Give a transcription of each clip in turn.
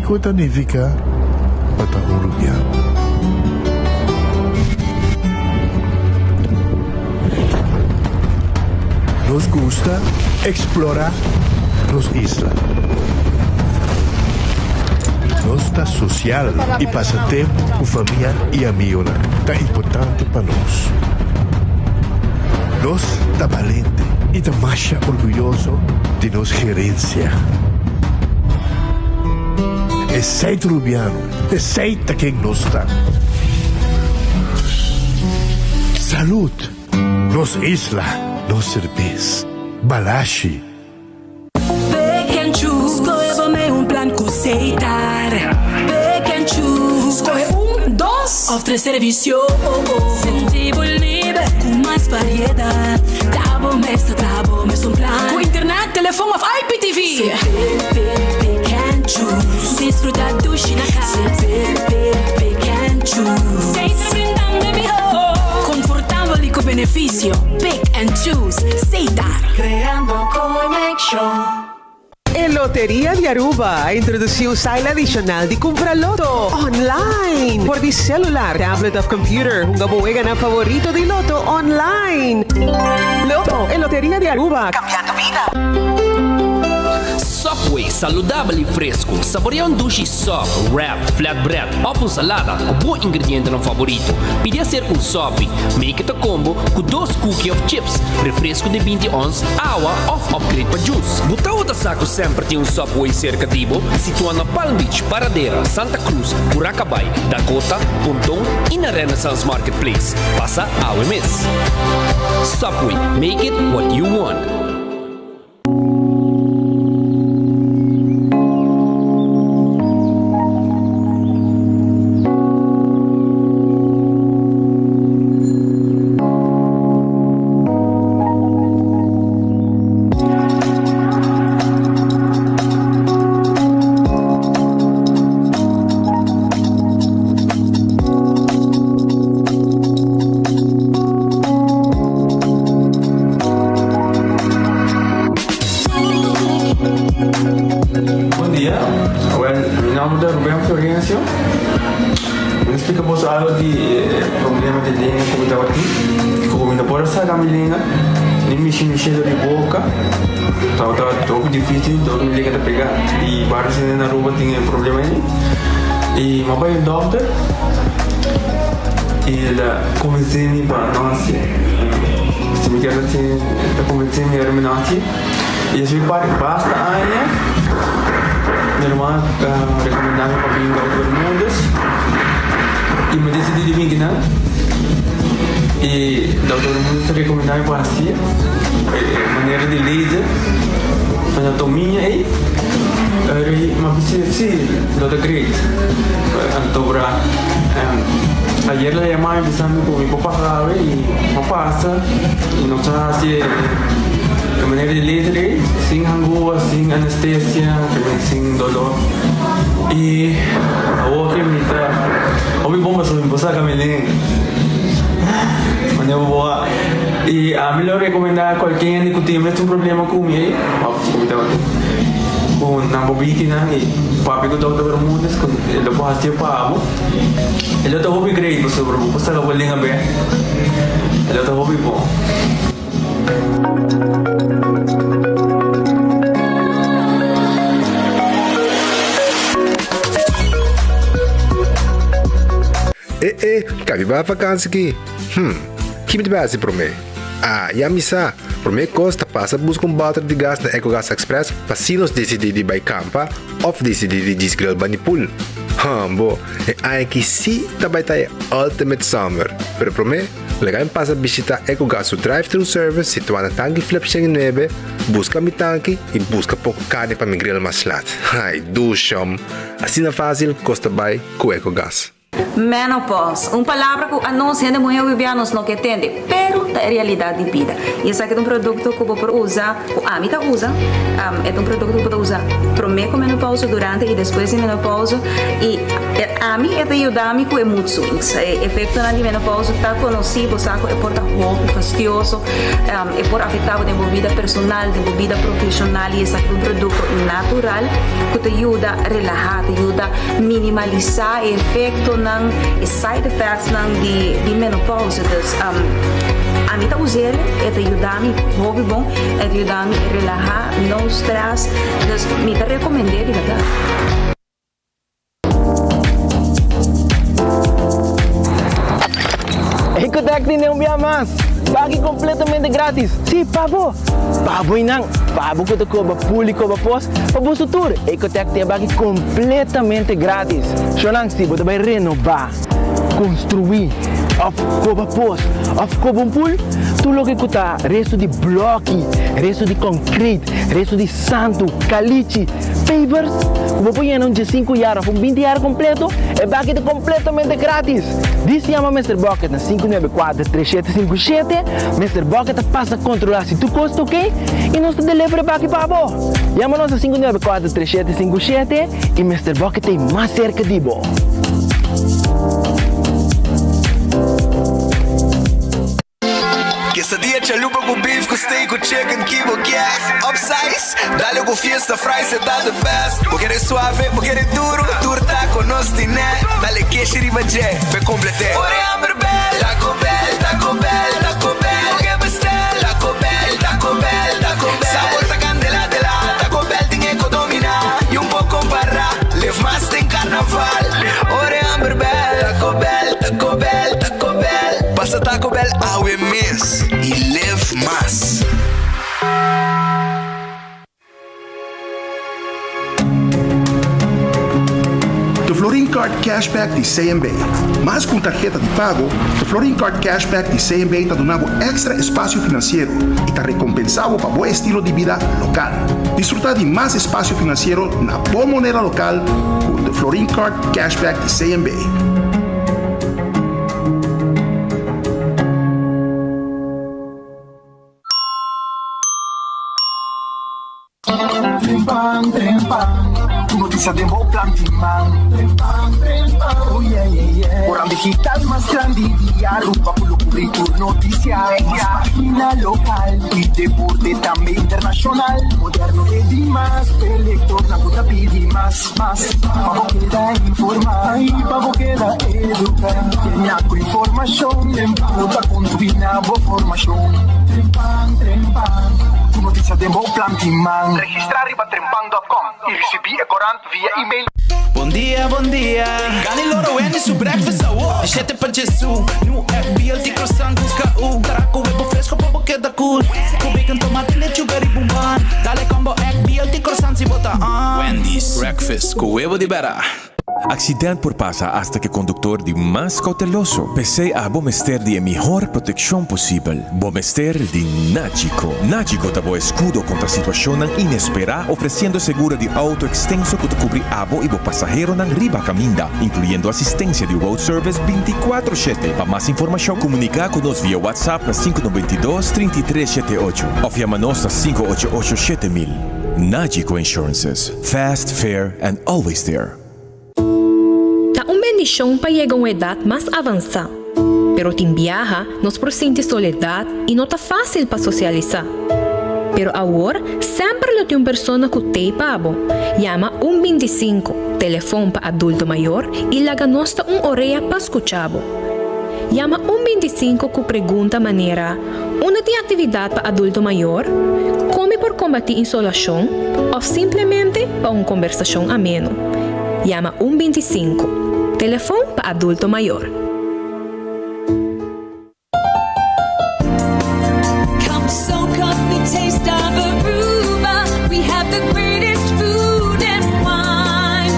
kiko ta nifiká pa ta un rubiano. Nos gusta eksplorá nos isla. Nos ta sosial i pasa tempu ku famia i amigonan ta importante pa nos. Nos ta balente i ta masha orguyoso di nos gerensia. Esei ta Rubiano, esei ta ken nos ta. Salud! Nos isla, nos serbes. Balashi. Pick and choose, skohe bo mei un plan ku Setar. Pick and choose, skohe un, dos òf tres servisio. Sinti bo liber ku mas variedat. Ta bo mes ta traha bo mes un plan. Ku internet, telefon òf IPTV. Pick, pick, pick and choose. Disfruta dushi na kas. Pick, pick, pick and choose. Setar brindando e mihó. Konfortabel i ku benefisio. Pick and choose. Setar. Creando conexion. E Loteria di Aruba a introduci un style adicional di cumpra loto online. Por di celular, tablet of computer, hunga bo weganan favorito di loto online. Loto, e Loteria di Aruba, cambiando bida. Subway, saludabel y fresco. Saborea un dushi sub, wrap, flatbread of un salada cu bo ingredientenan favorito. Pidi acerca un sopi. Make it a combo cu dos cookie of chips, refresco di binti ons, awa of upgrade pa juice. Bo tawata sa cu semper tin un Subway cerca di bo? Situa na Palm Beach, Paradera, Santa Cruz, Curacabai, Dakota, Ponton y na Renaissance Marketplace. Pasa awe mes. Subway, make it what you want. Bon dia, well mi nomber ta Ruben Florencio. Mi ta splika boso algo di e problema di lenga ku mi tabatin, ku mi no por a saka mi lenga ni mishi mishi dor di boka. Tabata hopi dificil, dor mi lenga ta pega i varios hende na Aruba tin e problema ei. I mi a bai un dokter i el a konvensé mi pa no hasié. Si mi kier hasié, el a konvensé mi ora mi no hasié. I esei parti basta aña mi ruman a rekomendá mi pa bin Dokter Bermudez i mi a disidí di bin kinan. I Dokter Bermudez a rekomendá mi pa hasié e manera di laser anatomia ei. Ora mi a bisa si lo ta great. Anto bra ayer la yama mi bisa mi ku mi por pasa awe i mi a pasa i nos a hasi e manera di laser ei sin hangua, sin anestesia, sin dolor i awor ke mi ta hopi bon pasobra mi por saka mi lenga manera bo a i ami lo rekomenda kualke hende ku tin e mesun problema ku mi ei òf ku mi tabatin ku nan por biki nan i papia ku Dòkter Bermudez ku e lo por hasié pa bo e lo ta hopi great pasobra bo por saka bo lenga bèk e lo ta hopi bon. E e, ka mi bai vakansi ki? Hm, ki mi ta bai hasi promé? Ah, ya mi sa! Promé kos ta pasa buska un bòter di gas na Ecogas Express pa si nos disidí di bai kampa òf disidí di djis grill bani pool. Hòmbo, e aña aki sí ta bai ta e ultimate summer! Pero promé, laga mi pasa bishitá Ecogas su drive-thru service situá na Tanki Flip 109, buska mi tanki i buska poko karni pa mi grill mas lat. Ai, dushòm! Asina fásil kos ta bai ku Ecogas. Menopause, un palabra ku anos hende muhé hopi nos no ke tende, pero ta e realidat di bida. I esaki ta un produkto ku bo por usa, ku ami ta usa, e ta un produkto ku bo ta usa promé ku menopause, durante i despues di menopause. I. Ami e ta yuda mi ku e mood swings. E efektonan di menopausa ta konosí, bo sa ku e por ta hopi fastioso, e por afektá bo den bo bida personal, den bo bida profeshonal i esaki ta un produkto natural ku ta yuda relahá, ta yuda minimalisá e efektonan, e side effectsnan di di menopausa. Dus ami ta us'el, e ta yuda mi hopi bon, e ta yuda mi relahá, no stress, dus mi ta rekomend'é di bèrdat. Ecotec tene un bia mas! Baki completamente gratis! Si, pa bo! Pa bo y nan! Pa bo cu ta coba pul y coba pos, pa boso tur! Ecotec tin e baki completamente gratis! Shonan, si bo ta bay renoba, construi, of coba pos, of coba un pul, tur loke cu ta resto di bloki, resto di concrete, resto di santu, calichi, Pavers ku bo por yena un diesinku yar òf un binti yar kompleto, e baki ta kompletamente gratis! Dis yama Mister Bucket na 594 3757, Mister Bucket ta pasa kontrolá si tur kos ta oke i nos ta deliver e baki pa bo! Yama nos na 594 3757 i Mister Bucket ta ei mas serka di bo! Quesadilla chalupa cu beef cu steak cu chicken ki bo kier Upsize, dale cu fiesta fries e ta the best Bo kere suave, bo kere duro, tur taco nos tine Dale keshi riba dje, p'e complete Ora e hamber bel, Taco Bell, Taco Bell, Taco Bell Bo ke bestel, Taco Bell, Taco Bell, Taco Bell Sabor ta candela de la, Taco Bell tin e co domina Y un por compara, live mas den carnaval Ora e hamber bel, Taco Bell, Taco Bell, Taco Bell. Pasa Taco Bell awe mes y live mas. De Florin Card Cashback di CMB. Mas ku un tarheta di pago, de Florin Card Cashback di CMB ta duna bo èkstra espasio finansiero i ta rekompensá bo pa bo estilo di bida lokal. Disfrutá di mas espasio finansiero na bo moneda lokal ku de Florin Card Cashback di CMB. Trempan, trempan, ku notisia den bo plan tin man. Trempan, trempan, oh yeah, yeah, yeah. Koran digital mas grandi di Aruba ku lo kubri tur notisia. Mas pagina lokal i deporte tambe internashonal. Moderno e dimas, p'e lektornan ku ta pidi mas. Mas pa bo keda informá i pa bo keda eduká. Kenia ku informashon den bo ta kontribuí na bo formashon. Trempan, trempan, ku notisia den bo plan tin man. Registrá riba trempan dòt kòm i risibí e korant via email. Bon dia, bon dia. Gani loro Wendy su breakfast awo. Di shete pa djesu. New egg, BLT croissant ku KU. Tara ku webo fresco pa bo keda cool. Ku bacon, tomate, lechuga riba un bun. Dale combo egg, BLT croissant si bo ta on. Wendy's breakfast ku webo di bera. Accident por pasa hasta ke conductor di mas cauteloso. P'esey abo mester di e mihor proteccion posibel. Bo mester di Nagico. Nagico ta bo escudo contra situacionnan inespera ofreciendo seguro di auto extenso cu ta cubri abo y bo pasaheronan riba caminda, incluyendo asistencia di road service binticuatro shete. Pa mas informacion comunica cu nos via WhatsApp na sinku noventa i dos, trinta i tres shete ocho of yama nos na sinku ocho ocho 7000. Nagico Insurances, fast, fair and always there. Ta un bendishon pa yega un edat mas avansá, pero tin biaha nos por sinti soledat i no ta fásil pa sosialisá. Pero awor semper lo tin un persona ku t'ei pa bo. Yama un bintisinku, telefon pa adulto mayor, i laga nos ta un orea pa skucha bo. Yama un bintisinku ku pregunta manera, Unda tin aktividat pa adulto mayor? Kon mi por kombatí insolashon? Òf simplemente pa un kombersashon ameno. Yama un bintisinku, telefon pa adulto mayor. Come soak up the taste of Aruba. We have the greatest food and wine.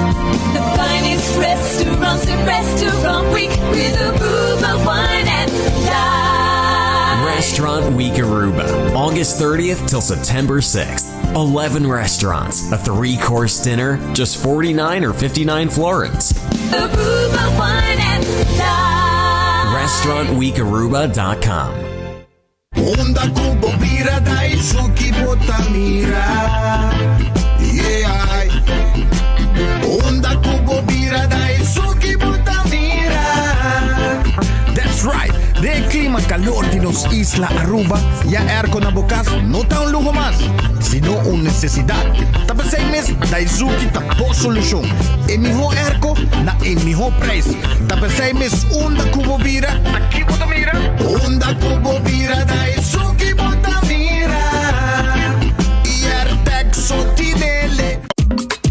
The finest restaurants in Restaurant Week with Aruba Wine and Dine. Restaurant Week Aruba, August 30th till September 6th. 11 restaurants, a three course dinner, just 49 or 59 florins. Aruba Wine and Dine. RestaurantWeekAruba.com. Unda ku bo bira dai suki bo ta mira Yeah Unda ku bo bira dai suki. Den e clima calor di nos isla Aruba, ya airco na bo cas no ta un luho mas, sino un necesidad. Ta p'esey mes Daizuki ta bo solucion. E miho airco na e miho prijs. Ta p'esey mes unda cu bo bira, ta ki bo ta mira? Unda cu bo bira Daizuki bo ta mira. Y Airtec so tinele.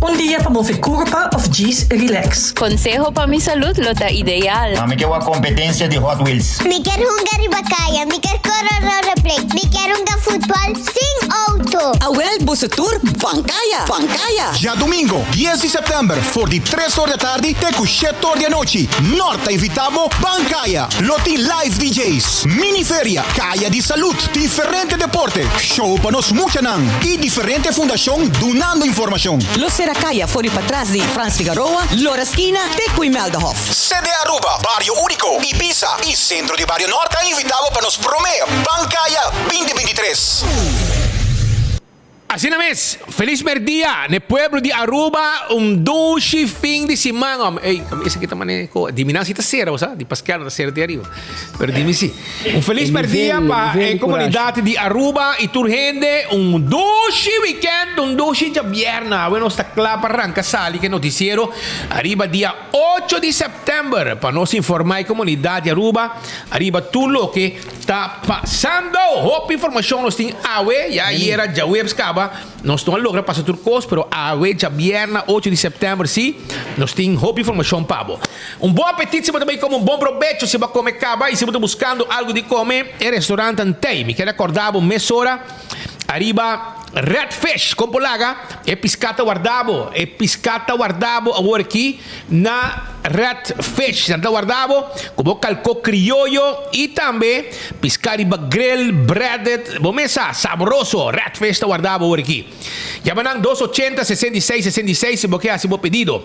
Un dia pa move curpa of djis relax. Conseho pa mi salud lo ta ideal. Ma mi ke wak competencia di Hot Wheels. Mi kier hunga riba caya, mi kier core rollerblade, mi kier hunga futbol sin auto. Awel boso tur ban caya, ban caya. Djadomingo, dies di sèptèmber, for di tres or di atardi te ku shete or di anochi, Nort ta invitá bo Ban Kaya! Lo tin live DJ's, mini feria, kaya di salud, diferente deporte, show pa nos muchanan i diferente fundashon dunando informashon. Lo sera kaya for di patras di Frans Figaroa, Lora Skina te ku Imeldahof. CD Aruba, Bario Unico, Ibiza i Centro di Bario Nort ta invitá bo pa nos promé Ban Kaya 2023. Asina mes, felis merdia n'e pueblo di Aruba, un dushi fin di siman. Om, ey, esaki ta mane ko, di mi nan si ta sera, bo sa, di Paskel no ta sera te ariba, pero di mi si. Un felis merdia pa e komunidat di Aruba i tur hende, un dushi wikènt, un dushi djabierna. Awe nos ta kla pa ranka sali ku e notisiero ariba dia ocho di sèptèmber pa nos informá e komunidat di Aruba ariba tur loke Ta pasando! Hopi informacion nos tin awe, ya ayera djaweps caba nos no a logra pasa tur cos, pero awe djabierna ocho di september si nos tin hopi informacion pa bo. Un bon apetit si bo ta bay come, un bon probecho si bo a come caba y si bo ta buscando algo di come e restaurant Antey. Mi kere acorda bo mesora ariba Red Fish, con por laga e pisca ta warda bo, e pisca ta warda bo awor aki. Na Red Fish nan ta warda bo ku bo kalko krioyo i tambe piská riba grill, breaded, bo mesa sabroso. Red Fish ta warda bo awor aki. Yama nan dos ochenta, 66, 66 si bo ke hasi bo pedido.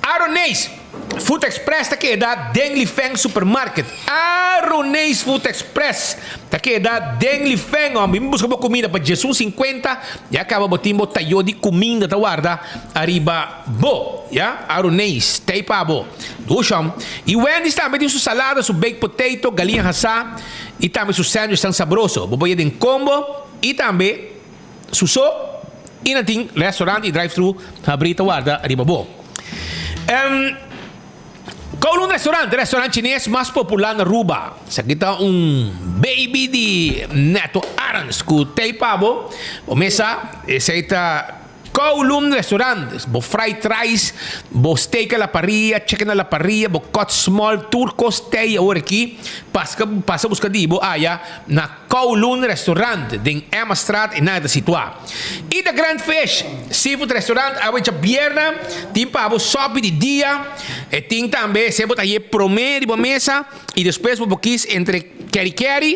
Aroneis Food Express ta keda den Lifeng Supermarket. Aroneis Food Express ta keda den Lifeng. Ò, bin buska bo kumida pa djesun sinkuenta, ya kaba bo tin bo tayo di kuminda ta warda ariba. Bo, ya, Aroneis, tei pa bo. Dusham. I Wendy's tambe tin su salada, su baked potato, galiña hasá i tambe su sandwich tan sabroso. Bo por yega den combo i tambe su so i nan tin restaurant i drive-thru habrí ta warda riba bo. Kowloon Restaurant, e restaurant chines mas popular na Aruba. Esaki ta un baby di Neto Arends ku tei pa bo. Bo mesa, esei ta Kowloon Restaurant, bo fried rice, bo steak a la parrilla, chicken a la parrilla, bo cut small, tur kos tei awor aki. Paska pasa buska di bo aya na Kowloon Restaurant den Emmastraat e nan ta situa. I The Grand Fish Seafood Restaurant awe djabierna tin pa bo sopi di dia. E tin tambe esei bo ta haye prome riba mesa i despues bo por kis entre keri keri,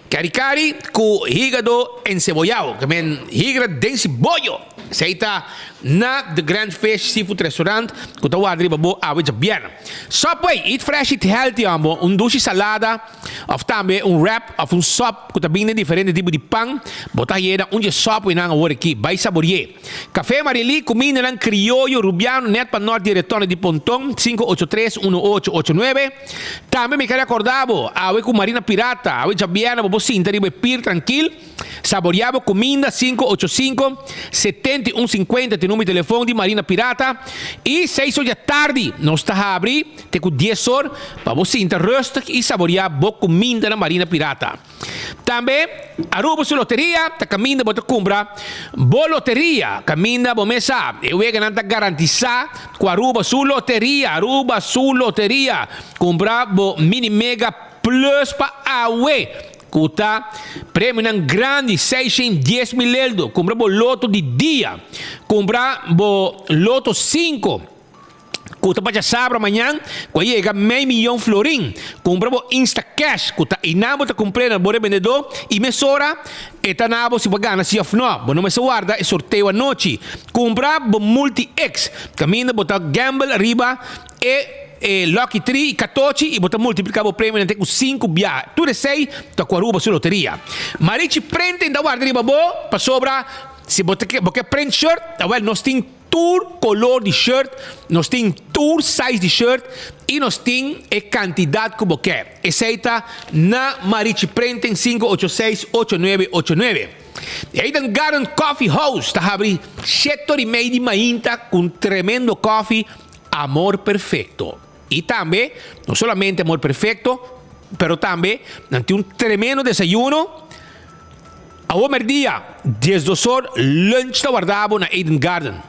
Kari kari ku hígado enseboyao, ke men higra den siboyo. Esei ta na The Grand Fish Seafood Restaurant ku ta warda riba bo awe djabièrnè. Subway, eat fresh, eat healthy amo, un dushi salada òf tambe un wrap òf un sòp ku ta bin den diferente tipo di pan, bo ta haye na un dje Subwaynan awor aki. Bai sabori'é. Café Marilí, kumindanan krioyo rubiano nèt pa nòrt di Retorno di Ponton, 583 1889. Tambe mi kere acorda bo, awe cu Marina Pirata, awe djabièrnè bo por sinta riba e pir trankil, saborea bo cuminda, 585 71 50 t'e numero di telefon di Marina Pirata, y seis or djatardi nos ta habri te cu dies or pa bo sinta rustig y saborea bo cuminda na Marina Pirata. Tambe Aruba su loteria ta caminda bo ta cumpra bo loteria, caminda bo mes sa. E weganan ta garantisa cu Aruba su loteria, Aruba su loteria. Cumpra bo mini mega plus pa awe cu ta premionan grandi, 610 mil eldo. Cumpra bo loto di dia, cumpra bo loto cinco. Ku ta pacha sabra mañan ku a yega mei miyon florin. Kumpra bo Instacash ku ta einan bo ta kumpr'é na bo rebendedó i mesora e ta na bo si bo a gana si òf nò. Bo no mester warda e sorteo anochi. Kumpra bo Multi-X kaminda bo ta gamble riba e e Lucky Tree i katochi i bo ta multipliká bo premionan te ku sinku biaha. Tur esei ta ku Aruba su loteria. Marichi Printing ta warda riba bo pasobra si bo ta bo ke print shirt awèl nos tin. tur color di shirt, nos tin tur size di shirt y nos tin e cantidad cu bo ke. Esey ta na Marichi Printing 586 8989. E Eden Garden Coffee House ta habri shete ora y mei di mainta cu un tremendo coffee Amor Perfecto. Y tambe, no solamente Amor Perfecto, pero tambe nan tin un tremendo desayuno. Awor merdia, diesdos or, lunch ta warda bo na Eden Garden.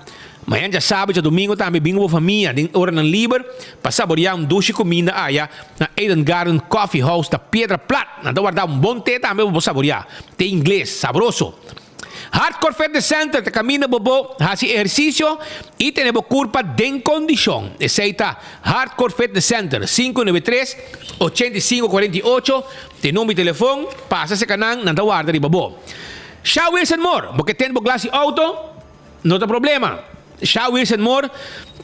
Mañan djasabra i djadomingo tambe bin ku bo famia den oranan liber pa saboreá un dushi kuminda aya na Eden Garden Coffee House na Piedra Plat. Nan ta warda un bon te tambe pa bo saboreá. Te ingles, sabroso. Hardcore Fitness Center ta kaminda bo bo hasi ehersisio i tene bo kurpa den kondishon. Esei ta Hardcore Fitness Center, 593 85 48. Te number di telefon, pasa serka nan, nan ta warda riba bo. Sha Wilson Moore, bo ke tende bo glas di auto? No ta problema. Sha Wilson Moore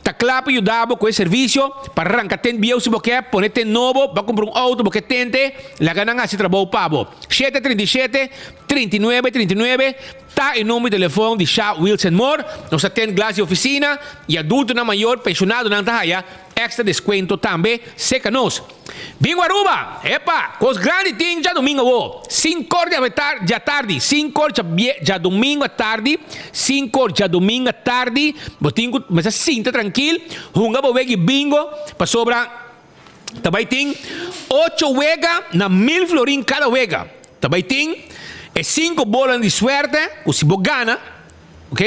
ta kla pa yuda bo ku e servisio pa ranka tent bieu si bo ke, pone tent nobo, bo a kumpra un auto bo ke tente, laga nan hasi trabou pa bo. Shete 37, 39, 39 ta e number di telefon di Sha Wilson Moore. Nos ta tent glas di ofisina i adultonan mayor, penshonadonan ta haya Extra descuento tambe seca nos. Bingo Aruba! Epa! Cos grandi tin djadomingo awo. Cincor di djatardi, cincor djadomingo atardi, cincor djadomingo atardi, bo tin cu mester sinta trankil, hunga bo wega y bingo, pasobra ta bay tin ocho wega na mil florin cada wega. Ta bay tin e cinco bolanan di suerte cu si bo gana, Ok,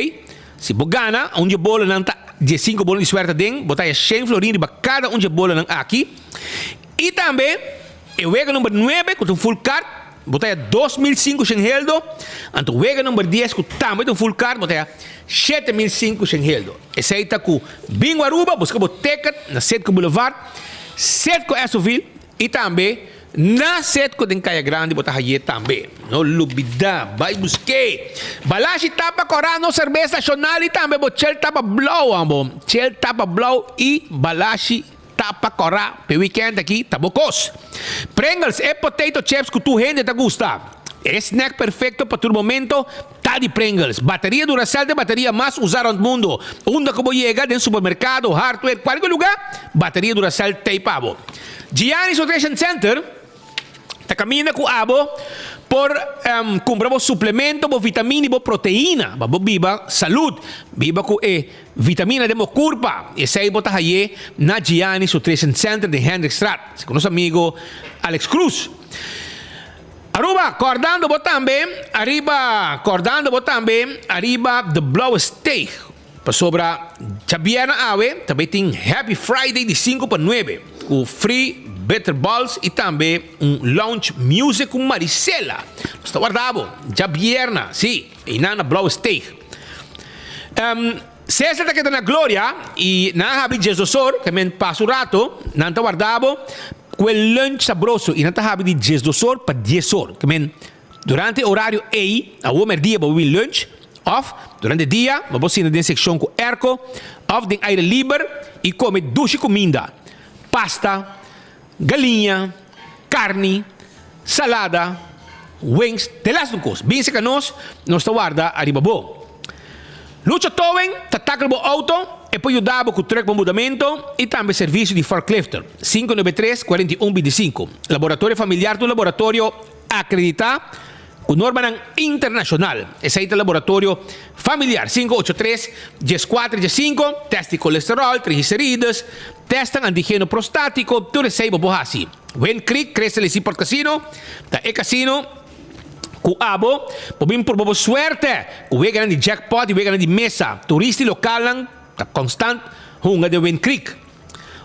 si bo gana un dje bolanan ta dje sinku bola di suerte aden, bo ta haya shen florin riba kada un dje bolanan aki. I tambe e wega number nuebe ku ta un full card, bo ta haya 2500 heldo. Anto wega number dies ku tambe ta un full card, bo ta haya 7500 heldo. Esei ta ku Bingo Aruba, buska bo ticket na Citgo Boulevard, Citgo Esoville i tambe Na Setco den Kaya Grandi bo ta haye tambe. No lubida, bai busk'é. Balashi tapa kòrá nos serbes nashonal i tambe bo chel tapa blou amo. Chel tapa blou i balashi tapa kòrá p'e wikènt aki ta bo kos. Pringles, e potato chips ku tur hende ta gusta. E snack perfekto pa tur momento ta di Pringles. Bateria Duracell ta e bateria mas usá rònt mundu. Unda ku bo yega, den supermerkado, hardware, kualke lugá, bateria Duracell t'ei pa bo. Gianni's Nutrition Center ta kaminda ku abo por kumpra bo suplemento, bo vitamina i bo proteina pa bo biba salud, biba ku e vitamina den bo kurpa. Esei bo ta haye na Gianni's Nutrition Center den Hendrikstraat, segun nos amigo Alex Cruz. Aruba, kòrdando bo tambe ariba, kòrdando bo tambe ariba De Blauwe Steeg. Pasobra djabièrnè awe ta bay tin Happy Friday di sinku pa nuebe ku free bitterballs i tambe un lounge music ku Marisela. Nos ta warda bo djabièrnè, si, einan na Blauwe Steeg. Cesar ta keda na Gloria i nan a habri diesdosor, ke men pasa un rato, nan ta warda bo ku e lunch sabroso i nan ta habri di diesdosor pa diesor, ke men Durante e orario ei, awor merdia bo bin lunch, òf durante dia bo por sinta den sekshon ku airco òf den aire liber i kome dushi kuminda, pasta, galiña, karni, salada, wings, te las un kos. Bin serka nos, nos ta warda ariba bo. Lucho Towing ta tackle bo auto, e por yuda bo ku truck pa mudamento i tambe servisio di forklifter. 593 41 25. Laboratorio Familiar ta un laboratorio Akreditá ku normanan internashonal. Esei ta laboratorio familiar 583 14 15, tèst di kolesteròl, triglicerides, tèstnan antigeno prostátiko, tur esei bo por hasi. Wind Creek Crystal Seaport Casino ta e kasino ku abo por bin proba bo suerte ku weganan di jackpot i weganan di mesa. Turista i lokalnan ta konstant hunga den Wind Creek.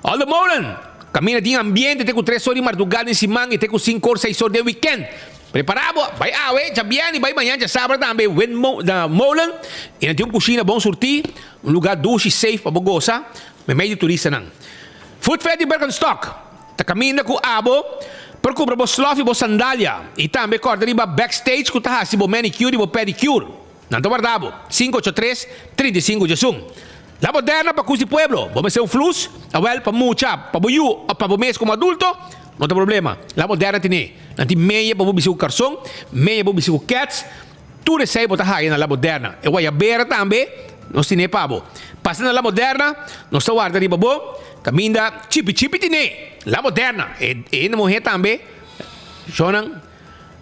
Aldo Molen, Caminda tin ambiente te cu tres or di marduga den siman y te cu cinco or seis or den weekend. Prepara bo, bay awe, djabièrnè y bay mañan djasabra tambe Wind Molen y nan tin un cushina bon surti, un lugar dushi y safe pa bo goza memey di turistanan. Food Fair di Birkenstock ta caminda cu abo por cumpra bo slof y bo sandalia y tambe corda riba backstage cu ta haci bo manicure y bo pedicure. Nan ta warda bo. Sinku ocho tres, 35 djesun. La moderna pa kus di pueblo. Bo mester un flus? Awel, pa mucha, pa bo yu of pa bo mes komo adulto, no ta problema. La moderna tine. Nan tin meya pa bo bisti ku karson, meya pa bo bisti ku kèts. Tur esei bo ta haya na La Moderna. E wayabera tambe. Nos tine pa bo. Pasa na La Moderna, nos ta warda riba bo. Kaminda chipi chipi tine. La Moderna. E hende muhé tambe. Shownan,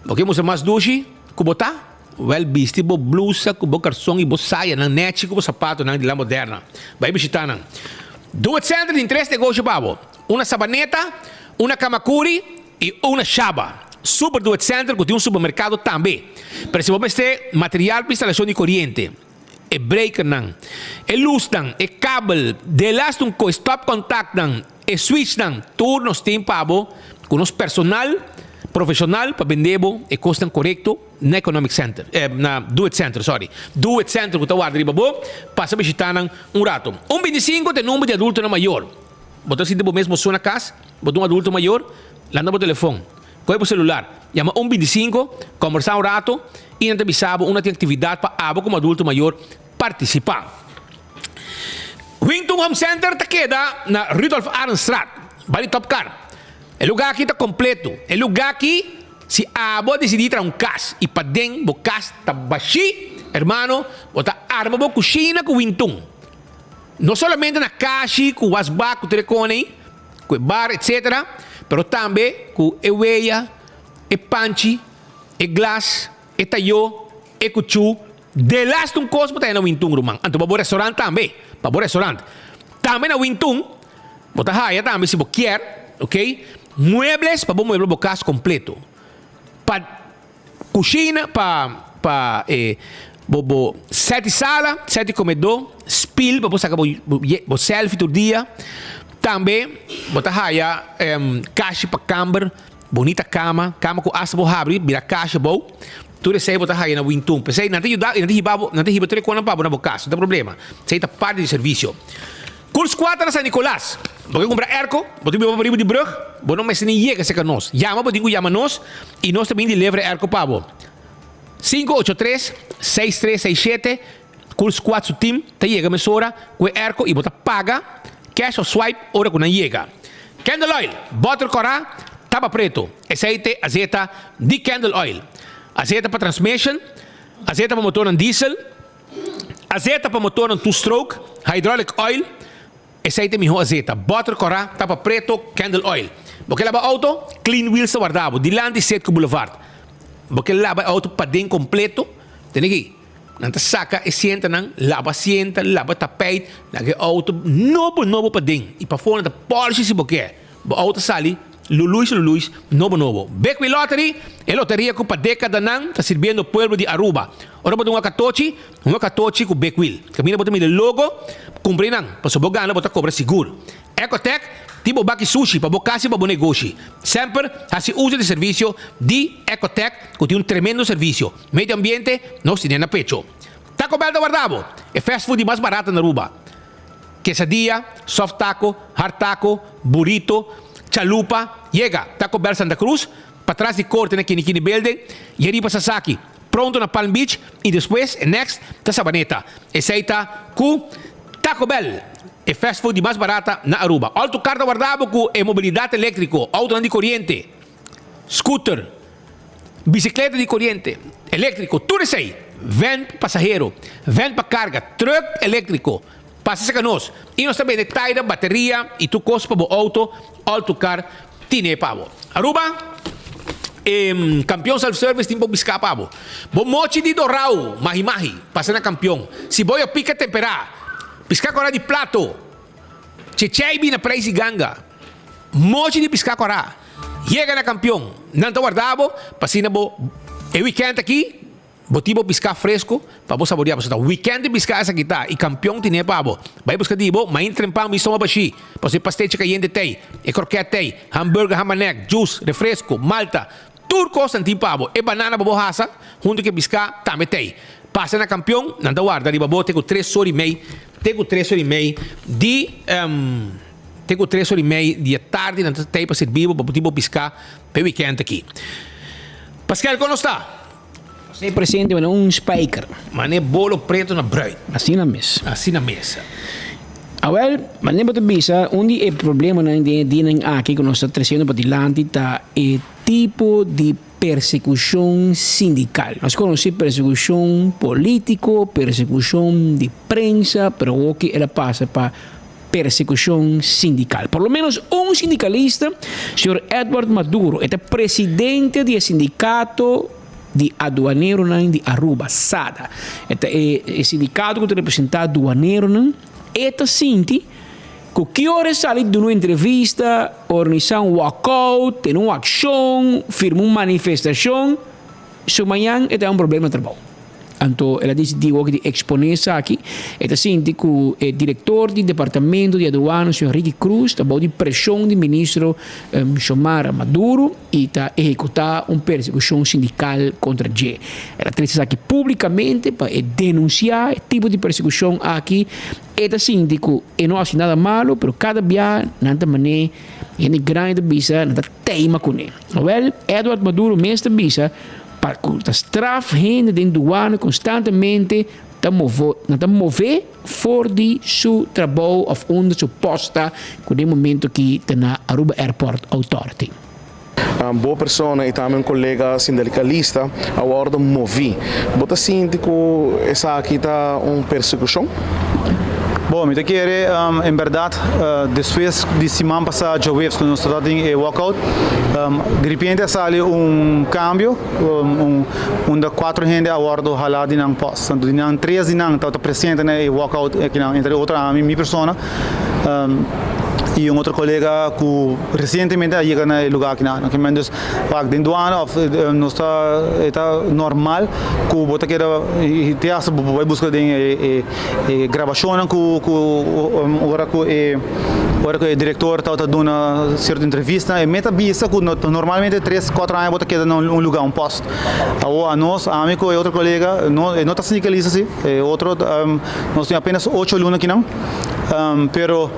bo ke mustra mas dushi ku bo ta? Wèl bisti bo blusa ku bo karson i bo sayanan nèchi ku bo sapatonan di La Moderna. Bai bishitá nan. Do It Center tin tres negosio pa bo, un na Sabaneta, un na Kamakuri i un na Shaba. Super Do It Center ku tin un supermerkado tambe. Pero si bo mester material pa instalashon di koriente, e breakernan, e lusnan, e kabel, delas un ko, e stopcontactnan, e switchnan, tur nos tin pa bo ku nos personal profeshonal pa bende bo e kosnan korekto na Economic Center, na Do It Center, sorry, Do It Center ku ta warda riba bo, pasa bishita nan un rato. Un bintisinko ta e number di adultonan mayor. Bo ta sinti bo mes bo so na kas, bo ta un adulto mayor, lanta bo telefon. Kohe bo selular, yama un bintisinko, kombersá un rato i nan ta bisa bo unda tin aktividat pa abo komo adulto mayor partisipá. Wington Home Center ta keda na Rudolf Arendstraat, bai di Top Car. E lugá aki ta kompleto. E lugá aki, si abo a disidí traha un kas i paden bo kas ta bashí, hermano, bo ta arma bo kushina ku Wington. No solamente na kashi ku wasbak ku tur e kone ei, ku e bar etc. Pero tambe ku e weya, e panchi, e glas, e tayó, e kuchú, delaste un kos bo ta haya na Wintun ruman. Anto pa bo restaurant tambe, pa bo restaurant. Tambe na Wintun bo ta haya tambe si bo kier, ok, muebles pa bo muebla bo kas kompleto. Pa Kushina pa pa e bo bo seti sala, seti komedó, spil pa bo saka bo bo selfie tur dia. Tambe bo ta haya kashi pa kamber, bonita kama, kama ku asta bo habri bira kashi abou. Tur esei bo ta haya na Wintun. P'esei nan ta yuda i nan ta hiba bo, nan ta hiba tur e konan pa bo na bo kas, no ta problema. Esei ta parti di servisio. Kurs kuater na San Nicolas. Bo ke kumpra airco, bo ta biba pa riba di brug, bo no mester ni yega serka nos. Yama bo tin ku yama nos i nos ta bin deliver e airco pa bo. 583 6367 Kurs kuat su team ta yega mesora ku e airco i bo ta paga cash of swipe ora ku nan yega. Candle oil, boter kòrá, tapa preto. Esei te azeta di candle oil. Azeta pa transmission, azeta pa motornan diesel. Azeta pa motornan two stroke, hydraulic oil, esei ta e miho azeta. Boter kòrá, tapa preto, candle oil. Bo ke laba auto? Clean Wheels ta warda bo dilanti Citgo Boulevard. Bo ke laba e auto paden kompleto? Tene aki, nan ta saka e sientanan, laba sienta, laba tapijt, laga e auto nobo nobo paden i pafó nan ta polish si bo ke. Bo auto sali luluis luluis, nobo nobo. Bekwee Lottery, e loteria ku pa dekadanan ta sirbiendo pueblo di Aruba. Ora bo ta un katochi, un katochi ku Bekwil. Kaminda bo ta mira e logo, kumpra nan, pasobra bo gana bo ta kobra sigur. Ecotech tin bo baki sushi pa bo kas i pa bo negoshi. Semper hasi uso di servisio di Ecotech ku tin un tremendo servisio. Medio ambiente nos tine na pecho. Taco Bell ta warda bo, e fast food di mas barato na Aruba. Quesadilla, soft taco, hard taco, burrito, chalupa, yega Taco Bell Santa Cruz, patras di corte na Kini Kini Building, y ariba Sasaki, pronto na Palm Beach y despues e next ta Sabaneta. Esey ta cu Taco Bell, e fast food di mas barata na Aruba. Alto car ta warda bo cu e mobilidad electrico, autonan di coriente, scooter, Bicicleta di coriente, electrico, tur esey, van pa pasahero, van pa carga, truck electrico, pasa cerca nos y nos ta bende taira, bateria y tur cos pa bo auto, auto car tine pa bo. Aruba, e Campeon Self Service tin bo bisca pa bo. Bo mochi di dorao, mahi mahi, pasa na Campeon. Si bo yo pica tempera, pisca cora di plato, chechey bina prijs di ganga. Mochi di piská kòrá. Yega na Kampion. Nan ta warda bo pa asina bo e wikènt aki bo tin bo piská fresko pa bo saboreá. Pasobra ta wikènt di piská esaki ta i Kampion tine pa bo. Bai buska di bo mainta trempan mi stoma bashí. Pasobra e pastechi kayente t'ei, e krokèt t'ei, hamburger, hamanek, djus, refresko, malta. Tur kos nan tin pa bo. E banana pa bo hasa huntu ku e piská tambe t'ei. Pasa na Kampion, nan ta warda riba bo te ku tres ora i mei, te ku tres ora i mei di. Te ku tres ora i mei di e tardi nan ta tei pa sirbi bo pa bo tin bo piská pa e wikènt aki. Paskel kon nos ta? Nos presente mane un spijker. Mane bolo preto na bruid. Asina mes. Asina mes. Awel, mane bo ta bisa, un di e problemanan den e dianan aki ku nos ta tresiendo padilanti ta e tipo di. persekushon sindikal. Nos konosé persekushon polítiko, persekushon di prensa, pero awoki el a pasa pa persekushon sindikal. Por lo ménos un sindikalista, señor Edward Maduro, e ta presidente di e sindikato di aduaneronan di Aruba, SADA. E ta e sindikato ku ta representá aduaneronan. E ta sinti ku ki ora e sali duna un entrevista, organisá un walkout, tene un akshon, firma un manifestashon, su mañan e ta un problema na trabou. Anto el a disidí wòrdu di eksponé esaki. E ta sinti ku e direktor di departamento di aduana, señor Ricky Cruz, ta bou di preshon di ministro Xiomara Maduro i ta ehekutá un persekushon sindikal kontra dje. El a trese esaki públikamente pa e denunsiá e tipo di persekushon aki. E ta sinti ku e no hasi nada malu, pero kada bia nan ta man'é hende grandi ta bisa nan ta teima kuné. Awèl, Edward Maduro mes ta bisa pa ku ta straf hende den duana konstantemente ta movo nan ta move for di su trabou òf unda su pòst ta ku den momento aki ta na Aruba Airport Authority. Bo persona i tambe un kolega sindikalista a wòrdu moví. Bo ta sinti ku esaki ta un persekushon? Bo, mi ta kere en bèrdat despues di siman pasá djaweps ku nos ta tin e walkout, diripiente a sali un kambio unda kuatro hende a wòrdu halá di nan pòst. Tantu di nan tres di nan tabata presente na e walkout akinan, entre otro ami, mi persona. Y un otro colega cu recientemente a yega na e lugar aki nan. Oke, dus wak den duana of nos ta e ta normal cu bo ta keda y te hasta bo bay busca den e e grabacionnan cu cu ora cu e ora cu e director tabata duna cierto entrevista e meta bisa cu normalmente tres cuatro aña bo ta keda na un lugar un post. Awo anos ami cu e otro colega no e no ta sindicalista si e otro nos tin apenas ocho luna aki nan. Pero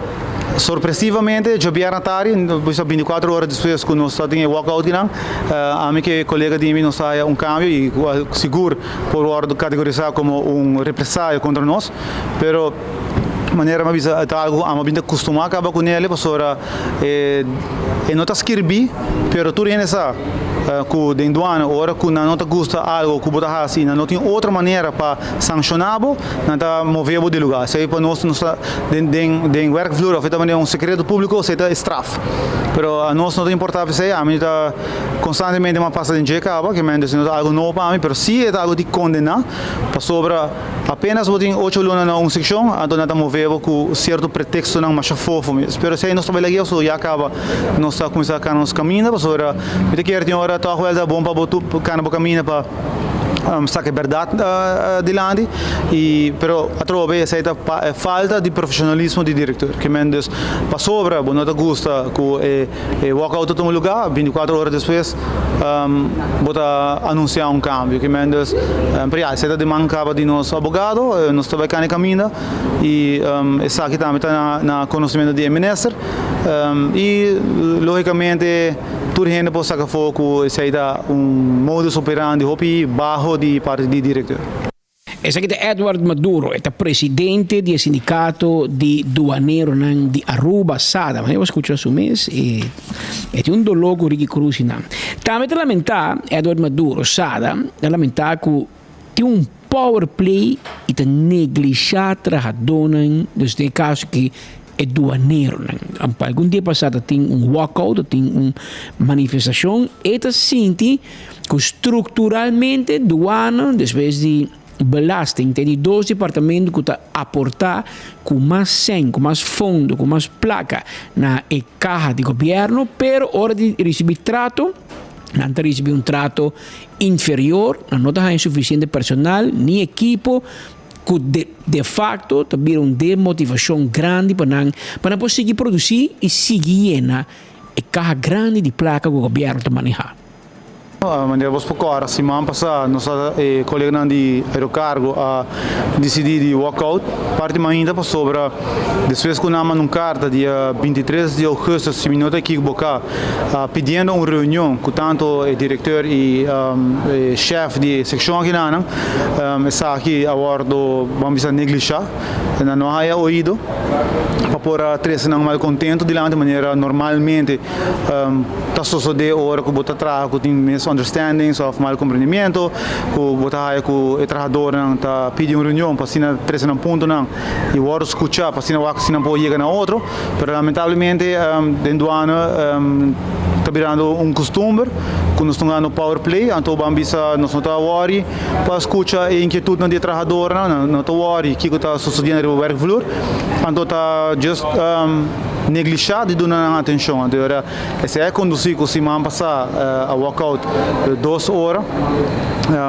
sorpresivamente djobièrnè tardi, bisa bintikuater ora despues ku nos ta tin e walkout kinan, ami ku e kolega di mi nos ta haya un kambio i ku sigur por wòrdu kategorisá komo un represalia kontra nos. Pero manera mi a bisa ta algu ku amo a bin ta kustumá kaba ku nel pasobra e no ta skirbí pero tur hende sa ku den duana ora ku nan no ta gusta algu ku bo ta hasi i nan no tin otro manera pa Sanshoná bo, nan ta move bo di lugá. Esei pa nos, nos ta den den den werkvloer of e ta manera un sekreto públiko, esei ta e straf. Pero anos no ta importá p'esei, ami ta konstantemente mas pasa den dje kaba, ke men esei no ta algu nobo pa ami, pero si e ta algu di kondená, pasobra apenas bo tin ocho luna na un sekshon, anto nan ta move bo ku sierto pretekstonan masha fofo mes. Pero esei nos ta bai lag'é pasobra ya kaba nos ta kuminsá kana nos kaminda, pasobra mi ta kere tin ora tòg wèl ta bon pa bo kana bo kaminda pa. Saka e bèrdat dilanti i pero atrobe esei ta falta di profeshonalismo di direktor. Ke men dus pasobra bo no ta gusta ku e walkout ta tuma lugá binti kuater ora despues bo ta anunsiá un kambio. Ke men dus pero ya esei ta deman kaba di nos abogado nos ta bai kani kaminda i esaki tambe ta na konosementu di e minister i logikamente. Tur hende por saca afo cu esey ta un modus operandi hopi baho di parti di directeur. Esaki ta Edward Maduro, e ta presidente di e sindicato di duaneronan di Aruba, SADA. Manera bo scucha su mes, e e tin un dolor cu Ricky Cruz y nan. Tambe ta lamenta Edward Maduro, SADA, ta lamenta cu tin un power play y ta neglisha trahadónan, dus den e caso aki e duaneronan. Algun dia pasá ta tin un walkout, ta tin un manifestacion, e ta sinti cu structuralmente duana despues di belasting ta e di dos departamento cu ta aporta cu mas cen, cu mas fondo, cu mas placa na e caha di gobierno, pero ora di ricibi trato, Nan ta ricibi un trato inferior, nan no ta haña suficiente personal ni ekipo cu de de facto ta bira un demotivacion grandi pa nan pa nan por sigui produci y sigui yena e caha grandi di placa cu gobierno ta maneha. Manera bos por kòrda, siman pasá nos a e koleganan di Aerocargo a disidí di walk out parti mainta pasobra despues ku nan manda un karta dia bintitres di ougùstus si mi no ta ekiboká pidiendo un reunion ku tanto e direkteur i e shèf di e sekshon akinanan, esaki a wòrdu ban bisa neglishá, nan no a haya oido. por a trese nan malcontento dilanti manera normalmente ta sosode ora cu bo ta traha cu tin misunderstandings of malcomprendimiento cu bo ta haya cu e trahadornan ta pidi un reunion pa asina trese nan puntonan y wordo scucha pa asina wak si nan por yega na otro pero lamentablemente den duana ta birando un costumber cu nos ta hungando power play anto ban bisa nos no ta worry pa scucha e inquietudnan di e trahadornan nan no ta worry kico ta sosodiendo riba werkvloer anto ta just neglisha di duna nan atencion anto ora esey a conduci cu siman pasa a walk out dos ora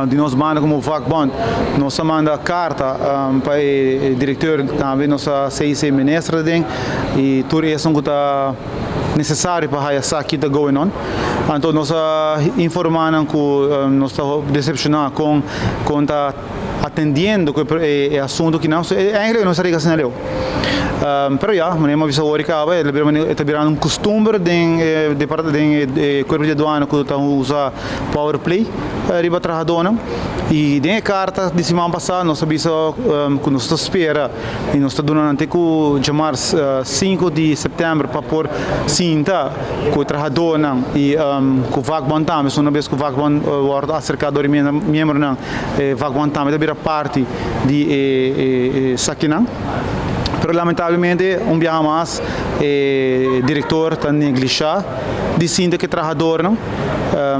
di nos banda como vakbond nos a manda carta pa e directeur tambe nos a CIC minister aden y tur esun cu ta necesario pa haya sa ki ta going on. Anto nos a informa nan cu nos ta decepciona con con ta atendiendo cu e asunto ki nan. Eigenlijk nos a rega asina leu. Pero ya, manera mi a bisa awor y caba, e ta birando un costumber den e den e cuerpo di aduana cu ta usa power play riba trahadornan. Y den e carta di siman pasa nos a bisa cu nos ta spera y nos ta duna nan te cu djamars sinku di september pa por sinta cu e trahadornan y cu vakbond tambe, so una bes cu vakbond wordo acerca dor e miembronan e vakbond tambe ta bira parti di e esakinan. Pero lamentablemente un biaha mas e director ta neglisha di sinta cu e trahadornan.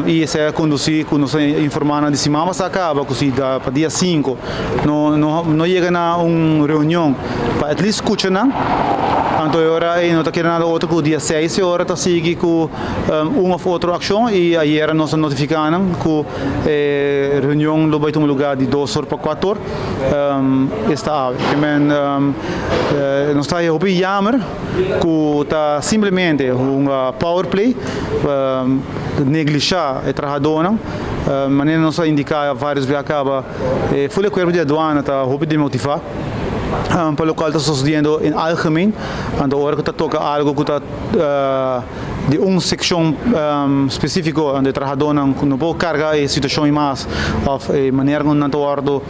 Y esey a conduci cu nos a informa nan di siman pasa caba cu si pa dia cinco no no yega na un reunion pa at least scucha nan, anto e ora ey no ta keda nada otro cu dia seis e ora ta sigui cu un of otro accion y ayera nos a notifica nan cu e reunion lo bay tuma lugar di dos or pa cuatro or esta awe. Nos ta haya hopi yamer. Ku ta simplemente hunga power play, neglishá e trahadónan. Manera nos a indiká vários bia kaba, e ful e kuerpo di aduana ta hopi demotivá pa lokual ta sosodiendo en algemeen. Anto ora ku ta toka algu ku ta di un sekshon spesífiko, anto e trahadónan no por karga e situashon i mas òf e manera ku nan ta wòrdu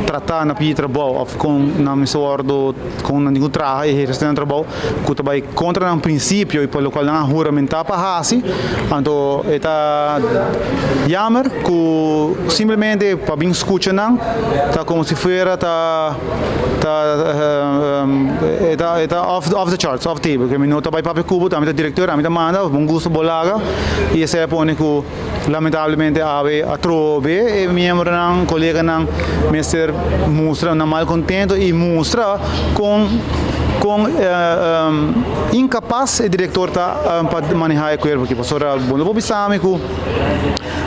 tratá na pidi trabou òf kon nan mester wòrdu Kon nan tin ku traha i ehersé nan trabou ku ta bai kontra nan prinsipio i pa lokual nan a huramentá pa hasi, anto e ta yamer ku simplemente pa bin skucha nan ta komo si fuera ta ta e ta e ta off off the charts, off table, ke mi no ta bai papia ku bo, ta ami ta direktor, ami ta manda, bon gusto bo laga i esei a pone ku. Lamentablemente awe atrobe e miembronan, coleganan mester mustra nan malcontento y mustra con con incapaz e director ta pa maneha e cuerpo aki. Pasobra bo no por bisa mi cu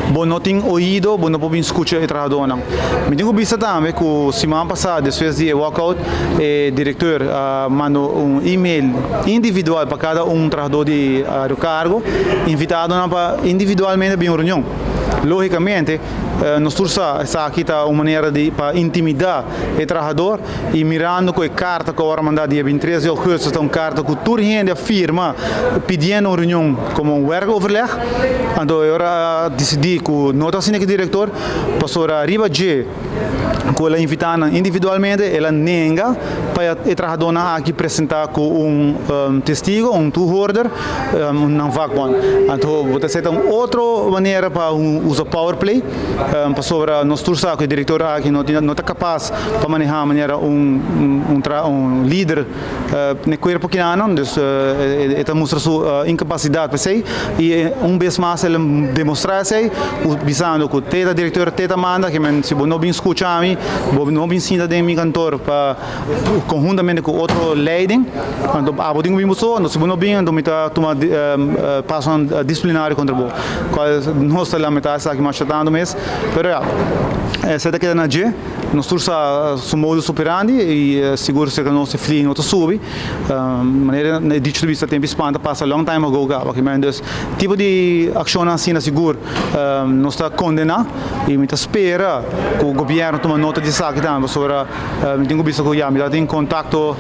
bo no tin oido, bo no por bin scucha e trahadornan. Mi tin cu bisa tambe cu siman pasa despues di e walkout e director a manda un email individual pa cada un trahador di Aerocargo invitadonan pa individualmente bin un reunion. Logicamente, nos tur sa esaki ta un manera di pa intimida e trahador y mirando cu e carta cu awor a manda dia bintitres di augustus ta un carta cu tur hende a firma pidiendo un reunion como un werkoverleg, anto e ora a dicidi cu no ta asina cu e director pasobra riba dje cu el a invita nan individualmente el a nenga pa e trahadornan aki presenta cu un testigo, un toehoorder, nan vakbond. Anto bo ta seta un otro manera pa usa power play pasobra nos tur sa cu e director aki no ta capaz pa maneha manera un un lider n'e cuerpo kinanan, dus e ta mustra su incapacidad p'esey y un bes mas el a demostra esey bisando cu te ta director te ta manda ke men si bo no bin scucha mi bo no bin sinta den mi kantoor pa conhuntamente cu otro leiding anto abo tin cu bin bo so anto si bo no bin anto mi ta tuma pasonan disciplinario contra bo cual nos ta lamenta esaki masha tanto mes pero ya esey ta keda na dje. Nos tur sa su modus operandi y sigur cerca nos e fli no ta subi. Manera e dicho ta bisa tempo y spanta pasa long time ago caba. Dus tipo di accionnan asina sigur nos ta condena y mi ta spera cu gobierno tuma nota di esaki tambe pasobra mi tin cu bisa cu ya mi ta tin contacto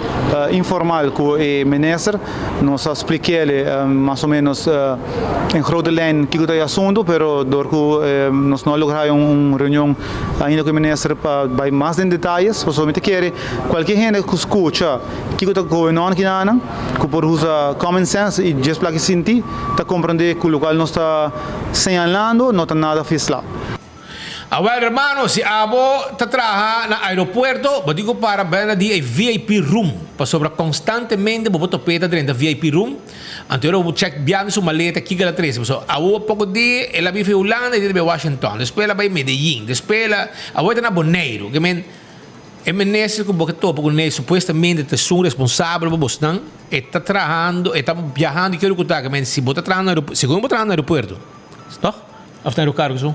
informal cu e minister. Nos a splik'el mas o menos en grote lijn kico ta e asunto pero door cu nos no a logra. haya un reunion ainda ku e minister pa bai mas den detayes, pasobra mi ta kere kualke hende ku skucha kiko ta going on kinanan ku por usa common sense i djes plaki sinti ta komprende ku lokual nos ta señalando no ta nada fislá. Awel hermano, si abo ta traha na aeropuerto, bo tin ku para banda di e VIP room, pasobra konstantemente bo por top'é ta drenta VIP room, anto ora bo check biaha su maleta kiko el a trese, pasobra awo poko di el a bin for Hulanda i ta bai Washington, despues el a bai Medellin, despues el a, awo e ta na Boneiru, ke men e minister ku bo ke topa kuné supuestamente ta esun responsabel pa bosnan, e ta trahando, e ta biahando i kere ku ta, ke men si bo ta traha na aeropuerto, segun bo traha na aeropuerto, tòg? Of ta aerocargo so?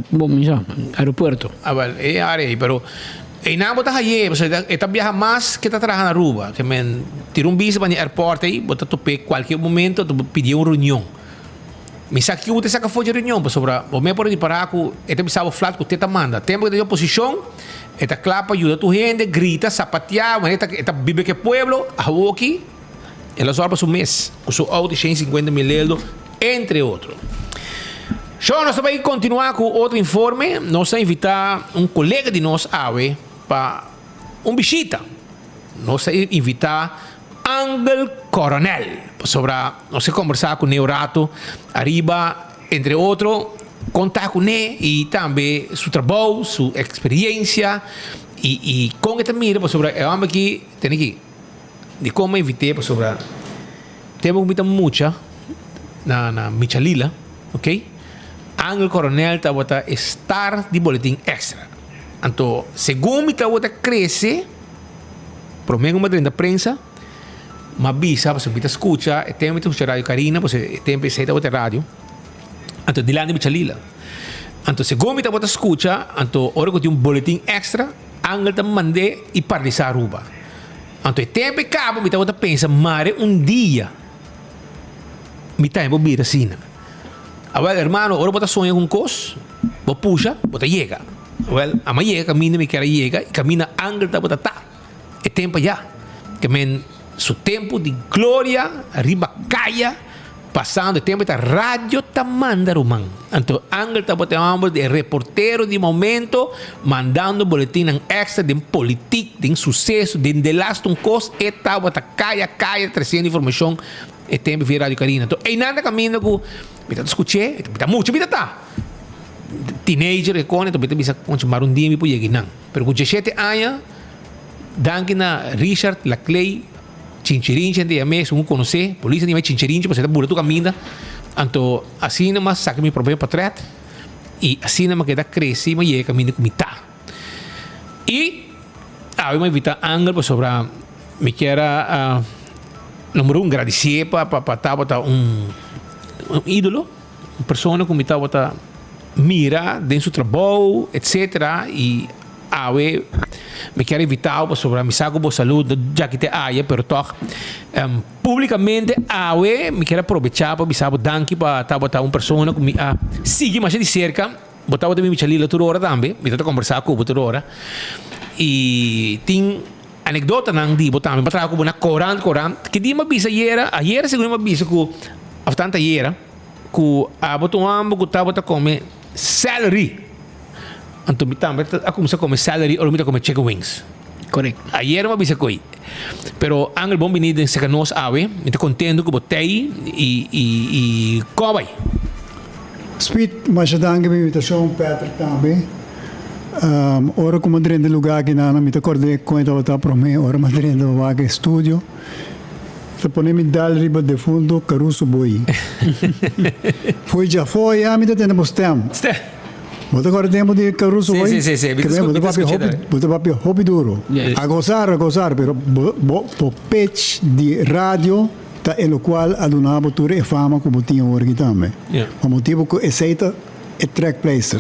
Bo mi sa, aeropuerto. Ah wel, e área ei, pero einan bo ta haye, pasobra e ta biaha mas ke ta traha na Aruba. Ke men tira un bista pa ni airport ei, bo ta top'é kualke momento, bo pidié un reunion. Mi sa kiko bo ta saka for dje reunion, pasobra bo mes por ripará ku e ta bisa bo flat ku te ta manda. Tempu ku e ta den oposishon, e ta kla pa yuda tur hende, grita, sapateá, manera e ta biba ku e pueblo. Awoki el a sòru pa su mes, ku su outo di 150 mil eldo. Entre otro. Sho, nos ta bai kontinuá ku otro informe. Nos ta invitá un kolega di nos awe pa un bishita. Nos ta invitá Angel Coronel pasobra nos ke kombersá kuné un ratu ariba, entre otro, kon ta kuné i tambe su trabou, su eksperiensia i i kon e ta mira pasobra e hòmber aki tene ki dikon mi a invit'é pasobra. Tempu ku mi ta mucha na na Michalila, ok, Angel Coronel tabata e star di Boletin Extra. Anto segun mi tabata krese, promé ku mi a drenta prensa, mi a bisa pasobra mi ta skucha, e tempu mi ta skucha Radio Carina, pasobra e tempu esei tabata e radio, anto dilanti Michalila. Anto segun mi tabata skucha, anto ora ku tin un Boletin Extra, Angel ta mand'é i paralisá Aruba. Anto e tempu e kaba mi tabata pensa mare un dia mi tambe por bira asina. Awel hermano ora bo ta soña ku un kos bo pusha bo ta yega. Awel ama yega kaminda mi kier a yega i kaminda angel tabata ta e tempu aya. Ke men su tempu di gloria riba kaya. Pasando e tempu ta radio ta manda ruman. Anto Angel tabata e homber di e reportero di momento mandando boletinnan extra den politik, den suceso, den delaste un cos e tabata caya caya treciendo informacion e tempu via Radio Carina. Anto eynan ta caminda cu mi ta scuche, mi ta mucha mi ta ta teenager e con anto mi ta bisa concha mara un dia mi por yega eynan. Pero cu diesshete aña danki na Richard Laclay. Chinchirinchi hende yam'é, segun konosé, polis a yam'é chinchirinchi pasobra e ta bula tur kaminda. Anto asina mi a saka mi propio portret i asina mi a keda krese i mi a yega kaminda ku mi ta. I awe mi a invitá Angel pasobra mi kier a number un gradisié pa pa tabata un ídolo, un persona ku mi tabata mira den su trabou etcetera i. Awe mi kier invita bo pasobra mi sa ku bo salud no djaki te aya pero tòg publikamente awe mi kier aprobecha pa bisa bo danki pa tabata un persona ku mi a sigui masha di serka. Bo tabata mi Michalila tur ora tambe, mi tabata kombersa ku bo tur ora i tin anekdotanan di bo tambe. Mi a traha ku bo na korant korant. Ki dia mi a bisa ayera? Ayera segun mi a bisa ku òf tantu ayera ku abo ta un hòmber ku tabata kome celery. Anto mi tambe a cuminsa come celery ora mi ta come chicken wings. Correct. Ayer mi a bisa coy. Pero Angel bon bini den seca nos awe. Mi ta contento cu bo tey y y y con a bay? Speed, masha danki pa invitacion, Patrick tambe. Ora cu mi a drenta e lugar aki nan, mi ta corda con e tabata prome ora mi a drenta pa wak e studio. Ta pone mi dal riba defunto Caruso Boy. Fo'i djafó ya mi ta tende bo stem. Bo ta kòrda tempu di Caruso Sí, Boy? sí, sí, sí. Mi ta Ke sku- bo mi ta ta papia skucha hopi, tambe. bo ta papia hopi duro. Yeah. A gozar, a gozar, pero bo, bo, bo pech di radio ta e lokual a duna bo tur e fama ku bo tin awor aki tambe. Yeah. Pa motibu ku esei ta e trekpleister.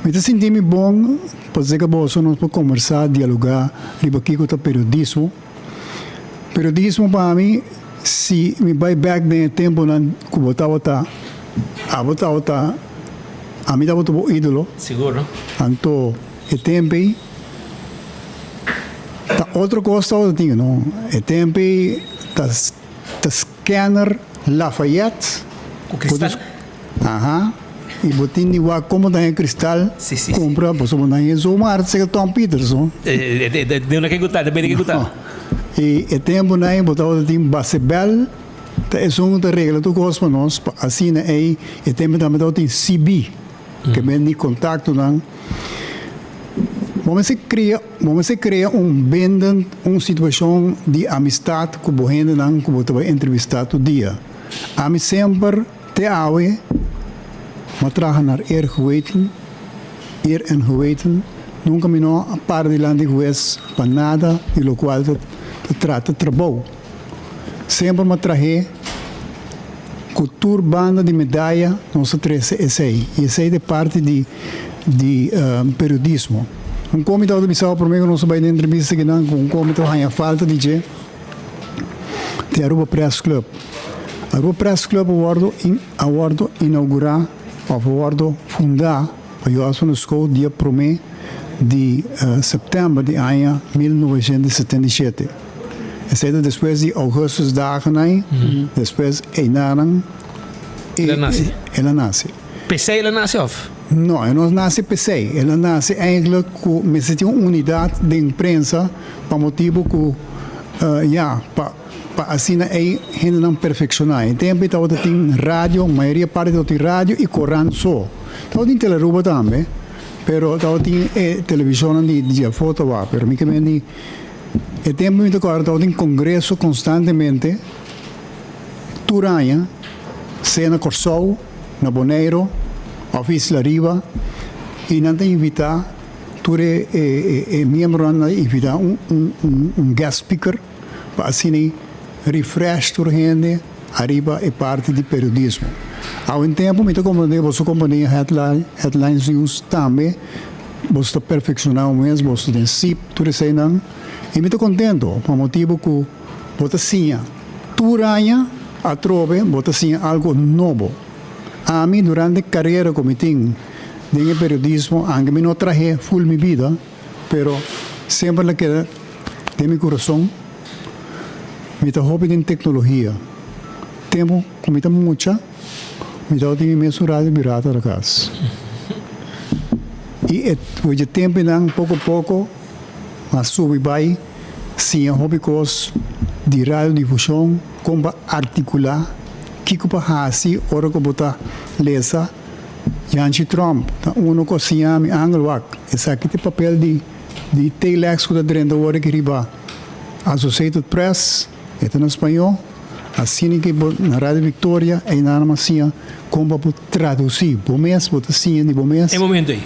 Mi ta sinti mi bon pasobra boso nos por kombersá, dialogá riba kiko ta periodismo. Periodismo pa mi, si mi bai bek den e tempunan ku bo tabata, abo tabata, ami tabata bo ídolo. Sigur, no? Anto e tempu ei ta otro kos tabata tin, no? E tempu ei ta ta scanner Lafayette. Ku kristal? Aha. I bo tin di wak komo ta e kristal kumpra pasobra bo nan e zomaar sega Tom Peters no. De una ke gusta, depende ke gusta. I e tempunan bo tabata tin Basebel ta esun ku ta regla tur kos pa nos pa asina ei e tempu tambe tabatin CB ke men di kontaktonan. Bo mester kria bo mester krea un bindend un situashon di amistat ku bo hendenan ku bo ta bai entrevistá tur dia. Ami semper te awe m'a traha naar eer geweten, eer en geweten, nunka mi no a para dilanti hues pa nada di lokual ta trata trabou. Semper m'a trah'é ku tur banda di medaya nos a trese esei i esei ta e parti di di periodismo. Un komi tabata bisa promé ku nos a bai den entrevista akinan ku un komi ta haña falta di dje di Aruba Press Club. Aruba Press Club a wòrdu a wòrdu inougurá òf a wòrdu fundá pa Jos van der Schoot dia promé di sèptèmber di aña 1977. Esei ta despues di Augustusdagen ei, despues einanan El a nase. El a nase. P'esei el a nase òf? No, e no nase p'esei. El a nase eigenlijk ku mester tin un unidat den prensa pa motibu ku ya, pa pa asina ei hendenan perfekshoná. E tempu ei tabata tin radio, mayoria parti tabata tin radio i korant so. Tabatin Telearuba tambe, pero tabatin e televishonnan di di afó tawa. Pero mi ke men di e tempu mi ta kòrda tabatin kongreso konstantemente tur aña, sea na Kòrsou, na Boneiru òf Isla Riba i nan ta invitá tur e e miembronan ta invitá un un guest speaker pa asina refresh tur hende ariba e parti di periodismo. Awe en tempu mi ta komprendé boso kompania Headline Headlines News tambe boso ta perfekshoná un mes boso den sip tur eseinan i mi ta kontento pa motibu ku bo ta siña tur aña atrobe bo ta siña algo nobo. Ami durante karera ku mi tin den e periodismo anke mi no trah'é ful mi bida pero semper la keda den mi kurason. Mi ta hopi den teknologia. Tempu ku mi ta mucha mi tabatin mi mesun radio pirata na kas. I e oye tempunan poko poko a subi bai siña hopi kos di radiodifushon, kon pa artikulá, kiko pa hasi ora ku bo ta lesa. Janchi Tromp ta uno ku a siña mi angel wak esaki ta e papel di di telex ku ta drenta ora ki riba Associated Press, e ta na spañó, asina ki bo na Radio Victoria einan a siña kon pa bo tradusí bo mes, bo ta siña di bo mes. E momento ei.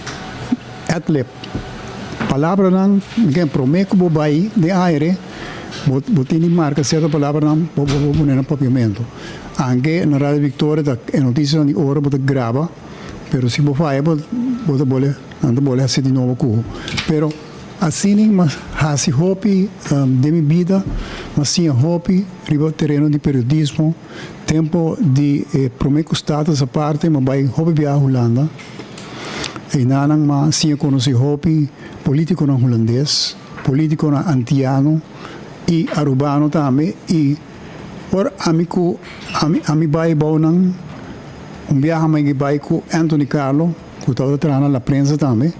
Ad-lib. Palabranan, mi promé ku bo bai den aire, bo bo tin di marka sierto palabranan bo bo pone na papiamentu. Anke na Radio Victoria ta e notisianan di ora bo ta graba, pero si bo faya bo bo ta bole nan ta bole hasi di nobo ku bo. Pero asina mi a hasi hopi den mi bida, mi a siña hopi riba tereno di periodismo. Tempo di e promé ku Status aparte mi a bai hopi biaha Hulanda. Einanan m'a siña konosí hopi polítikonan hulandes, polítikonan antiano i arubano tambe i ora ami ku ami ami bai bou nan un biaha mi a bai ku Anthony Carlo ku tabata traha na La Prensa tambe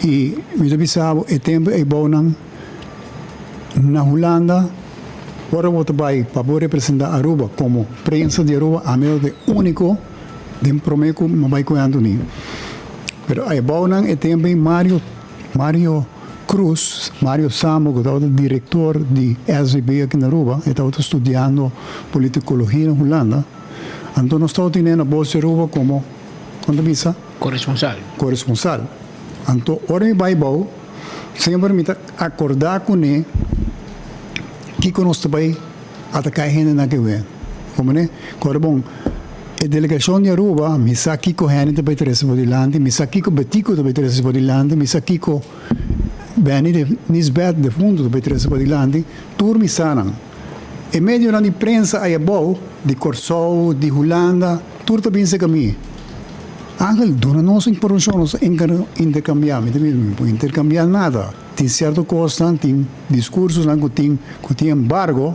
i mi ta bisa bo e tempu ei bou nan na Hulanda ora bo ta bai pa bo representá Aruba komo prensa di Aruba ami tabata e úniko. Den prome ku mi bai ku Anthony. Pero e bounan e tempu ei Mario Mario Cruz, Mario Sambo ku tabata direktor di SVB aki na Aruba, e tabata studiando politikologia na Hulanda. Anto nos tabata tene na Bos di Aruba komo, kon ta bisa? Koresponsal. Koresponsal. Anto ora mi bai bou, semper mi ta akordá kuné kiko nos ta bai. Ataká e hendenan ke wen. Komo ne? Kòrda bon, e delegashon di Aruba, mi sa kiko Henny ta bai trese bo dilanti, mi sa kiko Betico ta bai trese bo dilanti, mi sa kiko Benny de Nisbet defunto ta bai trese bo dilanti, tur mi sa nan. E medionan di prensa aya abou, di Kòrsou, di Hulanda, tur ta bin serka mi. Angel, duna nos informashon, nos interkambiá. Mi ta bisa, mi no por interkambiá nada. Tin cierto cosnan, tin discursonan cu tin cu tin embargo,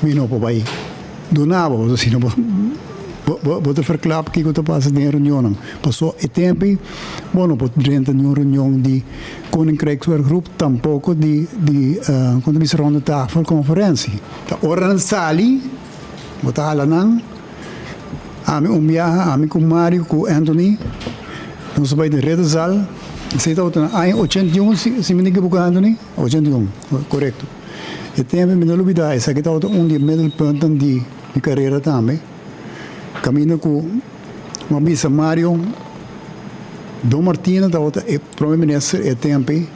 mi no por bay duna bo, pasobra si no bo. Bo bo ta verklap kiko ta pasa den e reunionnan. Paso e tempu ei bo no por drenta niun reunion di Koninkrijkswerkgroep tampoko di di kon ta bisa ronde tafel konferentie. Ta ora nan sali bo ta hala nan. Ami un biaha ami ku Mario ku Anthony nos a bai den Ridderzaal. Esei tabata na aña 81 si si mi no ekiboká Anthony? 81, korekto. E tempu mi no lubidá esaki tabata un di e middelpunten di mi karera tambe. Kaminda ku mi a bisa Mario, Don Martina tabata e prome minister e tempu ei,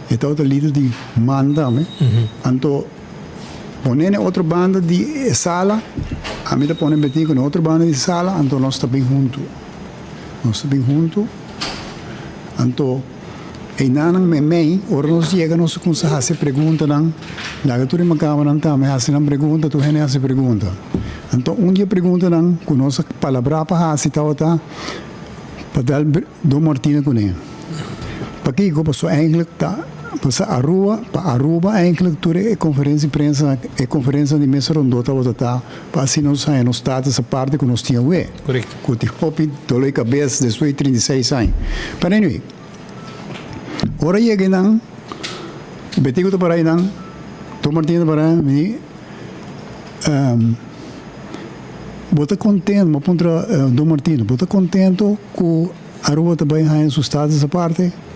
e tabata lider di man tambe. Anto pone na e otro banda di e sala, ami ta pone Betico na e otro banda di sala, anto nos ta bin huntu. Nos ta bin huntu, anto einanan meimei ora nos yega nos ta kumsa hasi preguntanan, laga tur e makamanan tambe hasi nan pregunta, tur hende hasi pregunta. Anto un di e preguntanan ku nos a palabrá pa hasi tabata pa dal Don Martina kuné. Pakiko? Pasobra eindelijk ta pasa Aruba, pa Aruba eindelijk tur e konferensia di prensa, e konferensia di mesa rondó tabata ta pa asina nos haña nos status aparte ku nos tin awe. Ku tin hopi dolor di kabes despues di 36 aña. Pero anyway, ora yega einan, Betico ta para einan, Don Martina ta para einan, mi di, Bo ta contento, mi a puntra Don Martina, bo ta contento ku Aruba ta bai haña su status aparte?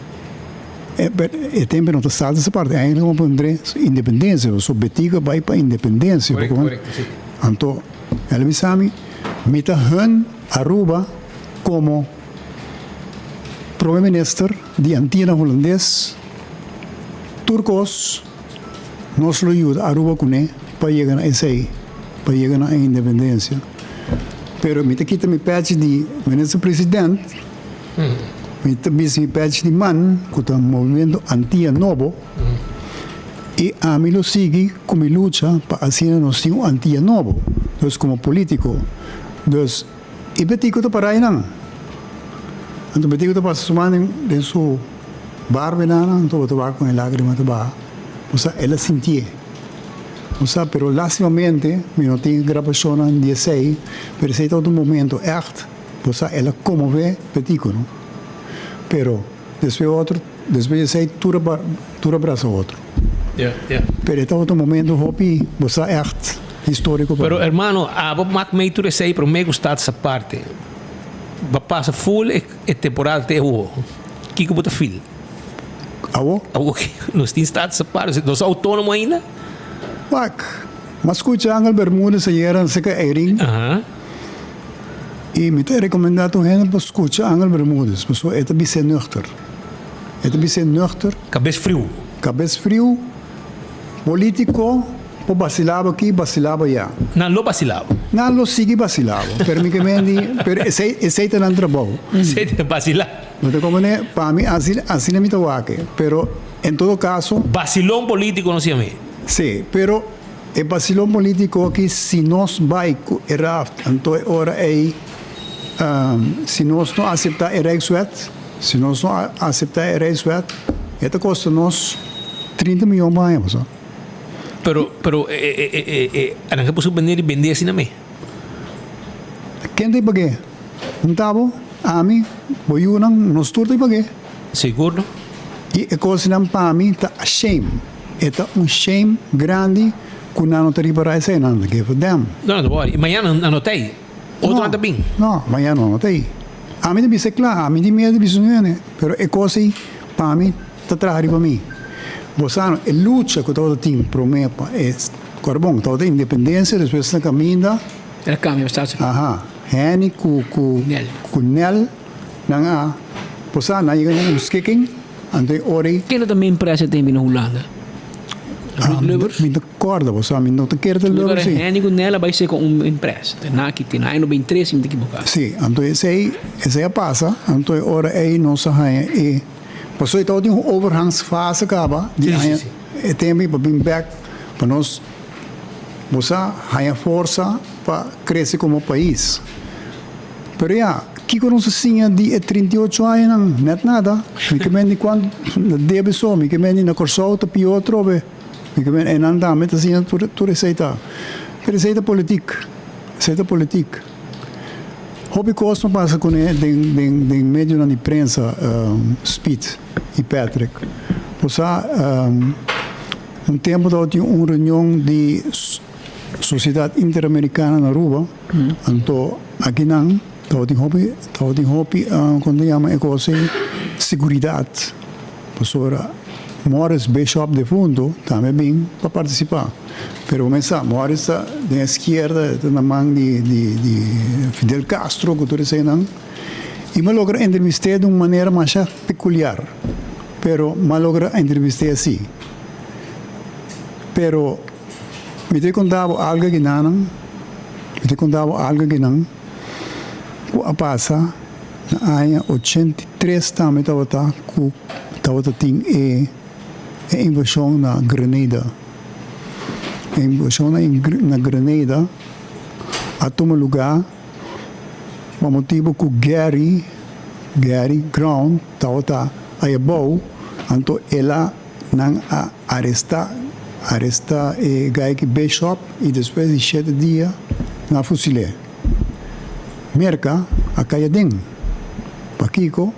E tempo no ta status aparte, eigenlijk mi a puntr'é su independencia, pasobra Betico a bai pa independencia. Anto el a bisa mi, Mi ta hun Aruba komo Prome Minister di Antianan Hulandes. Tur kos nos lo yuda Aruba kuné pa yega na esei, pa yega na e independensia. Pero mi ta kita mi pèchi di Minister President, mi ta bisti mi pèchi di man ku ta Movimiento Antia Nobo i ami lo sigui ku mi lucha pa asina nos tin un Antia Nobo, dus komo polítiko. Dus i Betico ta para einan. Anto Betico ta pasa su man den su barba einan, anto bo ta wak kon e lágrima ta baha. Bo sa el a sintié. Bo sa, pero lástimamente mi no tin grabashonnan di esei, pero esei tabata un momento ègt, bo sa, el a konmové Betico, no? Pero despues otro, despues di esei tur a tur a brasa otro. Pero e tabata un momento hopi, bo sa, ègt históriko pa Pero mi. hermano, abo mak mei tur esei promé ku Status Aparte. Bo a pasa ful e e temporada te awo. Kiko bo ta feel? Awo? Awo ki nos tin Status Aparte, nos ta outónomo ainda? Wak, m'a skucha Angel Bermudez ayera na seka Eirin. I mi ta rekomendá tur hende pa skucha Angel Bermudez, pasobra e ta bis'é nuchter. E ta bis'é nuchter. Kabes friu. Kabes friu. Polítiko por basilá bo aki, basilá bo ayá. Nan lo basilá bo. Nan lo sigui basilá bo. Pero mi ke men di, pero esei, esei ta nan trabou. Esei ta basilá. Bo ta komprendé? Pa mi asi, asina mi ta wak. Pero en todo kaso. Basilon polítiko nos yam'é. Sí, pero e basilon polítiko aki si nos bai ku e raft, anto e ora ei si nos no aseptá e Rijkswet, si nos no aseptá e Rijkswet, e ta kosta nos 30 miyon pa aña paso. Pero, pero e, e, e, e, e, nan ke por suspendé di bendé asina me? Ken ta pag'é? Un ta bo, ami, bo yunan, nos tur ta pag'é. Sigur no. I e kosnan pa mi ta shame. E ta un shame grandi ku nan no ta ripará esei, nan no ta give a damn. No, no ta wòri. I mañana nan no ta ei. Otro nan ta bin. No, mañana nan no ta ei. Ami ta bisa kla, ami tin miedu di bisa un hende, pero e kos ei pa mi ta traha riba mi. Bo sa no, e lucha ku tabata tin promé pa e kòrbon, tabata independensia, despues na kaminda. El a kambia bastante. Aha, Henny ku ku Nel. Ku Nel nan a, bo sa, nan yega na un skikking, anto e ora ei. Ken ta main pres e tempu na Hulanda? Ruud Lubbers? Mi ta kòrda, bo sa, mi no ta kere ta Lubbers si. Henny ku Nel a bai seka un main pres. Ta na ki tin aña 93 si mi ta ekiboká. Si, anto esei, esei a pasa, anto e ora ei nos a haña e, pasobra e tabatin un overgangsfase kaba di aña e tempu ei pa bin bèk pa nos. Bo sa haña forsa pa krese komo pais. Pero ya, kiko nos a siña di e 38 añanan? Nèt nada. Mi ke men di kuantu debe so, mi ke men di na Kòrsou ta pió atrobe. Mi ke men einan tambe ta siña tur tur esei ta. Pero esei ta politik. Esei ta politik. Hopi kos a pasa kuné den den den medionan di prensa Speed i Patrick. Bo sa un tempu tabatin un reunion di Sociedad Interamericana na Aruba, anto akinan tabatin hopi tabatin hopi kon ta yama e kos ei seguridat pasobra Morris Bishop defunto tambe bin pa partisipá. Pero bo mester sa, Morris ta den e skierda, e ta na man di di di Fidel Castro ku tur eseinan. I mi a logra entrevist'é di un manera masha pekuliar, pero mi a logra entrevist'é así. Pero mi ta konta bo algu akinanan, mi ta konta bo algu akinan ku a pasa na aña 83 tambe tabata ku tabata tin e e invashon na Grenada. E invashon na Grenada a tuma lugá pa motibu ku Gary, Gary Ground tabata ayabou, anto el a nan a arestá arestá e Gaiki Bishop i despues di shete dia nan a fusil'é. Merka a kai aden. Pakiko?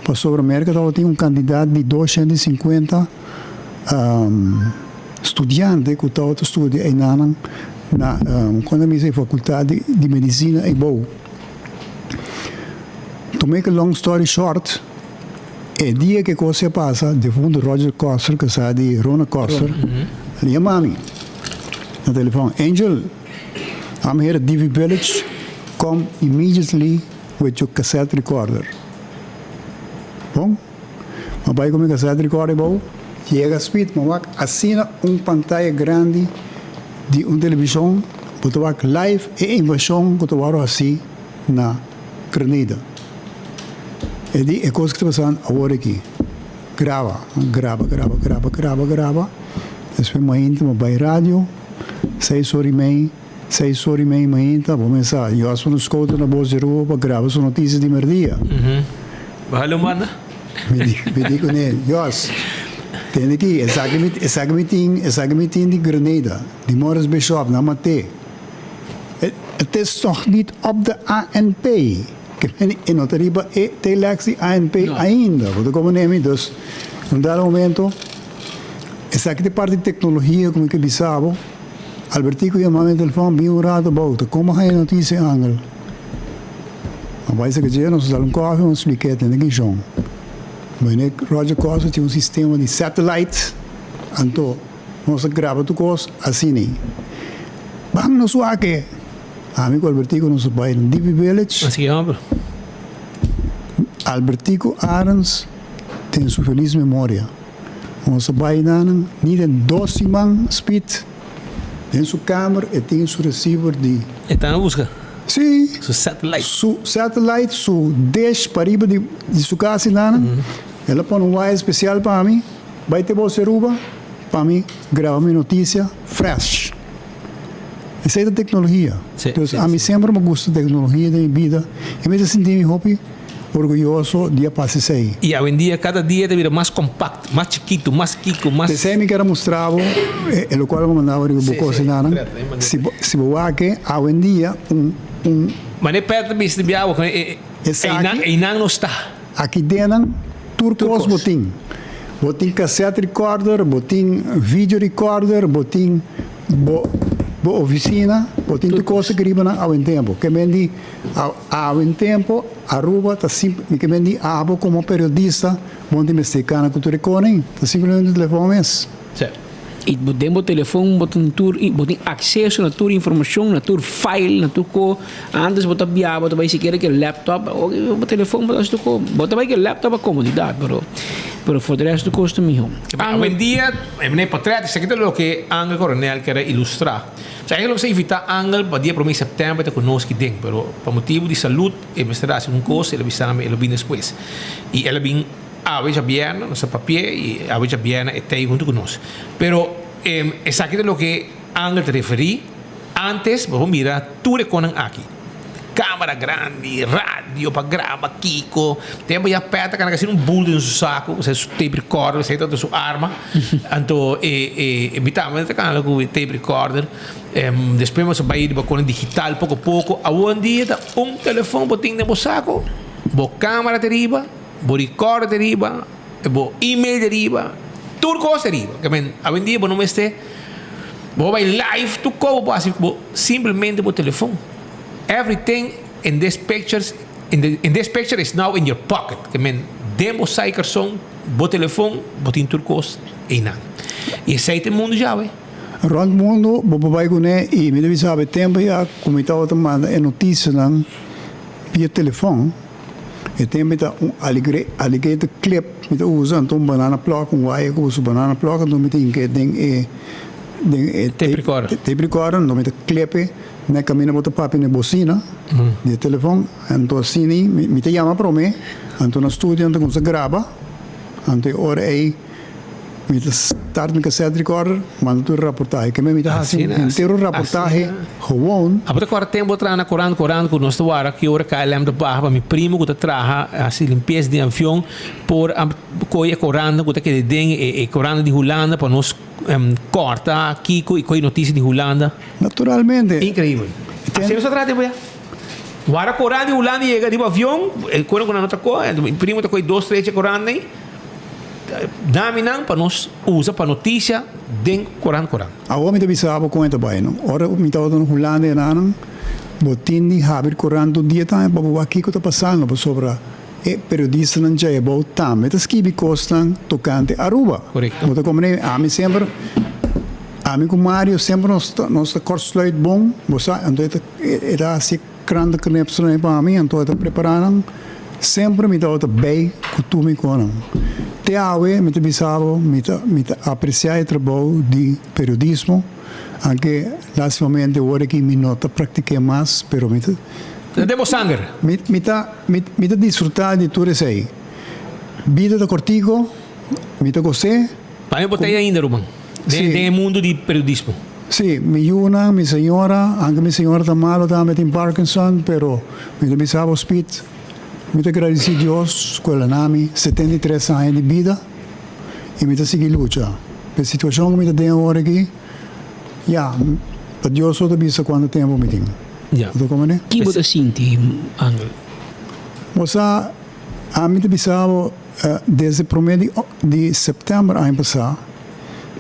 Pasobra Merka tabatin un kantidat di 250 studiante ku tabata studia einanan na kon ta bisa e fakultat di medisina eibou. To make a long story short, e dia ku e kos a pasa, defuntu Roger Koster, kasá di Rona Koster, a yama mi na telefòn, Angel, I'm here at DV Village, come immediately with your cassette recorder. Bon, m'a bai ku mi cassette recorder bou, yega speed, m'a wak asina un pantaya grandi di un televishon, bo ta wak live e invashon ku ta wòrdu hasi na Grenada. E di e kos ku ta pasando awor aki. Graba, graba, graba, graba, graba, graba. Despues mainta m'a bai radio, seis ora i mei. Seis ora i mei mainta, bo mesa Jos van der Schoten na Bos di Aruba pa graba su notisia di merdia. Baha un banda. Mi di, mi di kuné, Jos, tende aki, esaki mi, esaki mi tin, esaki mi tin di Grenada, di Morris Bishop, nan mat'é. Het is nog niet op de ANP. Ke men e no ta riba e telex di ANP ainda. Bo ta komprendé mi? Dus, un dado momento, esaki ta parti di teknologia ku mi ke bisa bo. Albertico yama mi telefon bin un rato bouta como haña noticia Angel? A bai sa dje nos a dal un koffie nos spliké tende kishon. Meneer Roger Costa tin un sistema di satellite anto nos a graba tur kos asina. Ban nos wak e! Ami ku Albertico nos a bai na DP Village. Así homber. Albertico Arends den su feliz memoria. Nos a bai nanan ni den dos siman Speed den su kamer e tin su receiver di. E ta na buska? Si. Su satellite. Su satellite, su dish pariba di su kas i nanan. El a pone un wire spesial pa mi bai te Bos Aruba pa mi graba mi notisia fresh. Esei ta teknologia. Dus ami semper mi gusta teknologia den mi bida i mi ta sinti mi hopi orguyoso di a pasa esei. I awendia kada dia ta bira mas kompakt, mas chikitu, mas kiko, mas. P'esei mi kier a mustra bo e lokual bo manda bo riba bo kosinanan. Si bo si bo wak awendia un un. Mane Pet ta bisa di biaha bo e einan einan no sta. Aki dennan tur kos bo tin. Bo tin cassette recorder, bo tin video recorder, bo tin bo bo oficina, bo tin tur kos aki riba nan awentempo. Ke men di awentempo Aruba ta simp mi ke men di abo komo periodista bo no tin mester kana ku tur e koning, ta simplemente telefon mes. I bo den bo telefon bo tin tur bo tin akseso na tur informashon, na tur file, na tur ko. Antes bo ta biaha bo ta bai sikiera ku e laptop, awor bo telefon bo ta hasi tur ko. Bo ta bai ku e laptop pa komodidat pero pero for de resto tur kos ta mihó. Awendia e meneer Potret esaki ta loke Angel Coronel ker a ilustrá. So eigenlijk nos a invitá Angel pa dia promé di sèptèmber ta ku nos aki den pero pa motibu di salud e mester hasi un kos el a bisa mi el a bin despues i el a bin Awe djabièrnè nos a papi'é i awe djabièrnè e t'ei huntu ku nos. Pero esaki ta loke Angel ta referí antes, bo por mira tur e konan aki. Camera grandi, radio pa graba kico. Tempo ya Peter cana casi un bulto den su saco, o sea su tape recorder, esey tabata su arma. Anto e e e mi tambe ta cana cu e tape recorder. Despues nos a bay riba con digital poco poco. Awendia ta un telefon bo tin den bo saco, bo camera ta riba, bo recorder ta riba, bo email ta riba, tur cos ta riba. Ke men awendia bo no mester bo bay live tur cos bo por haci cu bo simplemente bo telefon. Everything in this pictures in the in this picture is now in your pocket. Ke men den bo saikerson, bo telefon, bo tin tur kos einan. I esei ta e mundu djawe. Rònt mundu bo por bai kuné i mi ta bisa bo e tempu ya ku mi tabata manda e notisianan via telefòn, e tempu ta un alligator clip mi ta usa, anto un banana plug, un waya ku usa banana plug, anto mi ta hink'é den e den e Tape recorder. Tape recorder, anto mi ta clip'e. Na e kaminda bo ta papia na e bosina di e telefon, anto asina mi ta yama prome, anto na studio nan ta kuminsá graba, anto e ora ei mi ta start mi cassette recorder, manda tur e raportahe. Keme mi ta hasi henter un raportahe gewoon. Abo ta kòrda tempu bo traha na korant korant ku nos ta wara ki ora KLM ta baha pa mi primo ku ta traha hasi limpiesa di avion por a kohe e korantnan ku ta keda den e korantnan di Hulanda pa nos Kòrta kiko i koe notisia di Hulanda. Naturalmente. Increíbel. Asina nos ta trata tempu ya. Wara korant di Hulanda yega riba avion, e koe ku nan no ta koe, mi primo ta koe dos tres dje korant ei, dami nan pa nos usa pa notisia den korant korant. Awor mi ta bisa bo kon e ta bai no. Ora mi tabata na Hulanda e nanan, bo tin di habri korant tur dia tambe pa bo wak kiko ta pasando pasobra E periodistanan djei abou tambe ta skibi kosnan tokante Aruba. Korekto. Bo ta komprende? Ami semper, ami ku Mario semper nos ta nos ta kortsluit bon, bo sa, anto e ta e ta hasi krantenknipselnan ei pa mi, anto e ta prepará nan. Semper mi tabata bei ku tur mi konan. Te awe mi ta bisa bo, mi ta mi ta apresiá e trabou di periodismo, anke lastimamente awor aki mi no ta praktik'é mas, pero mi ta. Ta den bo sanger. Mi mi ta mi mi ta disfrutá di tur esei. Bida ta kortiku, mi ta gos'é. Pa mi bo ta ei ainda, ruman, den den e mundu di periodismo. Sí, mi yunan, mi señora, anke mi señora ta malo tambe, tin Parkinson, pero mi ta bisa bo Speed, mi ta gradisí Dios ku el a na mi 73 aña di bida i mi ta sigui lucha. P'e situashon ku mi ta den awor aki, ya, ta Dios so ta bisa kuantu tempu mi tin. Ya. Bo ta comprende? Ki bo ta sinti, Angel? Bo sa, ami ta bisa bo, desde prome di di september aña pasá,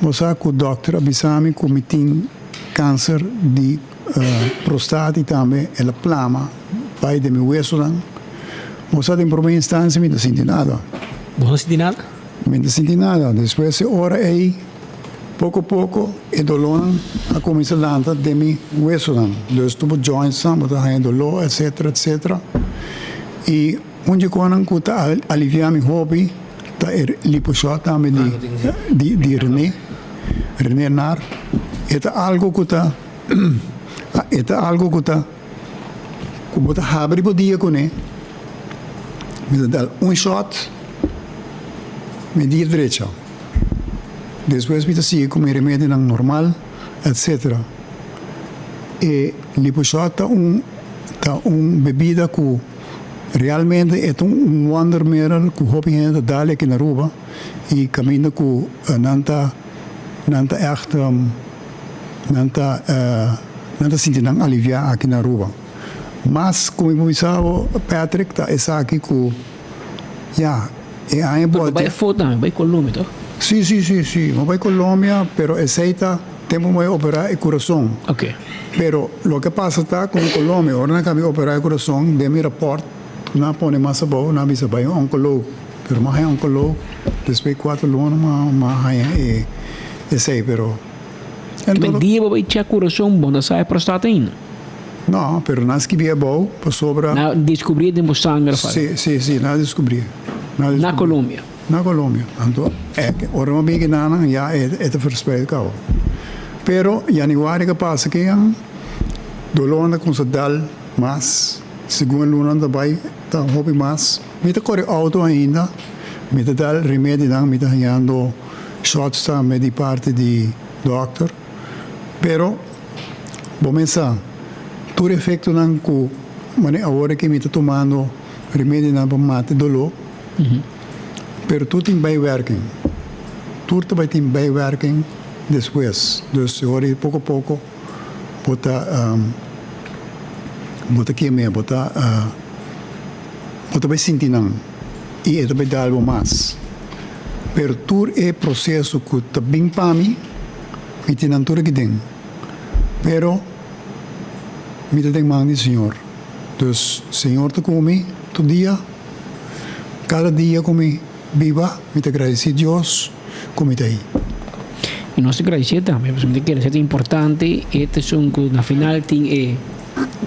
bo sa ku dòkter a bisa mi ku mi tin kanser di prostat i tambe el a plama bai den mi wesonan. Bo sa den prome instansia mi no sinti nada. Bo no sinti nada? Mi no sinti nada. Despues e ora ei. Poko poko e dolónan a kuminsá lanta den mi wesonan. Dus tur bo jointsnan bo ta haña doló etcetera etcetera. I un dje konan ku ta aliviá mi hopi ta e liposhòt tambe di di René, René Nar. E ta algu ku ta e ta algu ku ta ku bo ta habri bo dia kuné. Mi ta dal un shòt mi dia drecha. Despues mi ta sigui ku mi remedinan normal, etc. E liposhot ta un ta un bebida ku realmente e ta un wondermiddel ku hopi hende ta dal aki na Aruba i kaminda ku nan ta nan ta ègt nan ta nan ta sinti nan aliviá aki na Aruba. Mas ku mi por bisa bo Patrick ta esaki ku ya. E aña Pero bo bai afó tambe, bai Colombia toch? Sí, sí, sí, sí. Bo bai Colombia, pero esei ta tempu bo bai operá e kurason. Oké. Pero loke a pasa ta ku na Colombia, ora nan kaba operá e kurason, den mi rapòrt nan a pone mas abou, nan a bisa bai un onkoloog. Pero mi a haña onkoloog despues di kuater luna mi a haña e esei, pero. Pero dia bo bai chèk kurason, bo no sa e prostata ainda? No, pero nan skibi abou pasobra. Nan descubri den bo sanger of algo? Si, si, si, nan a descubri. Na Colombia? Na Colombia. Anto, e ora mi a bin kinanan ya e ta verspreid caba. Pero januari ke pasa kian, dolornan ta cuminsa dal mas, segun e lunanan ta bay ta hopi mas. Mi ta core auto ainda, mi ta dal remedinan, mi ta hañando shots tambe di parti di dokter, pero. Bo mesa tur efectonan cu Mane awor aki mi ta tumando remedionan pa mata e doló, pero tur tin bijwerking. Tur ta bai tin bijwerking despues. Dus e ora ei poko poko bo ta bo ta keme, bo ta bo ta bai sinti nan i e ta bai dal bo mas. Pero tur e proseso ku ta bin pa mi, mi tin nan tur aki den. Pero mi ta den man di Señor. Dus Señor ta ku mi tur dia. Kada dia ku mi biba, mi ta gradisí Dios ku mi ta ei. I nos ta gradisé tambe, pasobra mi ta kere sa ta importante e ta esun ku na final tin e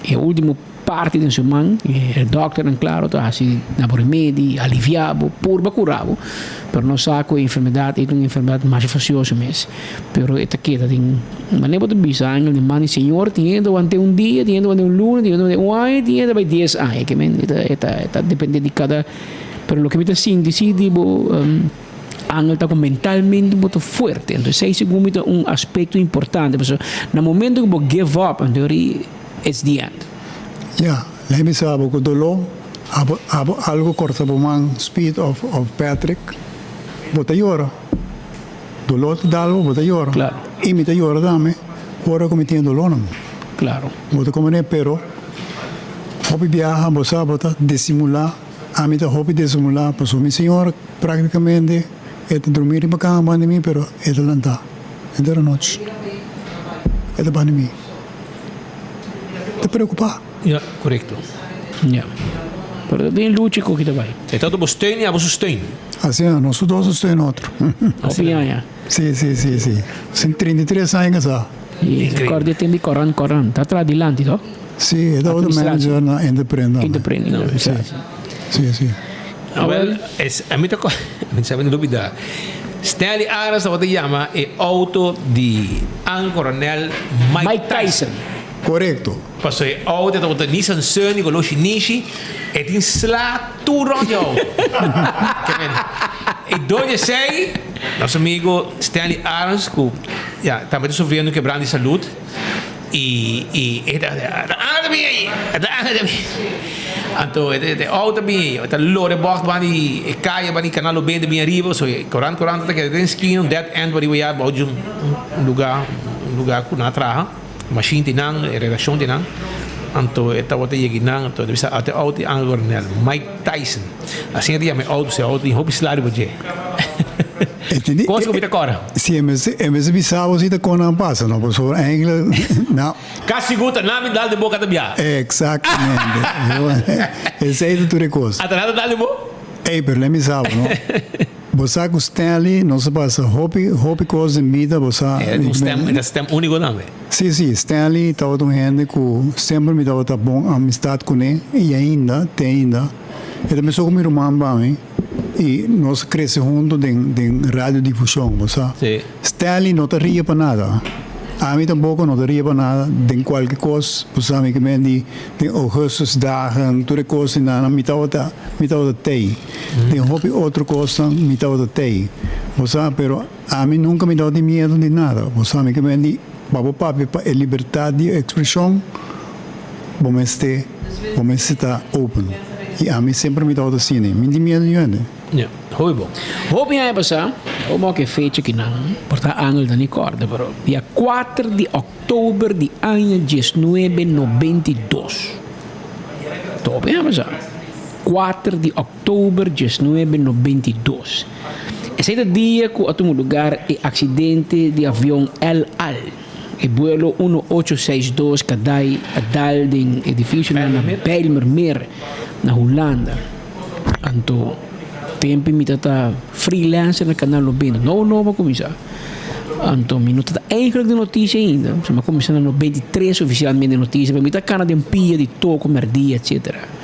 e ultimo parti den su man. E dòkternan klaro ta hasi na bo remedi, aliviá bo, purba kurá bo, pero nos sa ku e enfermedat ei ta un enfermedat masha fasioso mes. Pero e ta keda den manera bo ta bisa angel den man di Señor tin hende ta want'é un dia, tin hende ta want'é un luna, tin hende ta want'é un aña, tin hende ta bai dies aña. Ke men e ta e ta e ta depende di kada pero loke mi ta sinti si di bo angel ta ku mentalmente bo ta fuerte. Entonces esei segun mi ta un aspecto importante pasobra na momento ku bo give up anto ri it's the end. Ya, lei mi sa bo ku doló abo abo algo korta bo man Speed of of Patrick bo ta yora. Doló ta dal bo, bo ta yora. Claro. I mi ta yora tambe ora ku mi tin e dolónan. Claro. Bo ta komprendé? Pero hopi biaha bo sa bo ta disimulá. Ami ta hopi disimulá pasobra mi señora práktikamente e ta drumí riba kama banda di mi pero e ta lantá henter anochi. E ta banda di mi. Ta preokupá. Ya, korekto. Ya. Pero ta den lucha ku kita bai. E ta bo steun i abo su steun. Asina, nos tur dos a steun otro. Hopi aña. Si, si, si, si. Sin 33 aña kasá. I kòrda e tempu di koran koran. Ta traha dilanti to? Si, e tabata manager na Interprint tambe. Interprint, Si, si, si. Awel, es, ami ta kòrda, mi sa mi no lubidá. Stanley Aras tabata yama e outo di An Coronel Mike Tyson. Korekto. Paso e auto tabata Nissan Sunny color shinishi, e tin sla tur rond di auto. E doño esey, nos amigo Stanley Arends cu ya tambe ta sufriendo un quebranto di salud y y e ta anda bin ey, ta anda bin. Anto e auto bin ey, e ta lora e bocht ban di e calle ban di Canal Lobende bin ariba, so e corant corant ta keda den skina un dead end pariba ya bao di un lugar, un lugar cu nan a traha. Machine di nan, e redaccion di nan, anto e tabata yega nan, anto e ta bisa ate auto di Angel Coronel, Mike Tyson. Asina ta yama e auto, si e auto tin hopi sla riba dje. Cos cu mi ta cora. Si e mester e mester bisa bo si ta con nan pasa no, pasobra eigenlijk na. Casi guta nan mi dal den boca ta bia. Exactamente. Esey ta tur e cos. Ata nan ta dal den bo? Ey, pero lei mi sa bo no. Bo sa ku Stanley nos a pasa hopi hopi kos den bida bo sa. E un stem e ta stem uniko tambe. Si si Stanley tabata un hende ku semper mi tabata bon amistat kuné i ainda te ainda e ta mesun ku mi ruman pa mi i nos a krese huntu den den radiodifushon bo sa. Stanley no ta ria pa nada ami tampoko no ta ria pa nada den kualke kos bo sa mi ke men di den augustusdagen tur e kos nan mi tabata mi tabata tei. Den hopi otro kosnan mi tabata tei, bo sa, pero ami nunka mi tabatin miedu di nada. Bo sa, mi ke men di pa bo papia pa e libertat di ekspreshon, bo mester, bo mester ta open. I ami semper mi tabata asina, mi no tin miedu di hende. Ya, hopi bon. Hopi aña pasá, bo ke fecha kinan, por ta angel ta ni kòrda, pero dia kuater di òktober di aña diesnuebe nobenta i dos. Ta hopi aña pasá. Kuater di òktober 1992. Esei ta dia ku a tuma lugar e aksidente di avion El Al. E buelo uno ocho seis dos kadai a dal den edifisionan na Bijlmermeer na Hulanda. Anto tempu mi ta ta freelancer na Kanal Nobenta. Nobo nobo a kuminsá. Anto mi no ta ta eigenlijk den notisia ainda. Mi a kuminsá na 93 ofisialmente den notisia, pero mi ta kana den pia di toko, mèrdia, etsetera.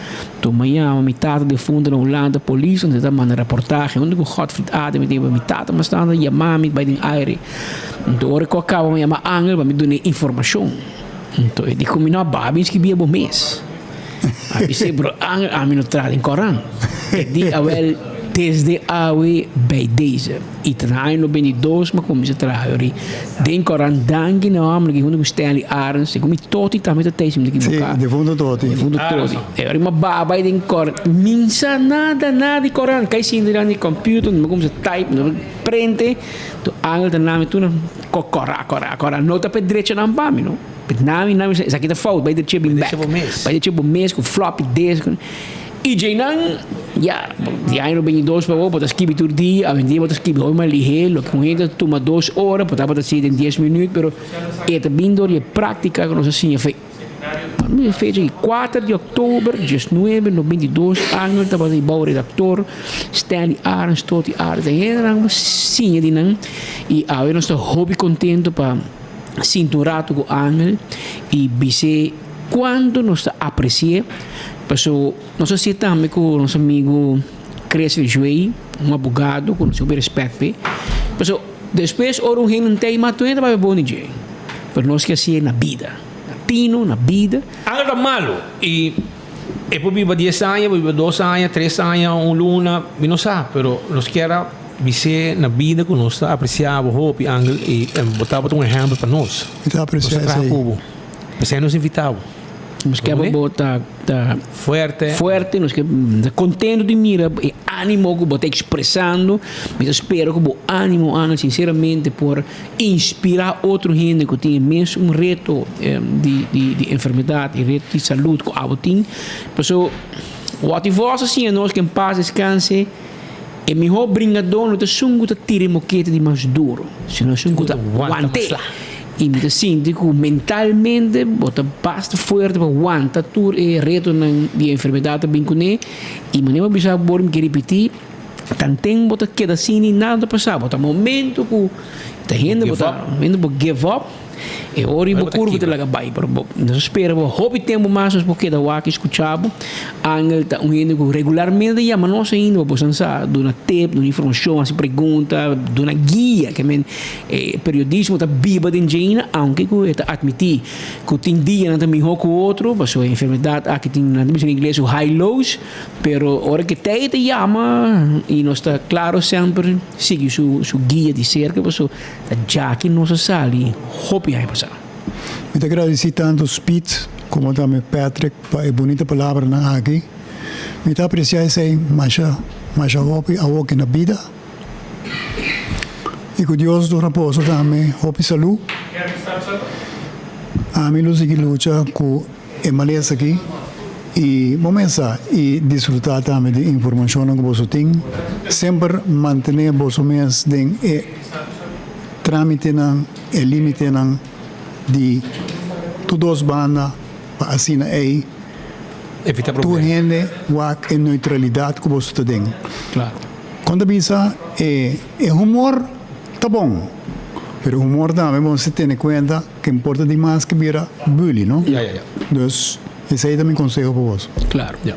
Tuma yama mi tata defunto na Hulanda polis anto ta manda reportahe hunto ku Godfried Adem mi tin mi tata mas tanto yama mi bai den aire anto ora ku a kaba mi yama Angel pa mi duna e informashon anto e di ku mi no a babi skibia bo mes a bis'e bro Angel ami no traha den koran e di awel. Desde awe bij deze. I ta na aña 92 mi a kuminsá traha yori den Koran. Danki na hòmber ki huntu ku Stanley Arends, segun mi Toti tambe ta tei si mi ta ekiboká. Sí, defunto Toti. Defunto Toti. E ora mi a baha bai den Koran, mi n sa nada nada di Koran. Kai sinta dilanti di computer, mi a kuminsá type, mi a prente, tur angel ta na mi tur na kòrá kòrá kòrá. No ta pa e drechanan pa mi no. Nami nami esaki ta fout, bai drecha bin bèk. Bai drecha bo mes ku floppy disk. I djeinan, ya, di aña 92 pa bo, bo ta skibi tur dia, awendia bo ta skibi hopi mas lihé, loke un hende ta tuma dos ora, bo tabata hasi den dies minüt, pero e ta bin dor di e práktika ku nos a siña fe. E fecha aki, kuater di òktober, diesnuebe 92, Angel tabata di bou redaktor, Stanley Arends, Toti Arends, e hendenan ku siña di nan, i awe nos ta hopi kontentu pa sinta un ratu ku Angel i bis'é Cuanto nos ta apreci'e, paso nos a haci'e tambe cu nos amigo Chris Vijuey, un abogado cu nos hopi respet p'e, paso despues ora un hende ta ima tur hende ta papia bon di dje, pero nos ke haci'e na bida, na tino, na bida. Algo ta malo y e por biba dies aña, por biba dos aña, tres aña, un luna, mi no sa, pero nos kier a bis'e na bida cu nos ta aprecia bo hopi Angel y bo tabata un ehempel pa nos. Mi ta aprecia Nos a traha esey. cu bo. P'esei nos invitá bo. Nos ke pa bo ta ta Fuerte. fuerte, nos ke ta contento di mira e animo ku bo ta expresando. Mi ta spera ku bo animo, Angel, sinceramente por inspira otro hende ku tin e mesun reto di di di enfermedad y reto di salud ku abo tin. Paso wòt i vòs a siña nos ke en paz descanse e mihó bringadó no ta esun ku ta tira e mokete di mas duro, sino esun ku ta want'é. I mi ta sinti ku mentalmente bo ta basta fuerte pa wanta tur e retonan di e enfermedat ta bin kuné. I manera bo bisa bo mi ke ripití, tanten bo ta keda asina nada no ta pasa. Bo ta momento ku ta hende bo ta hende bo give up, e ora i bo kurpa ta laga bai. Pero bo nos a spera bo hopi tempu mas nos por keda wak i skucha bo. Angel ta un hende ku regularmente ta yama nos ainda pa bo san sa duna tip, duna informashon, hasi pregunta, duna guia. Ke men E periodismo ta biba den djeina, aunke ku e ta atmití ku tin dianan ta mihó ku otro, pasobra e enfermedat aki tin, nan ta bisa na ingles, su high lows, pero ora ku tei ta yama i nos ta klaro semper sigui su su guia di serka, pasobra ta djaki nos a sali hopi aña pasá. Mi ta gradisí tantu Speed komo tambe Patrick pa e bunita palabranan aki. Mi ta apresiá esei masha masha hopi awoki na bida. I ku Dios duna boso tambe hopi salú. Ami lo sigui lucha ku e malesa aki i bo mesa i disfrutá tambe di informashonnan ku boso tin. Semper mantené boso mes den e trámitenan, e límitenan di tur dos banda pa asina ei tur hende wak e neutralidat ku boso ta den. Kon ta bisa e e humor ta bon, pero humor tambe bo mester tene kuenta ke importa di mas ke bira bully no. Ya ya ya. Dus esei ta mi konseho pa boso. Klaro. Ya.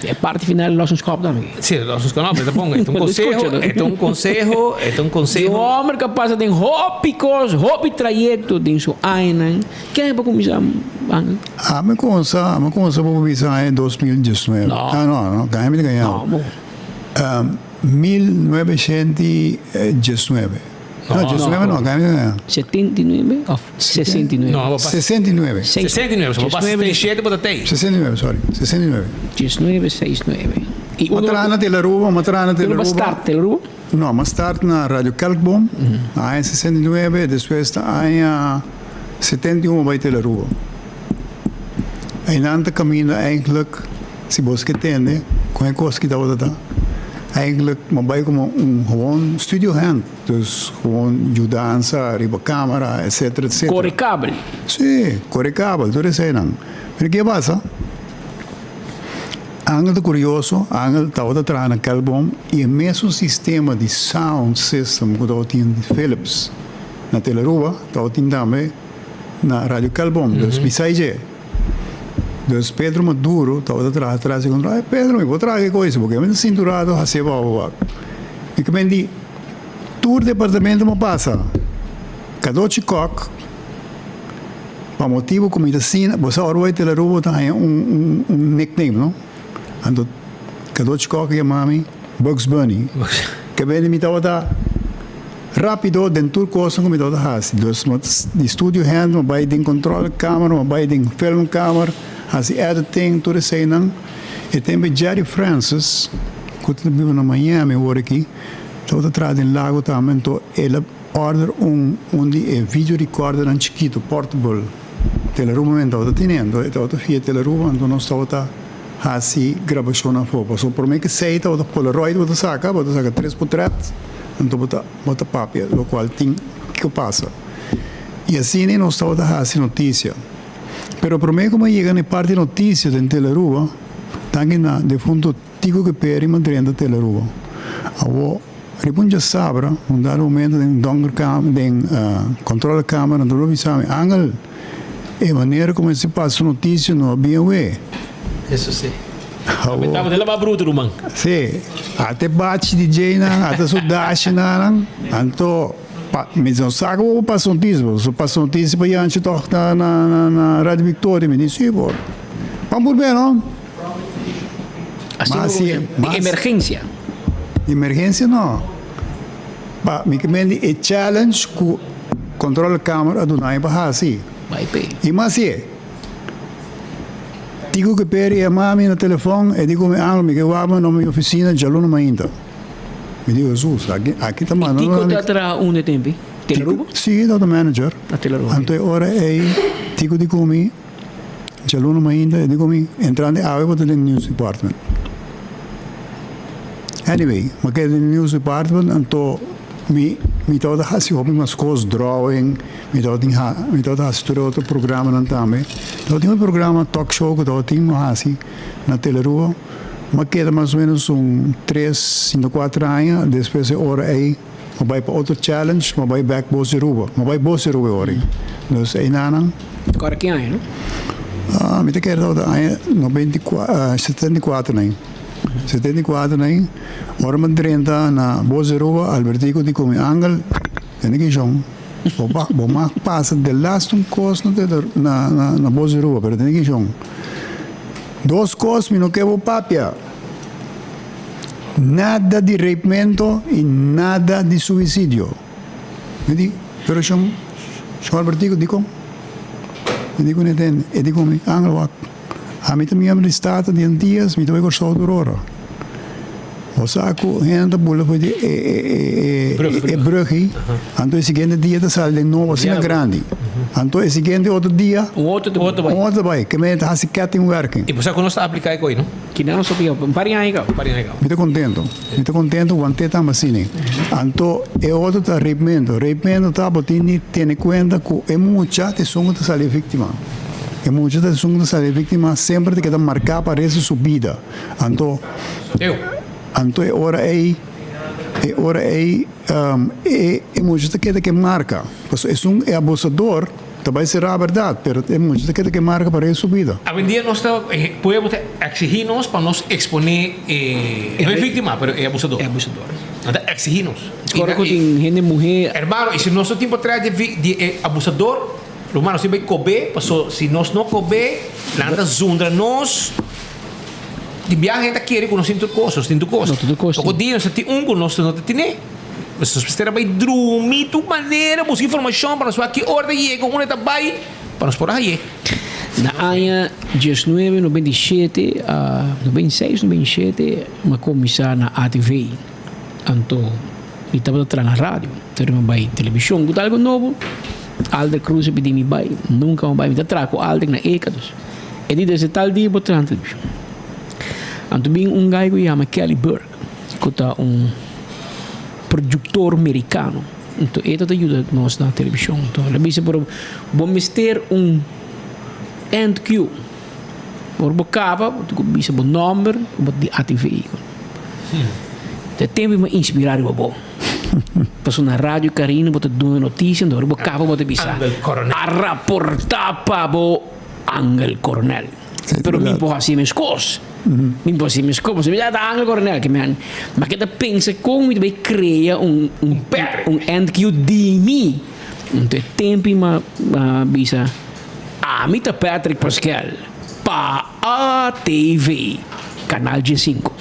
E parti final los un skòp tambe. Si, los un skòp, no, pero ta bon, e ta un konseho, e ta un konseho, e ta un konseho. Di un hòmber ku a pasa den hopi kos, hopi trayekto den su añanan. Ke aña bo kuminsá, Angel? Ami kuminsá, ami kuminsá bo bisa aña 2019. No. Ah, no, no, ke aña mi ta gaña. No, bo. 1919. No, 19 no, no. 79 of 69? No, papá. 69. 69, so papá 67 bota tei. 69, sorry. 69. 19, 69. Y uno Matrana Telaruba, Matrana Telaruba. Uno start Telaruba? No, ma start na Radio Kelkboom, mm -hmm. aña 69, después aña 71 bai Telaruba. Einan ta caminda eigenlijk Si bos ke tende kon e kos ki tabata ta, eigenlijk mi a bai komo un gewoon studio hand, dus gewoon yudansa riba kamera etcetera etcetera. Kore kabel. Si, kore kabel, tur eseinan. Pero ke pasa? Angel ta kurioso, Angel tabata traha na Kelboom i e mesun sistema di sound system ku tabatin di Philips na Tele Aruba tabatin tambe na Radio Kelboom, dus mi sai dje. Dus Pedro Maduro tabata traha tras di control. Ay Pedro, mi por traha ki cosa, porque mi ta sinturado hacié bo bo wak. Mi ke men di, tur departamento mi a pasa. Cadochi Kok, pa motibo cu mi ta asina, bo sa ora bo bay Telaruba bo ta haña un un un nickname, no? Anto Cadochi Kok a yama mi. Bugs Bunny. Ke bende mi tabata rapido den tur kosnan ku mi tabata hasi. Dus di studio hand mi a bai den control kamer, mi a bai den film kamer, hasi editing, tur eseinan. E tempu Jerry Francis, ku ta biba na Miami awor aki, tabata traha den Lago tambe, anto el a order un un di e video recordernan chikitu, portable. Tele-Aruba men tabata tene, anto e tabata fia Tele-Aruba, anto nos tabata hasi grabashon afó. Pasobra promé ku esei tabata Polaroid bo ta saka, bo ta saka tres potret, anto bo ta bo ta papia lokual tin kiko pasa. I asina nos tabata hasi notisia. Pero promé ku mi a yega na e parti notisia den Tele-Aruba, tanki na defunto Tico Keperi mi a drenta Tele-Aruba. Awor, riba un djasabra, un dado momento den donker kamer, den controlekamer, nan ta lo bisa mi, Angel, e manera ku mester pasa notisia no a bien wee. Eso si. Awor. Tabata la mas bruto, ruman. Si. Ata e bachi di djeinan, ata su dashinan, anto. Pa mi no sa ku bo pasa notisia, bo so pasa notisia pa Yanchi tòg na na na Radio Victoria, mi di si por. Ban purbe no. Asina bo di emergensia. Di emergensia no. Pa mi ke men di e challenge ku Controle Kamer a duna mi pa hasi. Bai p'e. I mas si Tico Keperi a yama mi na telefòn e di ku mi Angel mi ke wak mi na mi ofisina djaluna mainta. Mi di, Jesus, aki, aki ta manda. I Tico ta traha unda e tempi? Telaruba? Si, e tabata manager. Na Telaruba. Anto e ora ei, Tico di ku mi, djaluna mainta, e di ku mi, entrante awe bo ta den news department. Anyway, mi a keda den news department, anto mi, mi tabata hasi hopi mas kos, drawing, mi tabatin ha, mi tabata hasi tur e otro programanan tambe. Tabatin un programa talk show ku tabatin no hasi na Telaruba. M'a keda mas o menos un tres sinto kuater aña, despues e ora ei m'a bai pa otro challenge, m'a bai bek Bos di Aruba, m'a bai Bos di Aruba e ora ei. Dus einanan. Kòrda ki aña no? Mi ta kere tabata aña noventa i kuater, setenta i kuater nei. Setenta i kuater nei, ora m'a drenta na Bos di Aruba, Albertico di ku mi Angel, tene ki shon, bo bo mag pasa de laatste un kos na na Bos di Aruba, pero tene ki shon. Dos kos mi no ke bo papia, nada di reipmento i nada di suisidio. Mi di, pero shon, shon Albertico, dikon? Mi di ku ne tende. E di ku mi, Angel wak, ami ta miembro di Staten di Antias, mi ta bai Kòrsou tur ora. Bo sa ku hende ta bula for di e e e brug ei, anto e siguiente dia ta sali den nobo asina grandi. Anto e siguiente otro dia un otro ta bai. Un otro ta bai, ke men ta hasi kettingwerking. I bo sa ku nos ta apliká e koi, no? Kinan nos ta apliká? Un par di aña kaba. Un par di aña kaba. Mi ta kontento. Mi ta kontento want'é tamba asina. Anto e otro ta reipmento. Reipmento ta bo tin di tene kuenta ku e mucha ta esun ku ta sali e víktima. E mucha ta esun ku ta sali e víktima semper ta keda marká pa resto di su bida. Anto, anto e ora ei, e ora ei, e e mucha ta keda ke marka. Pasobra esun e abusador ta bai sera bèrdat, pero e mucha ta keda ke marka pa resto su bida. Awendia nos ta, e pueblo ta eksihí nos pa nos eksponé e, no e víktima, pero e abusador. E abusador. Nan ta eksihí nos. Ora ku tin hende muhé. Hermano, i si nos no tin por traha di e abusador, ruman nos tin bai kob'é, pasobra si nos no kob'é, nan ta zundra nos. Di biaha hende ta kere ku nos tin tur kos, nos tin tur kos. No tin tur kos. Poko dia nos ta tin un ku nos no ta tene. Nos mester a bai drumi tur manera, buska informashon pa nos wak ki ora ta yega, unda ta bai, pa nos por a haye. Na aña diesnuebe noventa i shete, noventa i seis, noventa i shete, mi a kuminsá na ATV. Anto mi tabata traha na radio, pero mi a bai televishon ku ta algu nobo. Alder Cruz a pidi mi bai, nunka mi a bai. Mi ta traha ku Alder na Eka dus. E di desde tal dia bo traha na televishon. Anto bin un guy ku yama Kelly Burke ku ta un productor merikano. Anto e ta ta yuda nos na televishon. Anto el a bisa pero bo mester un end cue. Ora bo kaba bo tin ku bisa bo nomber ku bo di ATV. Ta e tempu mi a inspira riba bo. Pasobra na Radio Carino bo ta duna notisia anto ora bo kaba bo ta bisa a raporta pa bo. Angel Coronel. Pero mi por hasi meskos. Mi por hasi meskos. Pasobra mi ta Angel Coronel. Ke men, ma ke ta pensa kon mi ta bai krea un un un NQ di mi. Anto e tempu mi a bisa, ami ta Patrick Pascal pa ATV, Canal diesinco.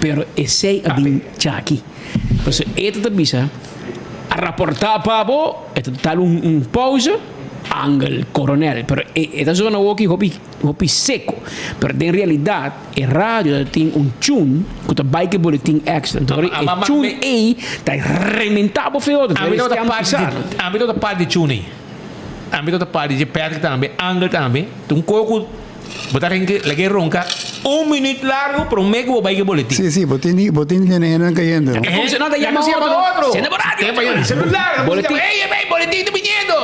Pero esei a bin djaki. Pasobra e ta ta bisa, a raportá pa bo, e ta dal un pauze, Angel Coronel. Pero e ta zona hoki hopi hopi seco. Pero den realidad e radio ta tin un tune cu ta bay cu e boletin extra. Enton e tune ey ta rementa bo fe otro. Ami tabata parti di, ami tabata parti di tune ey. Ami tabata parti di Patrick tambe, Angel tambe. Ta un co cu bo ta rinca laga e ronca un minuut largo prome cu bo bay cu e boletin. Si, si, bo tin di, bo tin di tene hendenan cayente, no? E nan ta yama otro. Sende bo radio. Celular. Boletin. Ey, ey, boletin ta biniendo.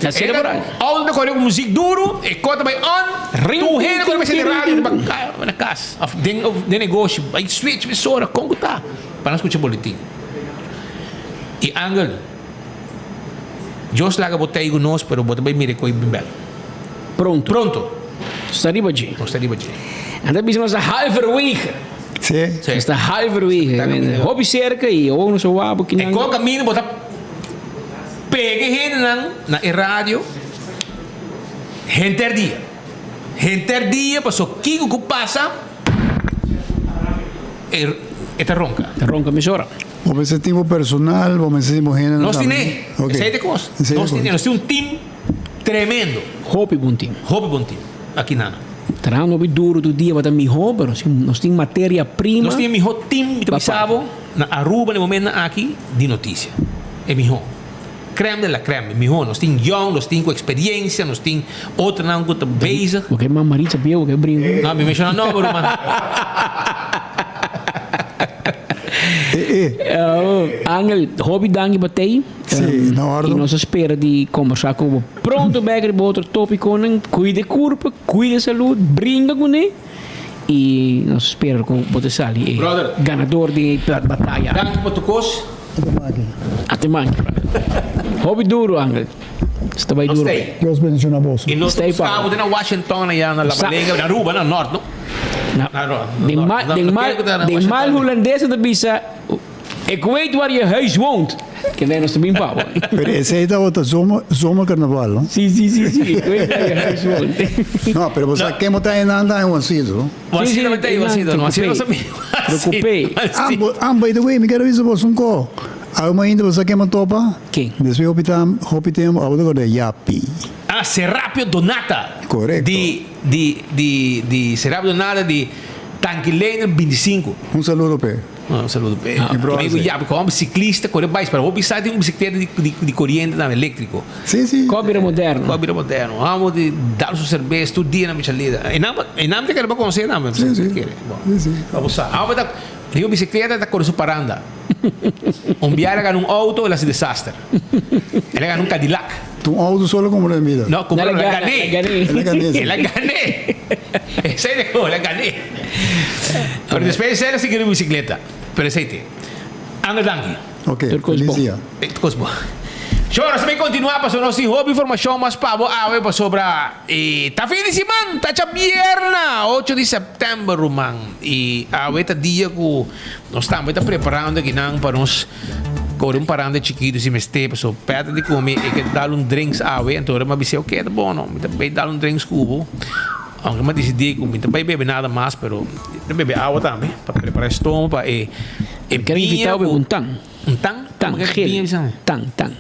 Na sende bo radio. Auto ta kore ku muzik duru, e kota bai on, tur hende kore bai sende radio riba na kas of den den negoshi, bai switch mesora kon ku ta pa nan skucha boletin. I Angel, Dios laga bo tei ku nos pero bo ta bai mira e koi bin bèk. Pronto. Pronto. Nos ta riba dje. Nos ta riba dje. Nan ta bisa nos ta halverwege. Sí. Nos ta halverwege. Hopi serka i awor nos a wak bo kinan. E kon kaminda bo ta. Pega e hendenan na e radio henter dia. Henter dia paso kiko ku pasa e ta ronka. Ta ronka mesora. Bo mester tin bo personal, bo mester tin bo hendenan Nos tine. Esei ta e kos. Nos tine. Nos tin un team tremendo. Hopi bon team. Hopi bon team aki nan. Trahando hopi duro tur dia pa ta miho, pero nos tin materia prima. Nos tin e miho team, mi ta bisa bo, na Aruba na e momentonan aki di noticia. E miho. Crème de la crème, e miho. Nos tin young, nos tin cu experiencia, nos tin otronan cu ta bezig. Bo ke man Maritza bieu, bo ke brinca. No, mi menciona nomber, ruman. Angel, hopi danki pa tei. Sí, na orde. I nos a spera di kombersá ku bo pronto bek riba otro tópikonan. Kuida e kurpa, kuida e salud, bringa kuné i nos a spera ku bo ta sali e Brother. ganador di e bataya. Danki pa tur kos. Ate maki, brother. Hopi duro, Angel. Sta bai Nos duro. stay. Dios bendiciona boso. I nos ta Stay buska pa. bo te na Washington allá na La Balenga, na Aruba, na Nort, no? Na, Na Aruba, na den Nort. mal, Na- den na mal, ken ku ta na den mal Washington? hulandes nan ta bisa Ik weet waar je huis woont. Ke wen nos ta bin pa bo. Pero esei tabata zomer, zomercarnaval, no? Si, si, si, si. Ik weet waar je huis woont. No, pero bo sa ken bo ta einan ta en Juancito. Juancito mi ta ei, Juancito. Juancito nos amigo. Preocupé. Ah, bo, ah, by the way, mi quiero bisa boso un ko. Awe mainta bo sa ken bo topa? Ken? Despues hopi tam, hopi tempo, abo ta korda Yapi. Ah, Serapio Donata. Correcto. Di, di, di, di Serapio Donata di Tanki Lener 25. Un saludo p'e. Un saludo p'e. Mi brother. Amigo Yapi, ku homber siklista kore bais, pero hopi sa tin un bisikleta di di di koriente tambe eléktriko. Si, si. Kò bira moderno. Kò bira moderno. Amo di dal su serbes tur dia na Michalida. E nan e nan ta kere pa konosé tambe. Si, si. Kere. Bon. Si, si. Pa bo sa. Amo ta riba bisikleta ta kore su paranda. Un biaha el a gana un outo el a hasi desaster. El a gana un Cadillac. Ta un outo solo kumpra den bida? No, kumpra no, el a gané. El a gané, si. El a gané. Esei ta komo, el a gané. Pero despues esei el a sigui riba bisikleta. Pero esei te. Angel danki. Ok, feliz dia. Tur kos bon. Shor, nos ta bay continua pasobra nos tin hopi informacion mas pa bo awe pasobra e ta fin di siman, ta djabierna ocho di september ruman y awe ta dia cu nos tambe ta preparando akinan pa nos kore un paranda chikitu si mester pasobra Peter di ku mi e ke dal un drinks awe anto ora mi a bis'é ok ta bon no mi ta bay dal un drinks ku bo aunke mi a disidí ku mi ta bay bebe nada mas pero mi ta bebe awa tambe pa prepara e stomo pa e e Ker biña invitá bo ku un tan. Un tan? Tan, geel. Tan, tan.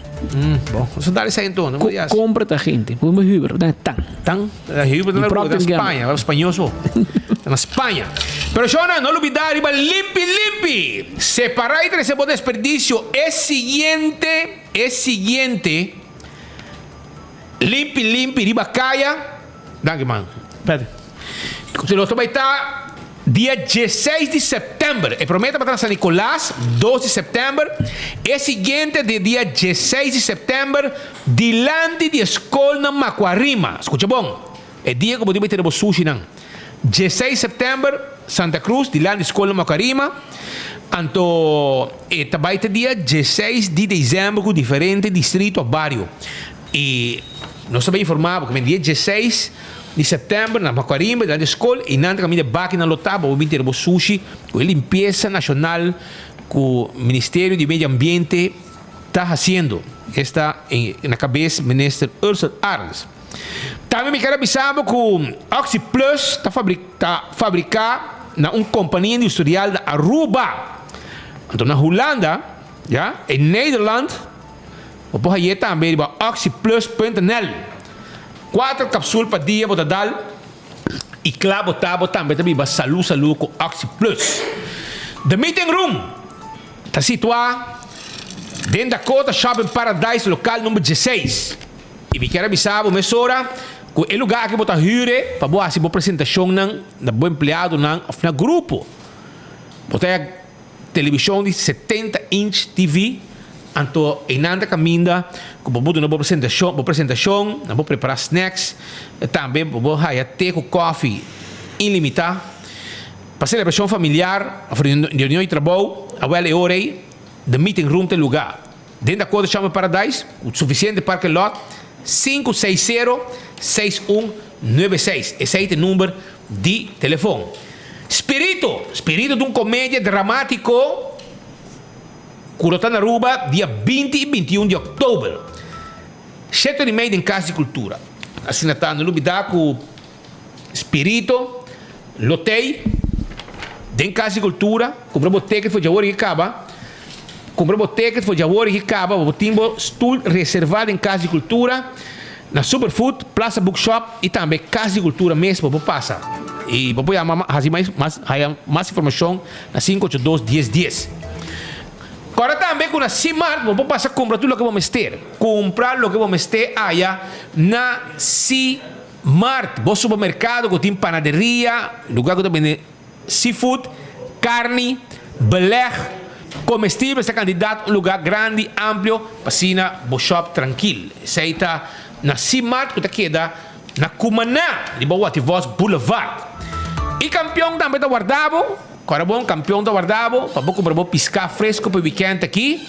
Bon, nos a dal esei enton, no Ko compra ta gente. Bo me huber, dan tan. Tan? Huber ta na Spaña, na spañó so. Ta na Spaña. Pero shona, no lubida riba limpi limpi. Separa y trece bo desperdicio e siguiente, e siguiente. Limpi limpi riba caya. Danki man. Espérate. Si nos ta bai ta dia dieseis di sèptèmber. E promé tabata na San Nicolas, dos di sèptèmber. E siguiente di dia dieseis di sèptèmber dilanti di e skol na Macuarima. Skucha bon, e dia ku bo tin bai tene bo sushinan. Dieseis sèptèmber, Santa Cruz, dilanti di skol na Macuarima. Anto e ta bai ta dia dieseis di desèmber ku diferente distrito òf bario. I nos ta bai informá bo ku dia dieseis di sèptèmber na Macuarimba dilanti di skol i nan ta kaminda baki nan lo ta bo bin tene bo sushi ku e limpiesa nashonal ku Ministerio di Medio Ambiente ta hasiendo. Esta na kabes Minister Ursell Arends. Tambe mi ker a bisa bo ku Oxi Plus ta ta fabriká. na un kompania industrial na Aruba. Anto na Hulanda, ya, in Nederland, bo por haye tambe riba oxyplus.nl. Kuater kapsul pa dia bo ta dal i kla bo ta bo tambe ta biba salu salu ku Oxyplus. The Meeting Room ta situá den Dakota Shopping Paradise lokal number dieseis. I mi kier a bisa bo mesora ku e lugá aki bo ta hür pa bo hasi bo presentashonnan na bo empleadonan òf na grupo. Bo ta haya televishon di setenta inch TV, anto einan ta kaminda ku bo por duna bo presentashon, bo presentashon, nan por prepará snacks, tambe bo por haya te ku kòfi ilimitá. Pa selebrashon familiar òf reunion di trabou, awèl e ora ei The Meeting Room ta e lugá. Den Dakota Shopping Paradise, ku sufisiente parke lot, sinku seis sero, seis un nuebe seis. Esei ta e number di telefon. Spirito! Spirito ta un komedia dramátiko ku lo ta na Aruba dia binti i bintiun di òktober, shete di mei den Kas di Kultura. Asina ta, no lubidá ku Spirito lo tei den Kas di Kultura. Kumpra bo teket for djawor i kaba. Kumpra bo teket for djawor i kaba pa bo tin bo stul reservá den Kas di Kultura, na Superfood, Plaza Bookshop i tambe Kas di Kultura mes bo por pasa. I bo por yama hasi mas haya mas informashon na 582 dies dies. Kòrda tambe ku na Simart bo por pasa kumpra tur loke bo mester. Kumpra loke bo mester aya na Simart. Mart, bo supermerkado ku tin panaderia, lugá ku ta bende seafood, karni, beleg, komestibel esta kantidat, un lugá grandi, amplio pa asina bo shop trankil. Esei ta na Simart ku ta keda na Cumaná, riba Wativos Boulevard. I Kampion tambe ta warda bo, kòrda bon, Kampion ta warda bo pa bo kumpra bo piská fresko pa e wikènt aki.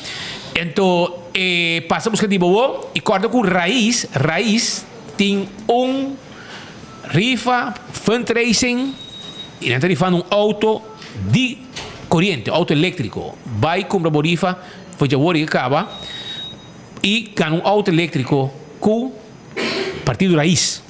Ento e pasa buska di bo wo i kòrda ku Rais, Rais, Tin un rifa, fundraising, y nan ta rifando un auto di coriente, auto electrico. Bay cumpra bo rifa for djawor y caba y gana un auto electrico cu Partido Raiz.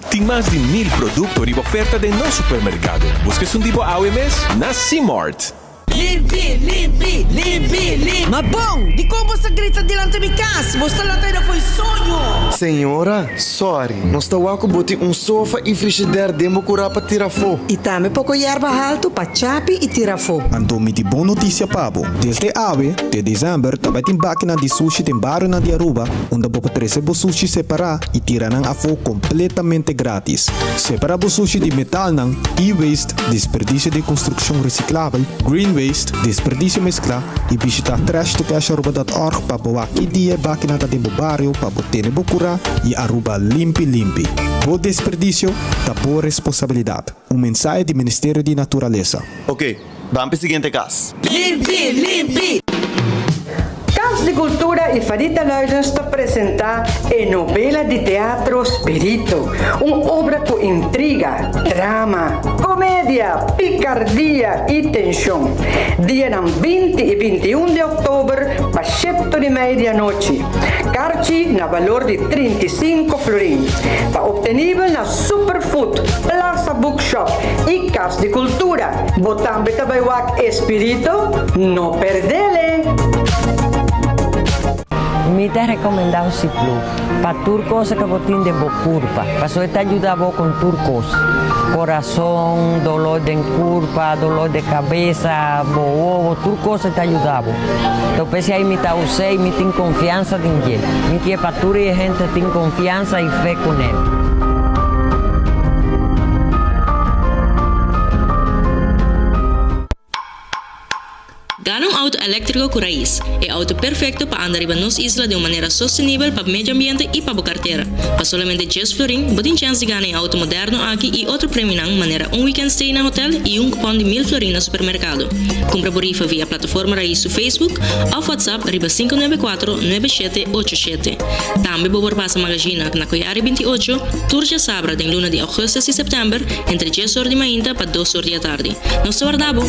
Tin mas di mil producto riba oferta den nos supermercado. Busca esun di bo awe mes na Cmart. Limpi, limpi, limpi, limpi. Ma bon, dikon bo sa grita dilanti mi kas? Bo sta lanta i fo'i soño. Señora, sorry, nos ta wak ku bo tin un sofa i frishider den bo kurá pa tira afó. I tambe poko yerba haltu pa chapi i tira afó. Anto mi tin bon notisia pa bo. Desde awe te desèmber ta bai tin bakinan di sushi den barionan di Aruba unda bo por trese bo sushi separá i tira nan afó kompletamente grátis. Separá bo sushi di metalnan, e-waste, Desperdicio di construccion reciclabel, green waste, desperdicio mezcla y bishita trashtocasharuba.org pa bo wak ki dia e bakinan ta den bo bario pa bo tene bo cura y Aruba limpi limpi. Bo desperdicio ta bo responsabilidad. Un mensahe di Ministerio di Naturalesa. Ok, ban p'e siguiente cas. Limpi, limpi! Cas di Cultura y Farita Luidens ta presenta e novela di teatro Spirito, un obra cu intriga, drama, comedia, picardia y tension. Dianan binti y bintiun di october pa shepto di media anochi. Carchi na balor di 35 florin. Ta obtenibel na Superfood, Plaza Bookshop y Cas di Cultura. Bo tambe ta bai wak Espirito? No perdele! Mi ta recomenda Ociplu pa tur cosa cu bo tin den bo curpa, pasobra e ta yuda bo con tur cos, corazon, dolor den curpa, dolor de cabeza, bo wowo, tur cos e ta yuda bo. Enton p'esei mi ta us'e y mi tin confiansa den dje. Mi kier pa tur e hente tin confiansa y fe cu ne. Gana un auto eléktriko ku rais, e auto perfekto pa anda riba nos isla den un manera sostenibel pa medio ambiente i pa bo kartera. Pa solamente djes florin, bo tin chèns di gana e auto moderno aki i otro premionan manera un weekend stay na hotel i un kupòn di mil florin na supermerkado. Kumpra bo rifa via Plataforma Rais su Facebook òf WhatsApp riba 594 9787. Tambe bo por pasa Magazina na Koyari 28 tur djasabra den luna di augustus i sèptèmber entre djes or di mainta pa dos or di atardi. Nos ta warda bo!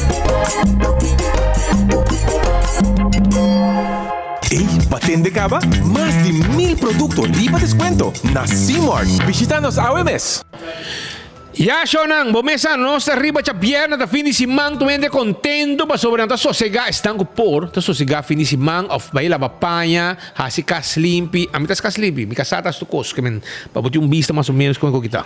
Ey, ba tende caba? Mas di mil producto riba descuento na Cmart! Bishita nos awe mes! Ya shownan, bo mes sa nos ta riba djabièrnè ta fin di siman tur hende kontento pasobra nan ta sosegá, esnan ku por ta sosegá fin di siman òf bai laba paña, hasi kas limpi, ami ta hasi kas limpi, mi kasá ta hasi tur kos, ke men pa bo tin un bista mas o ménos kon e ku kita.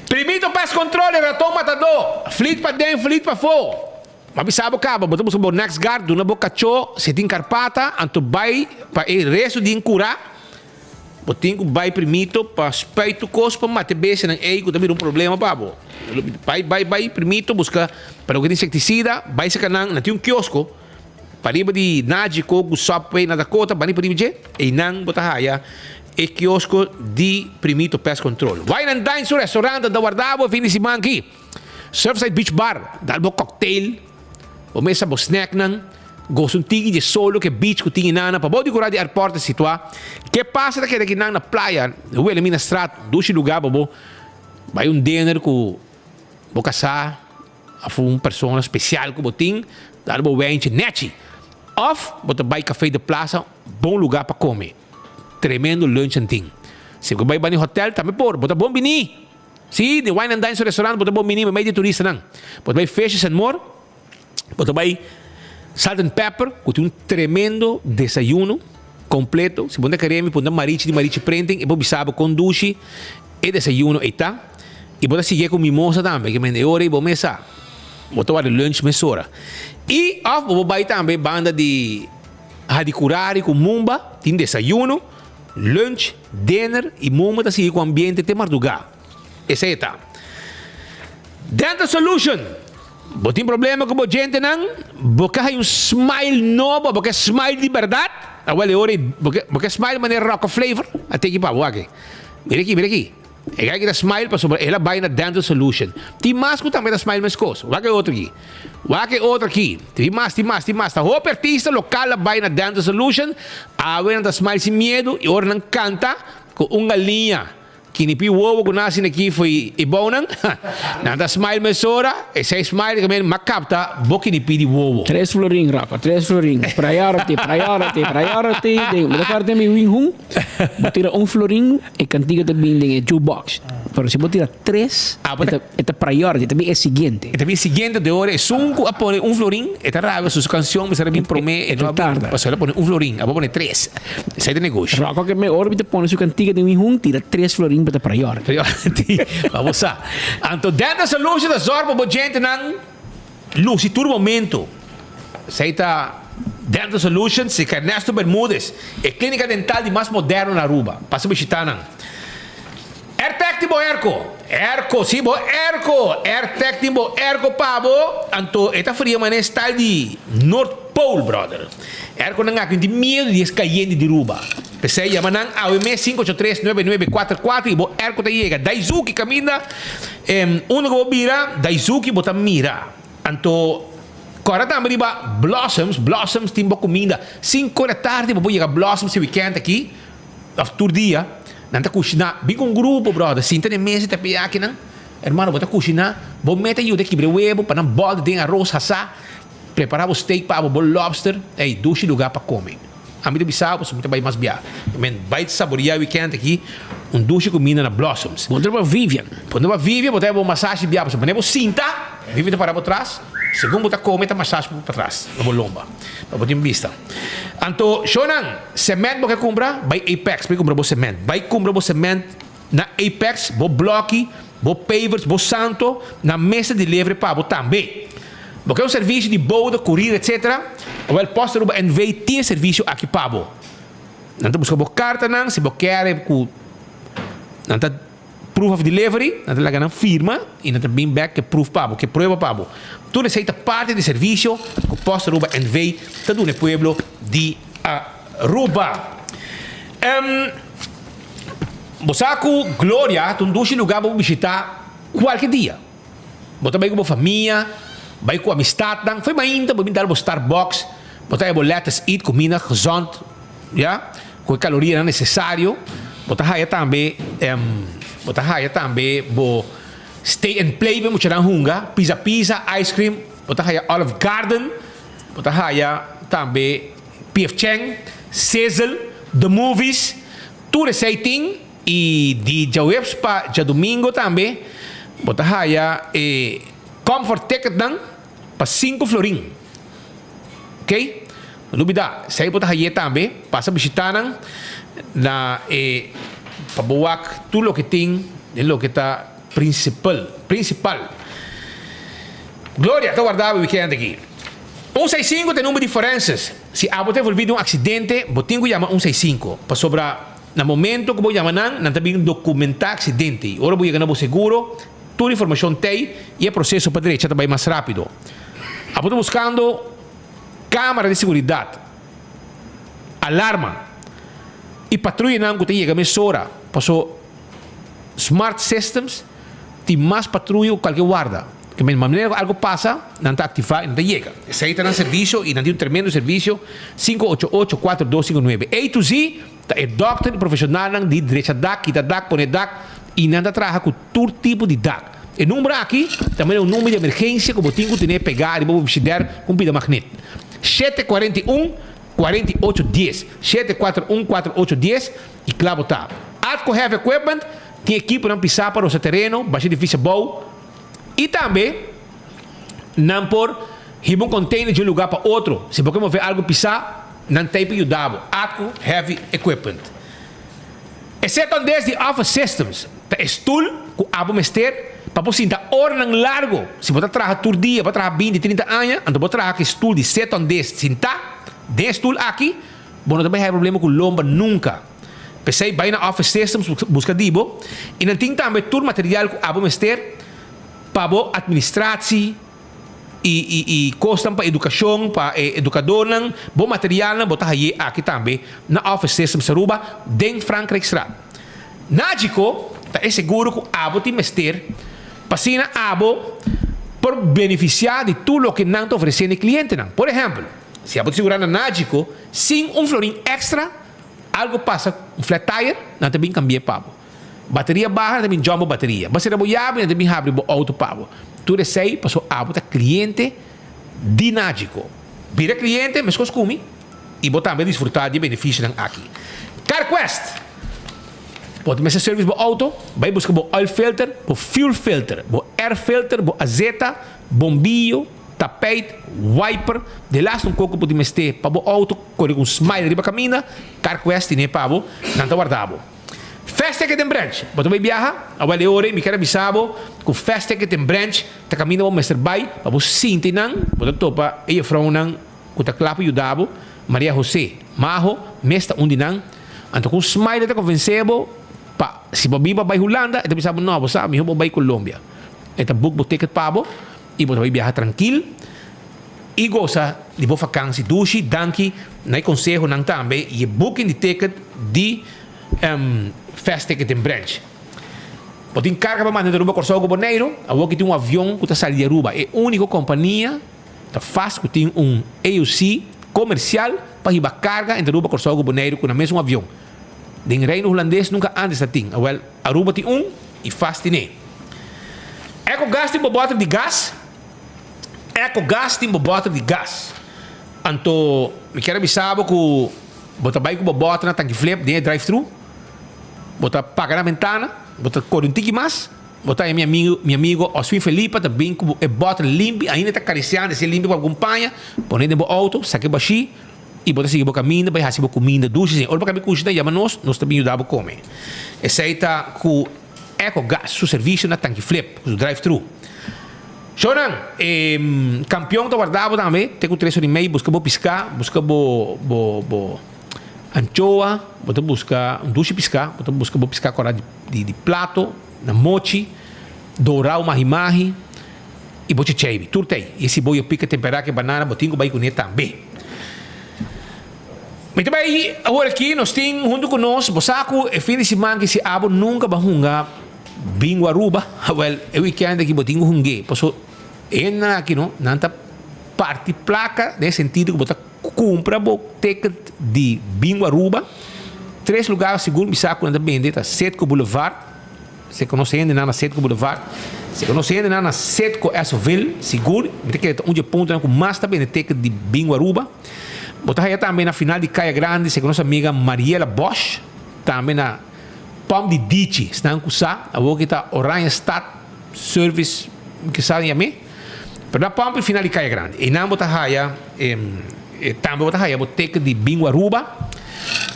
Primito pest control e raton matadó, flit paden flit pafó, M'a bisa bo kaba, bo ta buska bo next guard, duna bo kachó, si tin karpata, anto bai pa e resto di kura, bo tin ku bai primito pa spuit tur kos pa mata e bestianan ei ku ta bira un problema pa bo. Bai, bai, bai primito buska pa loke tin insektisida, bai saka nan, nan tin un kiosko pariba di Nagico ku Subway na Dakota, bani pariba dje, einan bo ta haya e kiosko di Primito Pest Control. Wine and Dine su restaurant ta warda bo e fin di siman aki. Surfside Beach Bar, dal bo cocktail, bo mesa bo snacknan, gosa un tiki dje solo ke beach ku tin inana pa bo di kura di airport ta situa. Ke pasa ta keda kinan na playa, Wilhelminastraat, dushi luga pa bo bai un dinner ku bo kasá of un persona spesial ku bo tin, dal bo wijntje nechi. Of bo ta bai Café de Plaza, bon luga pa kome. Tremendo lunch nan tin. Si bo bai bani hotel tambe por, bo ta bon bini. Sí, den Wine and Dine su restaurant bo ta bon bini meimei di turistanan. Bo ta bai Fishes and More, bo ta bai Salt and Pepper ku tin un tremendo desayuno kompleto. Si bo no ta kere mi punta Marichi di Marichi Printing e por bisa bo kon dushi e desayuno ei ta. I bo ta sigui ku mimosa tambe, ke mende e ora ei bo mes sa bo ta wak di lunch mesora. I òf bo por bai tambe banda di Hadicurari ku Mumba tin desayuno. Lunch, dinner y momo ta sigui cu ambiente te marduga. Esey ta. Dental Solution! Bo tin problema cu bo djentenan? Bo ke hay un smile nobo? Bo ke smile di berdad? Awel e ora ey bo ke bo ke smile manera Rocco Flavor? A teki pa bo aki. Mira aki, mira aki. E guy ki ta smile pasobra el a bai na Dental Solution. Tin mas cu tambe ta smile mescos. Wak e otro aki. Wak e otro aki. Tin mas, tin mas, tin mas. Ta hopi artista local a bai na Dental Solution. Awe nan ta smile sin miedu y ora nan canta cu un galiña kinipi wowo cu naci na aki fo'i e bounan, nan ta smile mesora. Esey smile ta men ma capta bo kinipi di wowo. Tres florin, Rafa, tres florin. Priority, priority, priority. Den, bo ta kòrda den mi win hun? Bo tira un florin, e kantiga ta bin den e jukebox. Pero si bo tira tres, e ta, e ta priority, e ta bin e siguiente. E ta bin e siguiente, de ora esun ku a pone un florin, e ta rabia su kanshon mester a bin promé, e no a bin, pasobra el a pone un florin, abo a pone tres. Esei ta negoshi. Ròkò ke mehor mi ta pone su kantiga den mi hun, tira tres florin pa ta priority. Priority, pa bo sa. Anto Dental Solution ta zòrg pa bo djentenan Luci tur momento. Esey ta Dental Solutions di Ernesto Bermudez, e clinica dental di mas moderno na Aruba. Pasa bishita nan. Airtec tin bo airco. Airco, si bo airco. Airtec tin bo airco pa bo. Anto e ta fria manera style di North Pole, brother. Airco nan aki no tin miedo di es cayente di Aruba. P'esey yama nan awe mes 583 9944 y bo airco ta yega. Daizuki caminda. Unda ku bo bira Daizuki bo ta mira. Anto kòrda tambe riba Blossoms. Blossoms tin bo kuminda. Sinku ora tardi bo por yega Blossoms e wikènt aki òf tur dia. Nan ta kushiná. Bin ku un grupo bròder. Sinta den mesa ta pia akinan. Hermano bo ta kushiná. Bo meta yuda kibra e webo pa nan bòlta den aros hasá. Prepará bo steak pa bo, bo lobster. Ey, dushi lugá pa kome. Ami ta bisa bo, mi ta bai mas bia. Men bai saboria weekend aki un dushi cuminda na Blossoms. Bo ta pa Vivian. Bo ta pa Vivian, bo ta bo masashi bia pasobra manera bo sinta, Vivian ta para bo tras, segun bo ta come ta masashi bo patras na bo lomba pa bo tin bista. Anto shownan, cement bo ke cumpra, bai Apex bai cumpra bo cement. Bai cumpra bo cement na Apex, bo bloki, bo pavers, bo santo, nan mester delivery pa bo tambe. Bo ke un servisio di bouda, kurir etc. Awel Post Aruba NV tin e servisio aki pa bo. Nan ta buska bo kartanan, si bo kere ku nan ta proof of delivery, nan ta laga nan firma i nan ta bin bek ke proof pa bo, ke prueba pa bo. Tur esei ta parti di servisio ku Post Aruba NV ta duna e pueblo di Aruba. Bo sa ku Gloria ta un dushi lugá pa bo bishitá kualke dia. Bo ta bai ku bo famia, bai ku amistatnan. Fo'i mainta bo bin dal bo Starbucks, bo ta haya bo Lettuce Eat, kuminda gezond, ya, ku e kalorianan nesesario. Bo ta haya tambe, bo ta haya tambe bo Stay and Play pa e muchanan hunga, Pizza Pizza, ice cream. Bo ta haya Olive Garden, bo ta haya tambe PF Chang, Sizzle, The Movies. Tur esei tin. I di djaweps pa djadumingo tambe bo ta haya e comfort ticketnan pa sinku florin. Ok, no lubida, esei bo ta haye tambe, pasa bishita nan na e pa bo wak tur loke tin den loke ta principal, principal. Gloria ta warda bo weekend aki. Un sei sinku ta e number di forenses. Si abo ta envolvi den un accidente, bo tin ku yama un sei sinku, pasobra Na momento ku bo yama nan, nan ta bin dokumentá aksidente i ora bo yega na bo seguro, tur informashon t'ei i e proseso pa drecha ta bai mas rápido. Abo ta buskando kámara di seguridat, alarma i patruyanan ku ta yega mesora, paso smart systems tin mas patruya ku kalke warda. Ke men manera ku algu pasa, nan ta aktivá i nan ta yega. Esei ta nan servisio i nan tin un tremendo servisio, 588 4259. A to Z Ta e dòkter i profeshonalnan di drecha dak, kita dak, pone dak i nan ta traha ku tur tipo di dak. E number aki ta manera un number di emergensia ku bo tin ku tene pegá riba bo bishidèr ku un pida magnet. 741 48 dies, 741 48 dies, i kla bo ta. Atco Heavy Equipment tin ekiponan pisá pa rosa tereno, basha edifisio abou i tambe nan por hiba un container di un lugá pa otro. Si bo ke move algu pisá, Nan ta ei pa yuda bo. Atco Heavy Equipment. E seton des di Office Systems ta e stul ku abo mester pa bo sinta oranan largo. Si bo ta traha tur dia, bo a traha binti, trinta aña, anto bo traha ku e stul di seton des sintá den e stul aki, bo no ta bai haya problema ku lomba nunka. P'esei bai na Office Systems buska di bo i nan tin tambe tur material ku abo mester pa bo administratie. I i i kosnan pa edukashon, pa e edukadornan, bo materialnan bo ta haye aki tambe na Office Systems Aruba den Frankrijkstraat. Nagico ta e seguro ku abo tin mester pa asina abo por benefisiá di tur loke nan ta ofresé na e klientenan. Por ehèmpel, si abo ta sigurá na Nagico sin un florin èkstra, algu pasa un flat tire, nan ta bin kambi'é pa bo. Bateria baha nan ta bin jump bo bateria. Bo sera bo yabi nan ta bin habri bo auto pa bo. Tur esei paso abo ta cliente di Nagico. Bira cliente meskos ku mi i bo tambe disfruta di e beneficionan aki. CarQuest! Bo ta mester service bo auto? Bai buska bo oil filter, bo fuel filter, bo air filter, bo azeta, bombillo, tapijt, wiper, delaste un koko bo tin mester pa bo auto kore ku un smile riba kaminda, CarQuest tine pa bo, nan ta warda bo. Fast Ticket den Branch, Bo ta bai biaha? Awel e ora ei mi ker a bisa bo ku Fast Ticket den Branch ta kaminda bo mester bai pa bo sinti nan. Bo ta topa e jefrounan ku ta kla pa yuda bo. Maria Jose Maho mes ta un di nan. Anto ku un smile e ta konvensé bo pa si bo bin pa bai Hulanda e ta bisa bo no bo sa mihó bo bai Colombia. E ta book bo ticket pa bo i bo ta bai biaha trankil. I gosa di bo fakansi dushi danki na e konsehonan tambe i e booking di ticket di Fast Ticket den Branch. Bo tin karga pa manda di Aruba Kòrsou ku Boneiru? Awor ki tin un avion ku ta sali di Aruba. E úniko kompania ta fast ku tin un AOC komersial pa hiba karga entre Aruba Kòrsou ku Boneiru ku na mesun avion. Den Reino Hulandes nunka ántes ta tin. Awèl Aruba tin un i Fast tin'é. Ecogas tin bo bòter di gas? Eco gas tin bo bòter di gas. Anto mi kier a bisa bo ku bo ta bai ku bo bòter na tanki flip den e drive thru, bo ta paga na bentana, bo ta kore un tiki mas, bo ta haña mi amigo mi amigo Oswin Felipa ta bin ku e bòter limpi, ainda ta karisiando esei limpi ku algun paña, pone den bo outo, saka e bashí i bo ta sigui bo kaminda bai hasi bo kuminda dushi asin. Ora bo kaba e kushina yama nos, nos ta bin yuda bo kome. Esei ta ku. Eco Gas su servicio na Tanki Flip cu su drive thru. Shownan, e campeon ta warda bo tambe te cu tres ora y mei busca bo pisca, busca bo bo bo anchoa, bo ta busca un dushi pisca, bo ta busca bo pisca cora di di plato na mochi, dorao mahi mahi y bo checheibi. Tur ta ey. Y e siboyo pica tempera cu e banana bo tin cu bay cune tambe. Mi ta bai awor aki, nos tin huntu ku nos, bo sa ku e fin di siman ki si abo nunka ba hunga Bingo Aruba, awel e weekend aki bo tin ku hung'é, paso e hendenan aki no, nan ta parti plaka den e sentido ku bo ta kumpra bo ticket di Bingo Aruba, tres lugar sigur mi sa ku nan ta bende ta Citgo Boulevard, Se konosé hendenan na Citgo Boulevard, se konosé hendenan na Citgo Essoville, sigur, mi ta kere ta un dje puntonan ku mas ta bende ticket di Bingo Aruba. Bo ta haya tambe na final di Kaya Grandi, se konosé amiga Mariela Bosch, tambe na. Pump di Dichi, esnan ku sa, awor ki ta Oranjestad Service, mi ke sa yam'é, pero na pump e final di Kaya Grandi. Einan bo ta haya e tambe bo ta haya bo ticket di Bingo Aruba.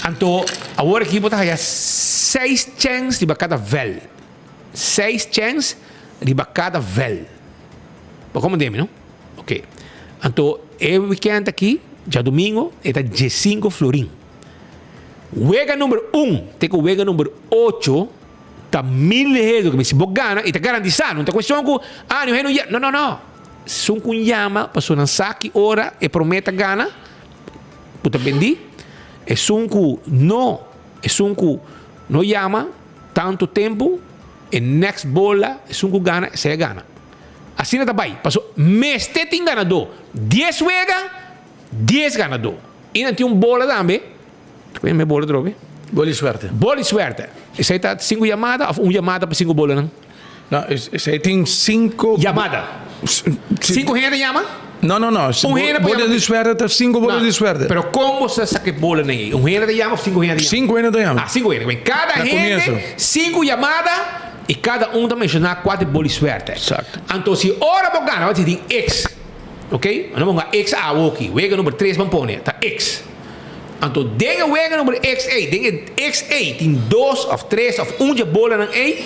Anto awor aki bo ta haya seis chèns riba kada vèl. Seis chèns riba kada vèl. Bo komprendé mi no? Ok. Anto e weekend aki, djadumingo, e ta diesinco florin. Wega number un te ku wega number ocho ta mil helo ku si bo gana i ta garantisa no ta kuestion ku ah niun hende no yama no no no esun ku yama pasobra nan sa ki ora e prome ta gana ku ta bendi esun ku no esun ku no yama tantu tempu e next bola esun ku gana esei a gana asina ta bai pasobra mester tin ganadó dies wega dies ganadó. I nan tin un bola tambe. Ku e bola trobe? Bola di suerte. Bola di suerte. Esei ta sinku yamada of un yamada pa sinku bolanan? No, esei tin sinku. Yamada. Sinku hende yama? No, no, no. Un hende por yama. Bola di suerte ta sinku bola di suerte. Pero kon bo sa saka e bolanan ei? Un hende ta yama of sinku hende ta yama? Sinku hende ta yama. Ah, sinku hende. Kada hende sinku yamada i kada un ta menshoná kua ta e bola di suerte. Eksakto. Anto si ora bo gana, bo ta tin X. Ok, nos a ponga X awoki, wega number tres ban pone, ta X. Anto den e wega number X ei, den e X ei tin dos of tres of un dje bolanan ei,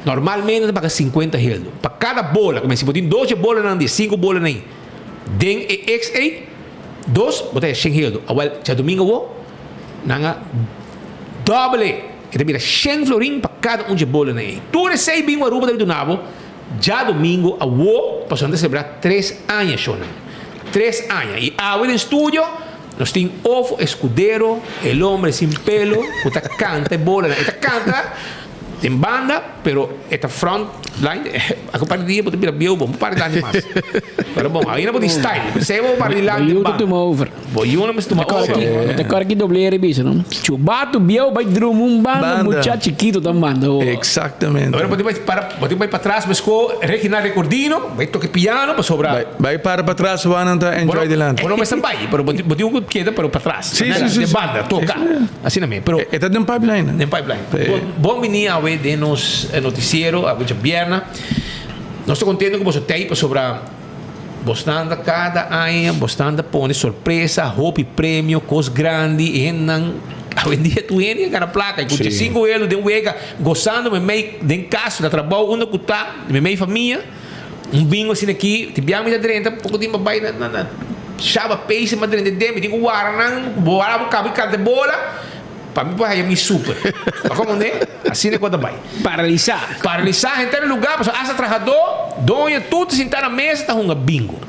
normalmente ta paga sinkuenta heldo. Pa kada bola, si bo tin dos dje bolanan di e sinku bolanan ei den e X ei, dos, bo ta haya shen heldo. Awel, djadumingu awo, nan a dòbel e, e ta bira shen florin pa kada un dje bolanan ei. Tur esei bin Aruba ta duna bo. Djadomingo awo pasobra nan ta selebrá tres aña shownan. Tres aña. I awe den studio nos tin Ofo Escudero, el hombre sin pelo, ku ta kanta e bolanan. E ta kanta den banda, pero e ta front line. Algun par di dia bo ta bira bieu bo, bo par di lanti mas. Pero bon, ainda bo tin style. P'esei bo par di lanti den Boyuna banda. tuma over. Boyuna mester tuma over. Bo ta kòrda ki doble e bisa no? Chubatu bieu bai drumi un banda, mucha chikito ta manda ho. Exactamente. Ora bo tin bai para, bo tin bai patras mesco Reginald Recordino, bai toca piano pasobra. Bai, bai para patras wou nan ta enjoy dilanti. Bo no mester bai, pero bo tin, bo tin ku keda pero patras. Si, si, si. Den banda, toca. Asina mi, pero. E ta den pipeline. Den pipeline. Bon, bon bini awe den nos noticiero, awe djabièrnè. Nos ta contento cu boso t'ei pasobra. Bosnan ta kada aña bosnan ta pone sorpresa, hopi premio, kos grandi, e hendenan awendia tur hende a gana plaka i ku sinku elo den wega gosando meimei den kas na trabou unda ku ta meimei famia un bingo asina aki ti biaha mi ta drenta poko tin pa bai na na shaba peis mi a drenta den mi tin ku wara nan bo wara bo kaba di kanta e bola. Pa mi por haya mi super. Pa como ne? Asina cu a ta bay. Paralisa. Paralisa henter e lugar pasobra hasta trahador, doño, tur ta sinta na mesa ta hunga bingo.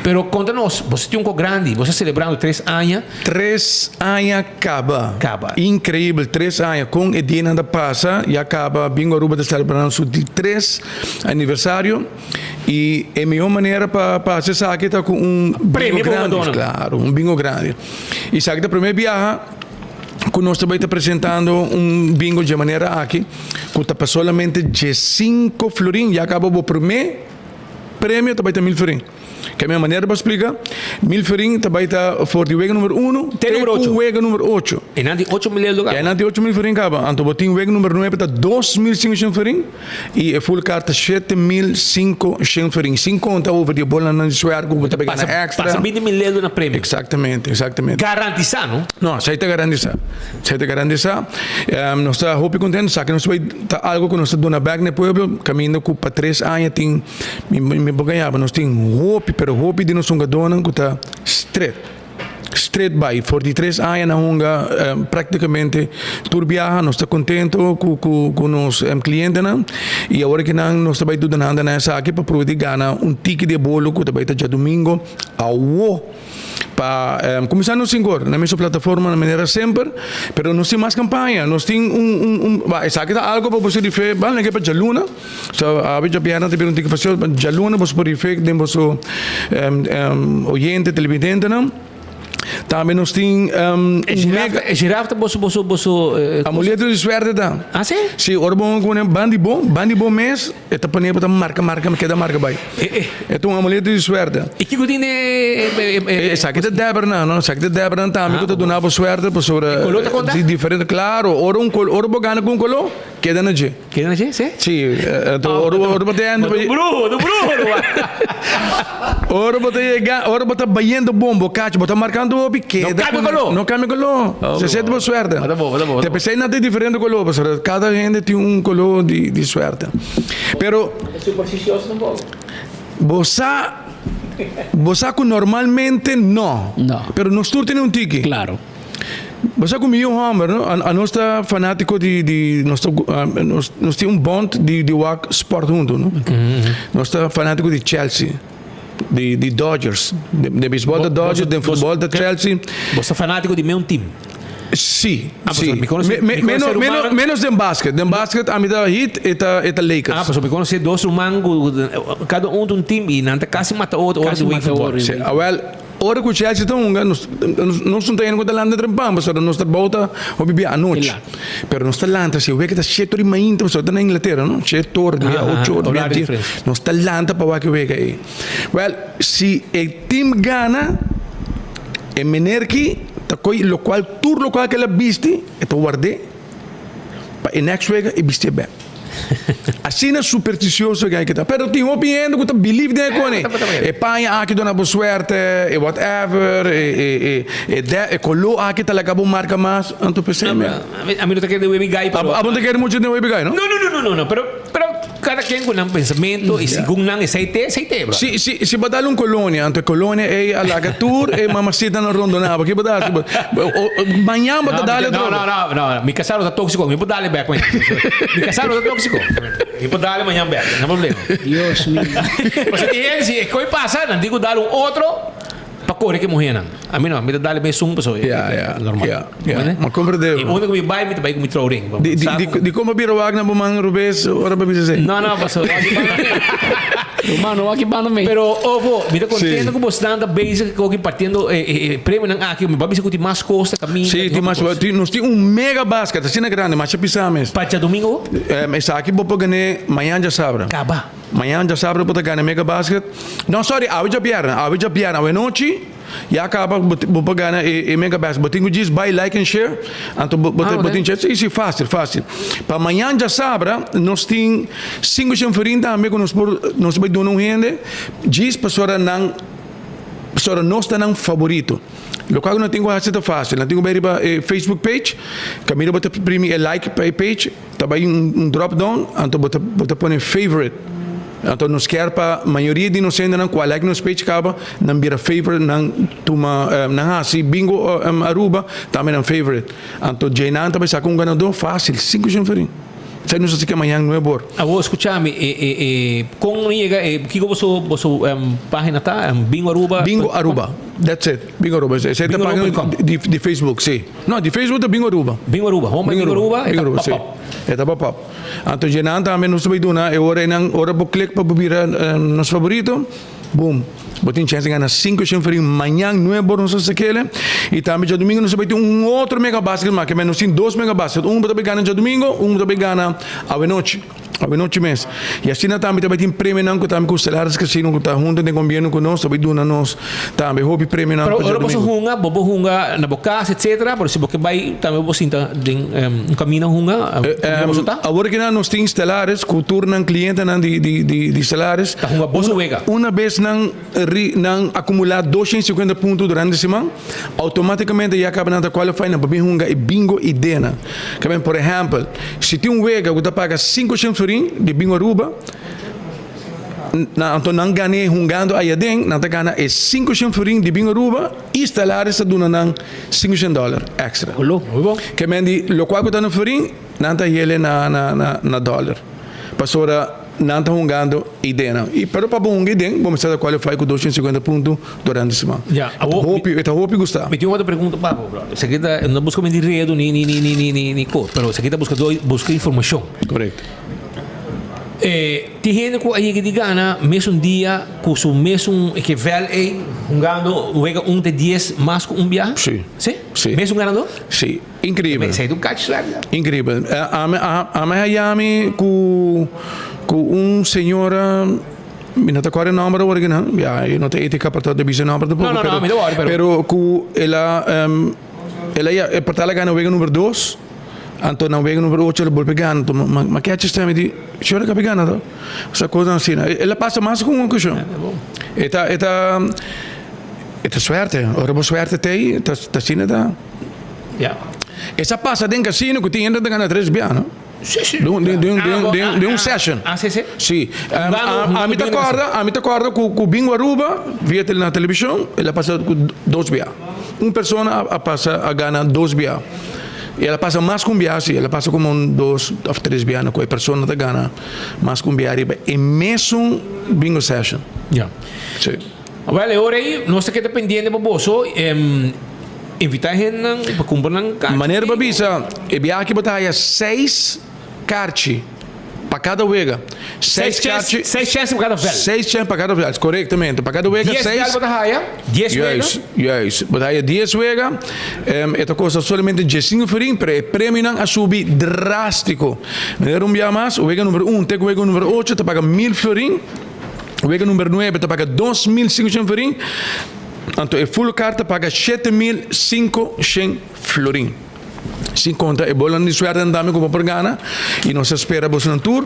Pero conta nos, boso tin un co grandi, boso ta celebrando tres aña. Tres aña caba. Caba. Increibel, tres aña. Con e dianan ta pasa, ya caba Bingo Aruba ta celebrando su di tres aniversario. Y e mihor manera pa pa haci esaki ta cu un bingo Premio pa grandi. hungadornan. Claro, un bingo grandi. Y esaki ta primer biaha. Ku nos ta bai ta presentando un bingo dje manera aki ku ta pa solamente djesinko florin ya kaba bo promé premio ta bai ta mil florin. Ke mi manera pa splika mil florin ta bai ta for di wega number uno Te te number ku ocho. wega number ocho. E nan tin ocho mil euro kaba. E nan tin ocho mil florin kaba. Anto bo tin wega number nuebe ta 2500 florin. I e full card ta 7500 florin, sin conta over di e bolanan di suerte cu bo ta bay gana extra. Pasa binti mil euro na premio. Exactamente, exactamente. Garantisa, no? No, esey ta garantisa. Esey ta garantisa. Nos ta hopi contento, esaki nos ta bay ta algo cu nos ta duna bek na e pueblo, caminda cu pa tres aña tin, mi por gaña bo, nos tin hopi, pero hopi di nos hungadornan cu ta stret. Stret bai for di tres aña na hunga práktikamente tur biaha nos ta kontento ku ku ku nos klientenan i awor ki nan nos ta bai duda nan na esaki pa prueba di gana un tiki di e bolo ku ta bai ta djadumingo awo pa kuminsá nos sinkor na mesun plataforma na manera semper pero nos tin mas kampaña nos tin un un un esaki ta algo pa boso rife ban lege pa djaluna. So awe djabièrnè ta bira un tiki fásil, djaluna boso por rifek den boso oyente, televidentenan. Tambe nos tin un mega. E giraf ta boso boso boso. Amuleto di suerte ta. Ah si? Si, ora bo pone ban di bo, ban di bo mes, e ta pone bo ta marca marca keda marca bai. E ta un amuleto di suerte. I kiko tin den e. Esaki ta dèbernan no, esaki ta dèbernan tambe ku ta duna bo suerte pasobra. E koló ta konta? Di diferente, klaro, ora un koló, ora bo gana ku un koló, keda na dje. Keda na dje, si? Si, ora bo ta yendo. Bo ta un bruho, bo ta un bruho ruman. Ora bo ta yega, ora bo ta bayendo bon, bo kachi, bo ta markando hopi, keda. No kambia koló. No kambia koló. Esei ta bo suerte. Ta bo, ta bo. Te p'esei nan tin diferente koló, pasobra kada hende tin un koló di suerte. Pero. Ta supersticioso tampoco. Bo sa, bo sa ku normalmente no. No. Pero nos tur tene un tiki. Claro. Bo sa ku mi yu hòmber, no, anos ta fanátiko di, di, nos ta, nos, nos tin un bond di, di wak spòrt huntu, no. Nos ta fanátiko di Chelsea, di, di Dodgers. Den beisbòl ta Dodgers, den futbòl ta Chelsea. Bo ta fanátiko di meun tim? Sí, sí. Menos, menos, menos den basket. Den basket ami ta Heat, e ta, e ta Lakers. Ah, pasobra mi konosé dos ruman ku kada un ta un tim i nan ta kasi mata otro ora di wega futbòl. Sí, awèl. Ora ku Chelsea ta hunga, nos nos no ta yendo ku ta lanta trempan pasobra nos trabou ta hopi bia anochi. Pero nos ta lanta si wega ta shete ora di mainta pasobra ta na Inglatera no, shete ora, bia ocho ora, bia dies. Nos ta lanta pa wak e wega ei. Wèl, si e tim gana, e meneer ki ta koy lokual tur lokual ku el a bisti e ta ward'é pa e next wega e bistié bèk. Asina supersticioso ke ta. Pero tin hopi hende ku ta believe den e kone. E paña aki duna bo suerte, e whatever, e e e kolo aki ta laga bo marka mas. Anto p'esei mi. Ami no ta kere den webi gai pero. Abo no ta kere mucho den webi gai no? No no no no no pero pero kada ken ku nan pensamentu i segun nan esei te esei te brother. Si si si bo dal un kolonia anto e kolonia ei a laga tur e mamasitanan rondona bo ke bo ta hasi? Mañan bo ta dal otro. No no no no mi kasá no ta tóksiko mi por dal e bèk mañan mi kasá no ta tóksiko mi por dal e mañan bèk no problema. Dios mi. Pasobra tin hende si e koi pasa nan tin ku dal un otro pa kore ku e muhénan ami no mi ta dal e mesun pasobra e normal. Ya ya ya mi komprende. I unda ku mi bai mi ta bai ku mi trouring. Di di dikon bo bira wak na bo man rubes ora bo bisa esei? No no pasobra Ruman no wak banda mi. Pero ofo mi ta kontento ku bosnan ta bezig ku partiendo e premionan aki mi bo a bisa ku tin mas kos ta kaminda. Si tin mas nos tin un mega basket asina grandi masha pisa mes. Pa djadomingo? Esaki bo por gane mañan djasabra. Kaba. Mañan djasabra bo ta gana mega basket. No sorry awe djabièrnè awe djabièrnè awe nochi. Ya caba bo por gana e mega basket. Bo tin cu djis bay like and share anto bo bo tin chance. Si, si, facil, facil. Pa mañan djasabra nos tin cinco shenferin tambe cu nos por nos bay duna un hende djis pasobra nan pasobra nos ta nan favorito. Locual cu nan tin cu haci ta facil. Nan tin cu bay riba e Facebook page caminda bo ta primi e like pa e page. Ta bai un drop down anto bo ta bo ta pone favorite anto nos kier pa mayoria di nos hendenan ku a like nos page kaba nan bira favorite nan tuma nan hasi bingo Aruba tambe nan favorite anto djeinan ta bai saka un ganador facil sinku shen florin esei nos a saka mañan nuebe or. Awor skucha mi e e e kon no yega e kiko boso boso pagina ta bingo Aruba. Bingo Aruba that's it bingo Aruba esei ta pagina di di Facebook si. No, di Facebook ta Bingo Aruba. Bingo Aruba, home Bingo Aruba, e ta pop up. E ta pop up. Anto dje nan tambe nos ta bay duna e ora einan, ora bo click pa bo bira nos favorito, boom, bo tin chance di gana cinco shen florin mañan nuebe ora nos ta sakele. Y tambe djadumingo nos ta bay tin un otro mega basket mas, ke men nos tin dos mega basket, un bo ta bay gana djadumingo, un bo ta bay gana awenochi. Awenochi mes. Y asina tambe ta bay tin premionan cu tambe cu Stellaris Casino cu ta hunto den gobierno cu nos ta bay duna nos tambe hopi premionan Pero pa ora boso djadomingo. hunga, bo por hunga na bo cas etcetera, pero si bo ke bay tambe bo sinta den un camino hunga, kaminda boso ta? Awor kinan nos tin Stellaris cu tur nan clientenan di di di di Stellaris. Ta hunga boso wega. Una bes nan ri nan acumula 250 punto durante siman, Automaticamente ya caba nan ta qualify nan por bin hunga e bingo y dena. Caben por ehempel, si tin un wega cu ta paga cinco shen florin di bingo Aruba, nan anto nan gane hungando aya den, nan ta gana e cinco shen florin di bingo Aruba y Stellaris ta duna nan cinco shen dollar extra. Caben di locual cu ta na florin, Nan ta hel e na na na dollar. Pasobra nan ta hungando ideanan. Y pero pa bo hunga iden, bo mester ta qualify cu 250 punto durante siman. Ya, E ta hopi, e ta hopi gusta. Mi tin un otro pregunta pa bo, brother. Esaki ta, no busca mi di redo ni ni ni ni ni ni cos, pero esaki ta busca doi, busca informacion. Correcto. Tin hende ku a yega di gana mesun dia ku su mesun e vel ei hungando wega un te dies mas ku un biaha? Sí. Sí? Sí. Mesun ganadó? Sí. Increíbel. Esei ta un kachi suerte. Increíbel. Ami ami a yami ku ku un señora mi no ta kòrda e nòmber awor aki nan, ya e no ta étika pa ta bisa e nòmber tampoco No, no, no, ami ta wòri pero. Pero ku el a el a ya e por tal a gana wega number dos. Anto na wega number ocho el a bolbe gana. Anto ma kechi stèm mi di, Shor a kabe gana to. Osea kosnan asina. El a pasa mas ku un okashon. E ta e ta e ta suerte. Ora bo suerte t'ei ta asina ta. Esa pasa den kasino ku tin hende ta gana tres bia no. Den un den un session. Si. Ami ta kòrda ami ta kòrda ku ku bingo Aruba via na televishon el a pasa ku dos bia. Un persona a pasa a gana dos bia. Y el a pasa mas cu un bia si, el a pasa como un dos of tres bia na cu e persona ta gana mas cu un bia riba e mesun bingo session. Ya. Si. Wel, e ora ei nos ta keda pendiente pa boso invita e hendenan pa cumpra nan karchi. Manera bo a bisa, e bia aki bo ta haya seis karchi pa kada wega. Seis karchi. Seis chèns pa kada vèl. Seis chèns pa kada vèl, korektamente. Pa kada wega seis. Dies vèl bo ta haya, dies wega. Juist, juist. Bo ta haya dies wega. E ta kosta solamente diesinco florin, pero e premionan a subi drástiko. Manera un bia mas, wega number un te ku wega number ocho ta paga mil florin. Wega number nuebe ta paga 2500 florin. Anto e full card ta paga 7500 florin. Sin konta e bolan di suertenan tambe ku bo por gana. I nos ta spera bosonan tur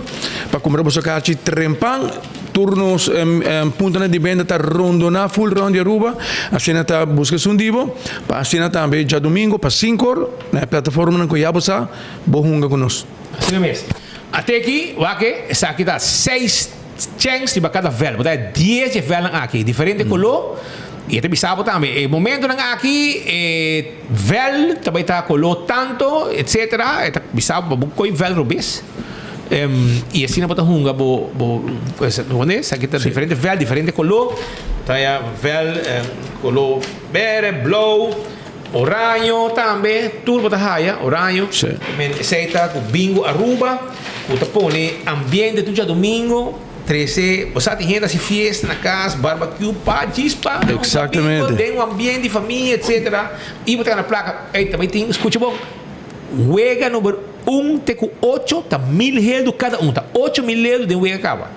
pa kumpra boso karchi trempan. Tur nos puntonan di benta ta rondoná ful rònt di Aruba. Asina ta buska esun di bo pa asina tambe djadumingu pa sinkor na e plataformanan ku ya bo sa bo hunga ku nos. Asina mes. Ate aki, wak esaki ta seis Chèns riba kada vèl. Bo ta haña dies dje vèlnan aki, diferente koló. I e ta bisa bo tambe, e momentonan aki e vèl ta bai ta koló tanto, etsetera. E ta bisa bo pa bo koy vèl robes. I asina bo ta hunga bo, bo, bo esaki ta diferente vèl, diferente koló. Bo ta haña vèl koló bèrdè, blou. Oraño tambe, tur bo ta haya, oraño. Men esey ta cu Bingo Aruba, cu ta pone ambiente tur djadomingo, trece, bo sa tin hende haci fiesta na cas, barbecue, pa djis pa hunga bingo den un ambiente di famia etcetera, y bo ta gana placa. Ey, ta bay tin, scucha bon, wega number un te cu ocho ta mil heldu cada un, ta 8000 heldu den wega caba.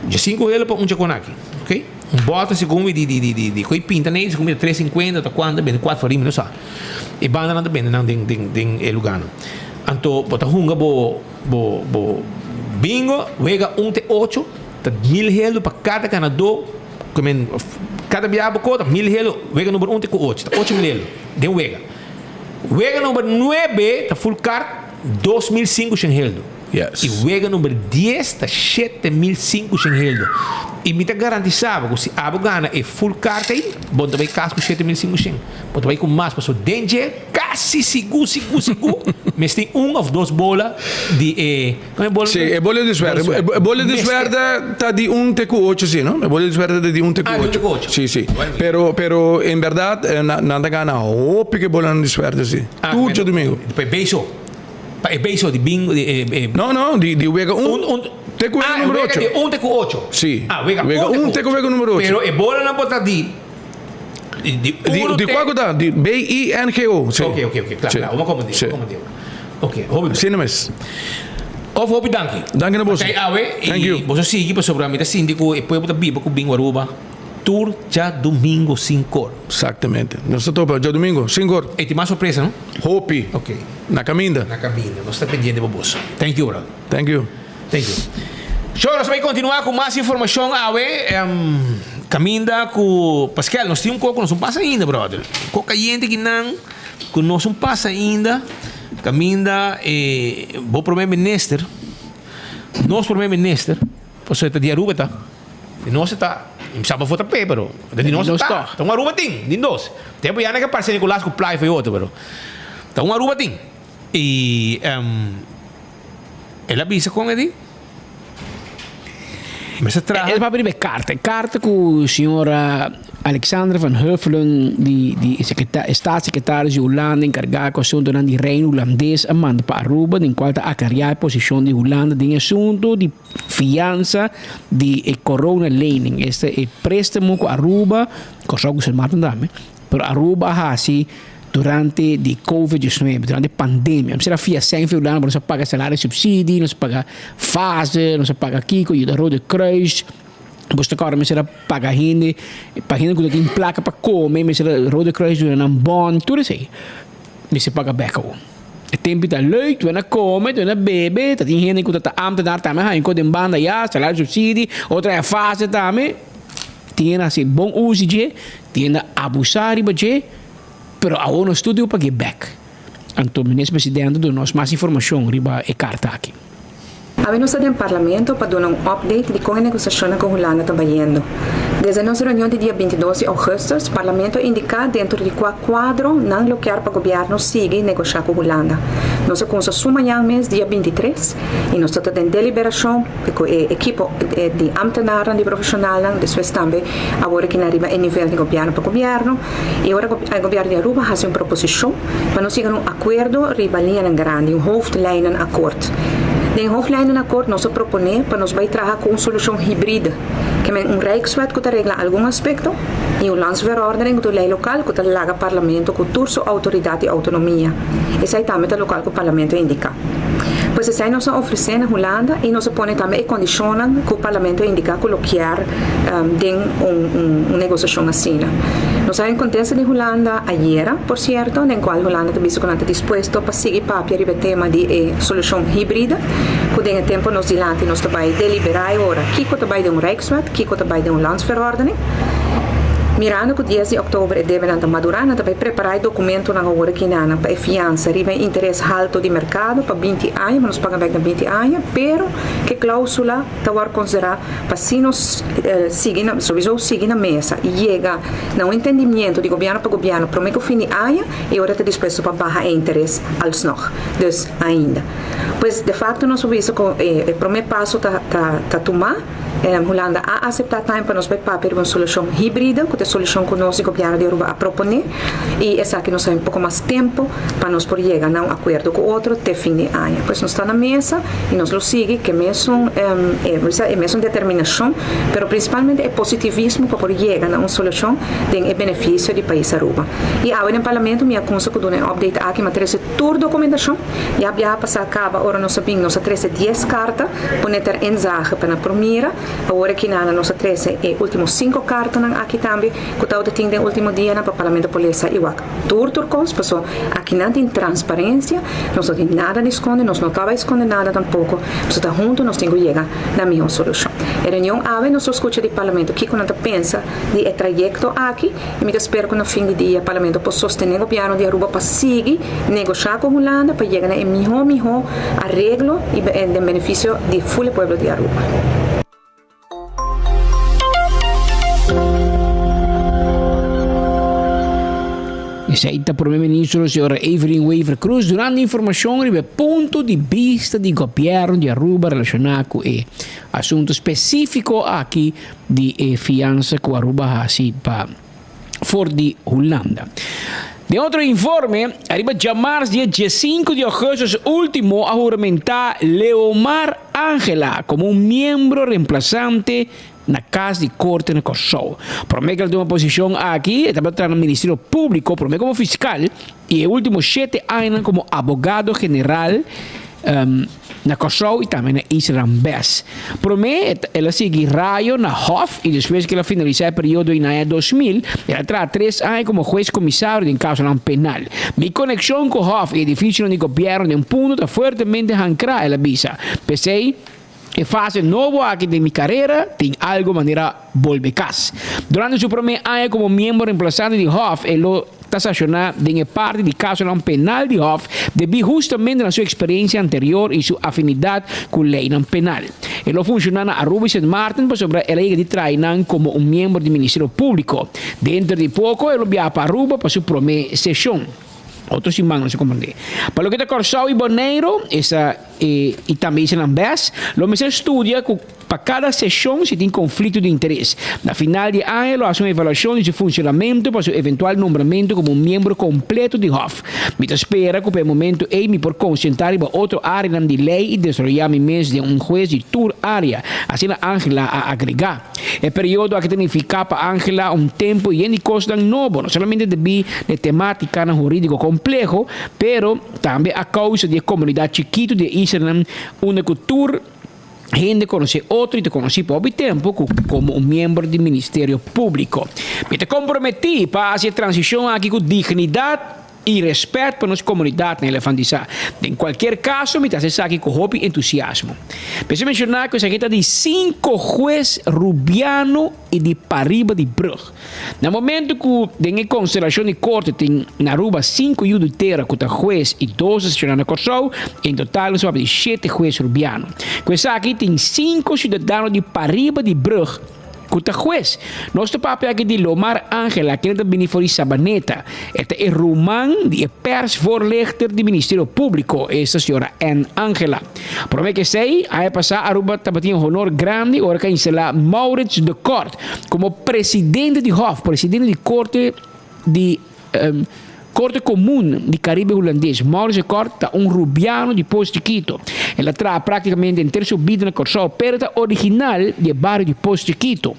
Djesinku heldu pa un chacon aki, ok. Un bòter segun mi di di di di koe pinta nei segun mi ta tres sinkuenta ta kuantu ta bende kuater florin mi no sa. E bandanan ta bende nan den den den e lugarnan. Anto bo ta hunga bo bo bo bingo wega un te ocho ta mil heldu pa kada ganadó ku men kada biaha bo kota mil heldu wega number un te ku ocho ta 8000 heldu den wega. Wega number nuebe ta full kart 2500 heldu. Yes. I wega number dies ta 7500 heldo. I mi ta garantisa bo ku si abo gana e full kaart ei, bo no ta bai kas ku 7500. Bo ta bai ku mas pasobra den dje kasi sigur sigur sigur mester tin un of dos bola di e, kon e bola? Si, e bola di suerte. E bola di suerte ta di un te ku ocho si no? E bola di suerte ta di un te ku ocho. Ah, di un te ku ocho. Si, si. Pero, pero en berdad nan ta gana hopi ku e bolanan di suerte si. Tur djadumingu. Pa e beiso. Pa e beiso di bingo di e e. No no di di wega un. Un un te ku wega ah, numero wega ocho. di un te ku ocho. Si. Ah wega, wega un un te ku wega numero ocho. Pero e bolanan por ta di di di uno di te kua ku ta? Di B I N G O. Si. Oké oké oké kla Si. kla bo a komprendé Si. bo a komprendé. Oké hopi Asina mes. Of hopi danki. Danki na boso. Atei awe Thank i you. boso sigui pasobra mi ta sinti ku e pueblo ta biba ku bingo Aruba tur djadumingo sinkor. Exactamente. Nos ta topa djadumingo sinkor. E tin mas sorpresa no? Hopi. Ok. Na caminda. Na caminda. Nos ta pendiente pa boso. Thank you, brother. Thank you. Thank you. Sho, nos ta bay continua cu mas informacion awe. Caminda cu Pascal. Nos tin un coco, nos un pasa ainda, brother. Un coco cayente kinan cu nos un pasa ainda. Caminda e bo prome minister, nos prome minister, pasobra ta di Aruba ta. Di nos e ta, mi sa bafo ta pe, pero di nos e ta. Ta un Aruba tin, di nos. Tempo ya na ke parse Nicolas ku playa for e otro, pero ta un Aruba tin. I el a bisa kon e di? Mester traha. El papia riba e karta, e karta ku señora. Alexander van Huffelen di di Staatssecretaris di Hulanda enkargá ku asuntunan di Reino Hulandes a manda pa Aruba den kual ta aklariá e posishon di Hulanda den e asuntu di fiansa di e corona lening, esta e préstamo ku Aruba, Kòrsou ku Sint Maarten tambe, pero Aruba a hasi durante di covid diesnuebe, durante pandemia. Mester a fia sèn fi Hulanda pa nos a paga salario subsidi, nos a paga fase, nos a paga kiko, yuda Rode Kruis. Bo ta kòrda mester a paga hende, pa hende ku no tin plaka pa kome, mester a Rode Kruis duna nan bòn, tur esei mester paga bèk awor. E tempu ta leuk, tur a kome, tur a bebe, ta tin hende ku ta ta ámtenar tambe a haña kos den banda ya, salario supsidi, otro a fase tambe. Tin hende a hasi bon uso di dje, tin hende a abusá riba dje, pero awor nos tur tin ku pag'é bèk. Anto Minister Presidente duna nos mas informashon riba e karta aki. Awe nos ta den Parlamento pa duna un update di kon e negosiashonnan ku Hulanda ta bayendo. Desde nos reunion di dia 22 di ougùstùs, Parlamento a indiká dentro di kua kuadro nan lo kier pa gobièrnu sigui negoshá ku Hulanda. Nos a kunsa su mañan mes dia 23 i nos ta ta den deliberashon ku e ekipo di ámtenarnan, di profeshonalnan, despues tambe awor aki nan riba e nivel di gobièrnu pa gobièrnu. I ora gobièrnu di Aruba hasi un proposishon pa nos yega na un akuerdo riba liñanan grandi, un hoofdlijnenakkoord. Den hoofdlijnenakkoord nos a proponé pa nos bai traha ku un solushon hibride, ke men un rijkswet ku ta regla algun aspekto i un landsverordening ku ta un lei lokal ku ta laga parlamento ku tur su outoridat i outonomia. Esei tambe ta lokal ku parlamento a indiká. Pues esei nos a ofresé na Hulanda i nos a pone tambe e kondishonnan ku parlamento a indiká ku lo kier den un negosiashon asina. Nos a enkontensa di Hulanda ayera, por sierto, den kual Hulanda ta bisa ku nan ta dispuesto pa sigui papia riba e tema di e solushon hibrida, ku den e tempu nos dilanti nos ta bai deliberá e ora kiko ta bai den un Rijkswet, kiko ta bai den un Landsverordening. Mirando ku dies di òktober e debenan ta madurá, nan ta bai prepará e dokumentonan awor aki nan pa e fiansa riba e interes halto di merkado pa binti aña, pa nos paga bèk na binti aña, pero ku e klóusula ta wòrdu konsiderá pa si nos sigui na, sowieso sigui na mesa i yega na un entendimiento di gobièrnu pa gobièrnu promé ku fin di aña, e ora ta dispuesto pa baha e interes alsnog, dus ainda. Pues de facto nos por bisa ku e promé paso ta ta tumá. Hulanda a aseptá tambe pa nos bai papia riba un solushon hibrida, ku ta e solushon ku nos di gobièrnu di Aruba a proponé, i esaki nos a un poko mas tempu pa nos por yega na un akuerdo ku otro te fin di aña. Pues nos ta na mesa i nos lo sigui ku e mesun e mesun determinashon, pero prinsipalmente e positivismo pa por yega na un solushon den e benefisio di pais Aruba. I awe den Parlamento mi a kunsa ku duna e update aki, mi a trese tur dokumentashon. Ya biaha pasá kaba ora nos a bin nos a trese dies karta pone ter inzage pa nan por mira. Awor aki nan nos a trese e ultimo sinku kartanan aki tambe ku tabata tin den ultimo dianan pa Parlamento por lesa i wak tur tur kos paso aki nan tin transparensia, nos no tin nada di skonde, nos no ta bai skonde nada tampoko paso ta huntu nos tin ku yega na mihó solushon. E reunion awe nos lo skucha di Parlamento kiko nan ta pensa di e trayekto aki. I mi ta spera ku na fin di dia Parlamento por sostené gobièrnu di Aruba pa sigui negoshá ku Hulanda pa yega na e mihó mihó areglo i den benefisio di ful e pueblo di Aruba. Esei ta Prome Ministro señora Evelyn Wever-Croes dunando informacion riba e punto di bista di Gobierno di Aruba relaciona cu e asunto specifico aki di e fiansa ku Aruba hasi pa for di Hulanda. Den otro informe, ariba djamars dia diesinku di augustus ultimo a huramentá Leomar Angela komo un miembro remplasante na Kas di Korte na Kòrsou. Promé ku el tuma posishon aki, e tabata traha na Ministerio Públiko, promé komo fiskal i e último shete añanan komo abogado general. Na Kòrsou i tambe na Islanan bes. Promé el a sigui Rayo na Hof i despues ku el a finalisá e periodo ei na aña 2000, el a traha tres aña komo hues komisario den kasonan penal. Mi konekshon ku Hof i edifisionan di gobièrnu den punto ta fuertemente hankrá, el a bisa. P'esei, e fase nobo aki den mi karera tin algu manera bolbe kas. Durante su promé aña komo miembro remplasante di Hof, e lo ta sashoná den e parti di kasonan penal di Hof debí hustamente na su eksperensia anterior i su afinidat ku leinan penal. E lo funshoná na Aruba i Sint Maarten pasobra el a yega di traha einan komo un miembro di Ministerio Públiko. Denter di poko e lo biaha pa Aruba pa su promé seshon. Otro siman nos a komprendé. Pa loke ta Kòrsou i Boneiru, esa e i tambe islanan bes, lo mester studia ku pa kada seshon si tin konflikto di interes. Na final di e aña lo hasi un evaluashon di su funshonamentu pa su eventual nombramentu komo un miembro kompleto di Hof. Mi ta spera ku pa e momentu ei mi por konsentá riba otro áreanan di lei i desaroyá mi mes den un hues di tur área, asina Angela a agregá. E periodo aki ta nifiká pa Angela un tempu yen di kosnan nobo, no solamente debí na e temátikanan hurídiko kompleho, pero tambe a kousa di e komunidat chikitu di e islanan unda ku tur hende konosé otro i ta konosí pa hopi tempu ku komo un miembro di Ministerio Públiko. Mi ta komprometí pa hasi e transishon aki ku dignidat i rèspèt pa nos komunidatnan, el a enfatisá. Den kualkier kaso mi ta hasi esaki ku hopi entusiasmo. Mester menshoná ku esaki ta di sinku hues rubiano i di pariba di brug. Na momento ku den e konstelashon di korte tin na Aruba sinku yu di tera ku ta hues i dos ta stashoná na Kòrsou, en total nos papia di shete hues rubiano. Ku esaki tin sinku siudadano di pariba di brug ku ta hues. Nos ta papia aki di Lomar Angela, kende ta bini for di Sabaneta. E ta e ruman di e persvoorlichter di Ministerio Públiko, esta señora Ann Angela. Promé ku esei, aña pasá Aruba tabatin e honor grandi ora ku a instalá Maurits de Kort komo presidente di Hof, presidente di Korte di Korte Komun di Karibe Hulandes. Maurits de Kort ta un rubiano di Pos Chikito. El a traha práktikamente henter su bida na Kòrsou, pero e ta original di e bario di Pos Chikito.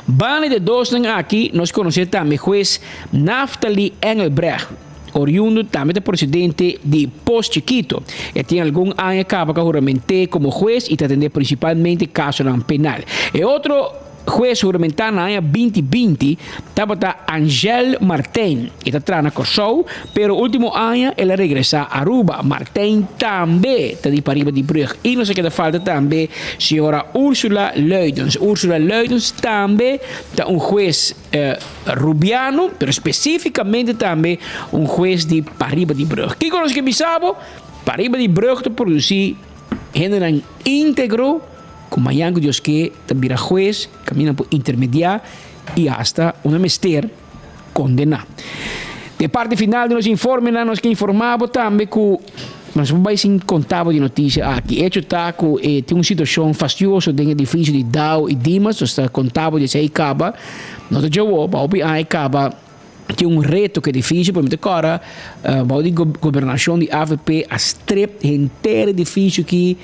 Banda di e dosnan aki nos konosé tambe hues Naftali Engelbrecht, oriundo tambe ta prosedente di Pos Chikito. E tin algun aña kaba ku a hurament'é komo hues i ta atendé prinsipalmente kasonan penal. E otro hues huramentá na aña 2020 tabata Angèle Martijn. E ta traha na Kòrsou, pero último aña el a regresá Aruba. Martijn tambe ta di pariba di brug. I nos a keda falta tambe Señora Ursula Luidens. Ursula Luidens tambe ta un hues rubiano, pero spesífikamente tambe un hues di pariba di brug. Kiko nos ke bisa bo? Pariba di brug ta produsí hendenan íntegro ku mañan ku Dios ke ta bira hues, kaminda por intermediá i asta una mester kondená. Den parti final di nos informenan nos ke informá bo tambe ku nos por bai sin konta bo di notisia aki. Echo ta ku e tin un situashon fastioso den edifisio di Dow i Dimas. Nos ta konta bo di esei kaba. No ta djawo, pa hopi aña kaba tin un reto ku edifisio, pero mi ta kòrda bou di gobernashon di avp a strip henter edifisio aki,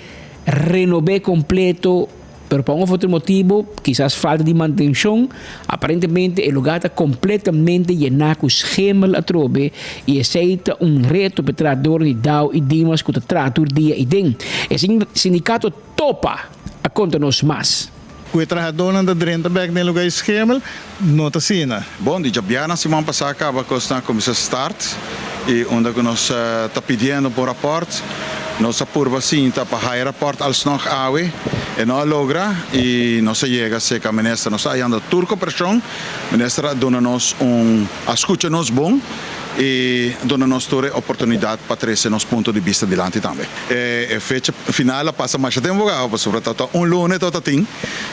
renob'é kompleto. Pero pa un of otro motibu, kisas falta di mantenshon, aparentemente e lugá ta kompletamente yená ku schemel atrobe i esei ta un reto pa e trahadornan di Dow i Dimas ku ta traha tur dia ei den. E sindikato Topa a konta nos mas. Ku e trahadónan ta drenta bèk den e lugá di schemel, no ta asina. Bon, di djabièrnè siman pasá kaba kosnan a kuminsá start i unda ku nos ta pidiendo pa un rapòrt, nos a purba sinta pa haya rapòrt alsnog awe, e no a logra i nos a yega serka minister. Nos a hayando tur koperashon, minister a duna nos un, a skucha nos bon i duna nos tur e oportunidat pa trese nos punto di bista dilanti tambe. E fecha final a pasa masha tempu kaba pasobra tabata un luna e tabata tin.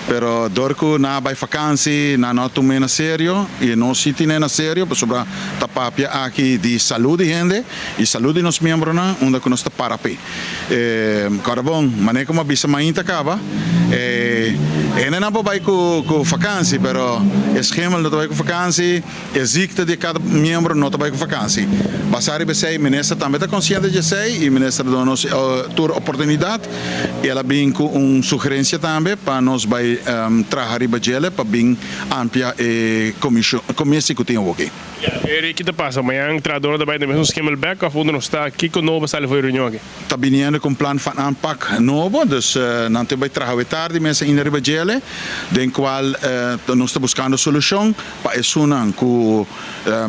Pero dor ku nan a bai fakansi, nan no a tum'é na serio, i nos si tin'é na serio, pasobra ta papia aki di salú di hende i salú di nos miembronan, unda ku nos ta para p'e. Kòrda bon, manera ku mi a bisa mainta kaba, e hendenan por bai ku fakansi, pero e schemel no ta bai ku fakansi. E ziekte di kada miembro no ta bai ku vakansi. Basá riba esei, minister tambe ta konsiente di esei i minister a duna nos tur oportunidat i el a bin ku un sugerensia tambe pa nos bai traha riba djele pa bin amplia e komisi ku tin awoki. Eric, ki ta pasa? Mañan trahadornan ta bai den mesun schimmel bek of unda nos ta? Kiko nobo a sali for e reunion aki? Ta biniendo cu un plan van aanpak nobo, dus nan tin bay traha awe tardi mes ainda riba djele, den cual nos ta buscando solucion pa esunnan cu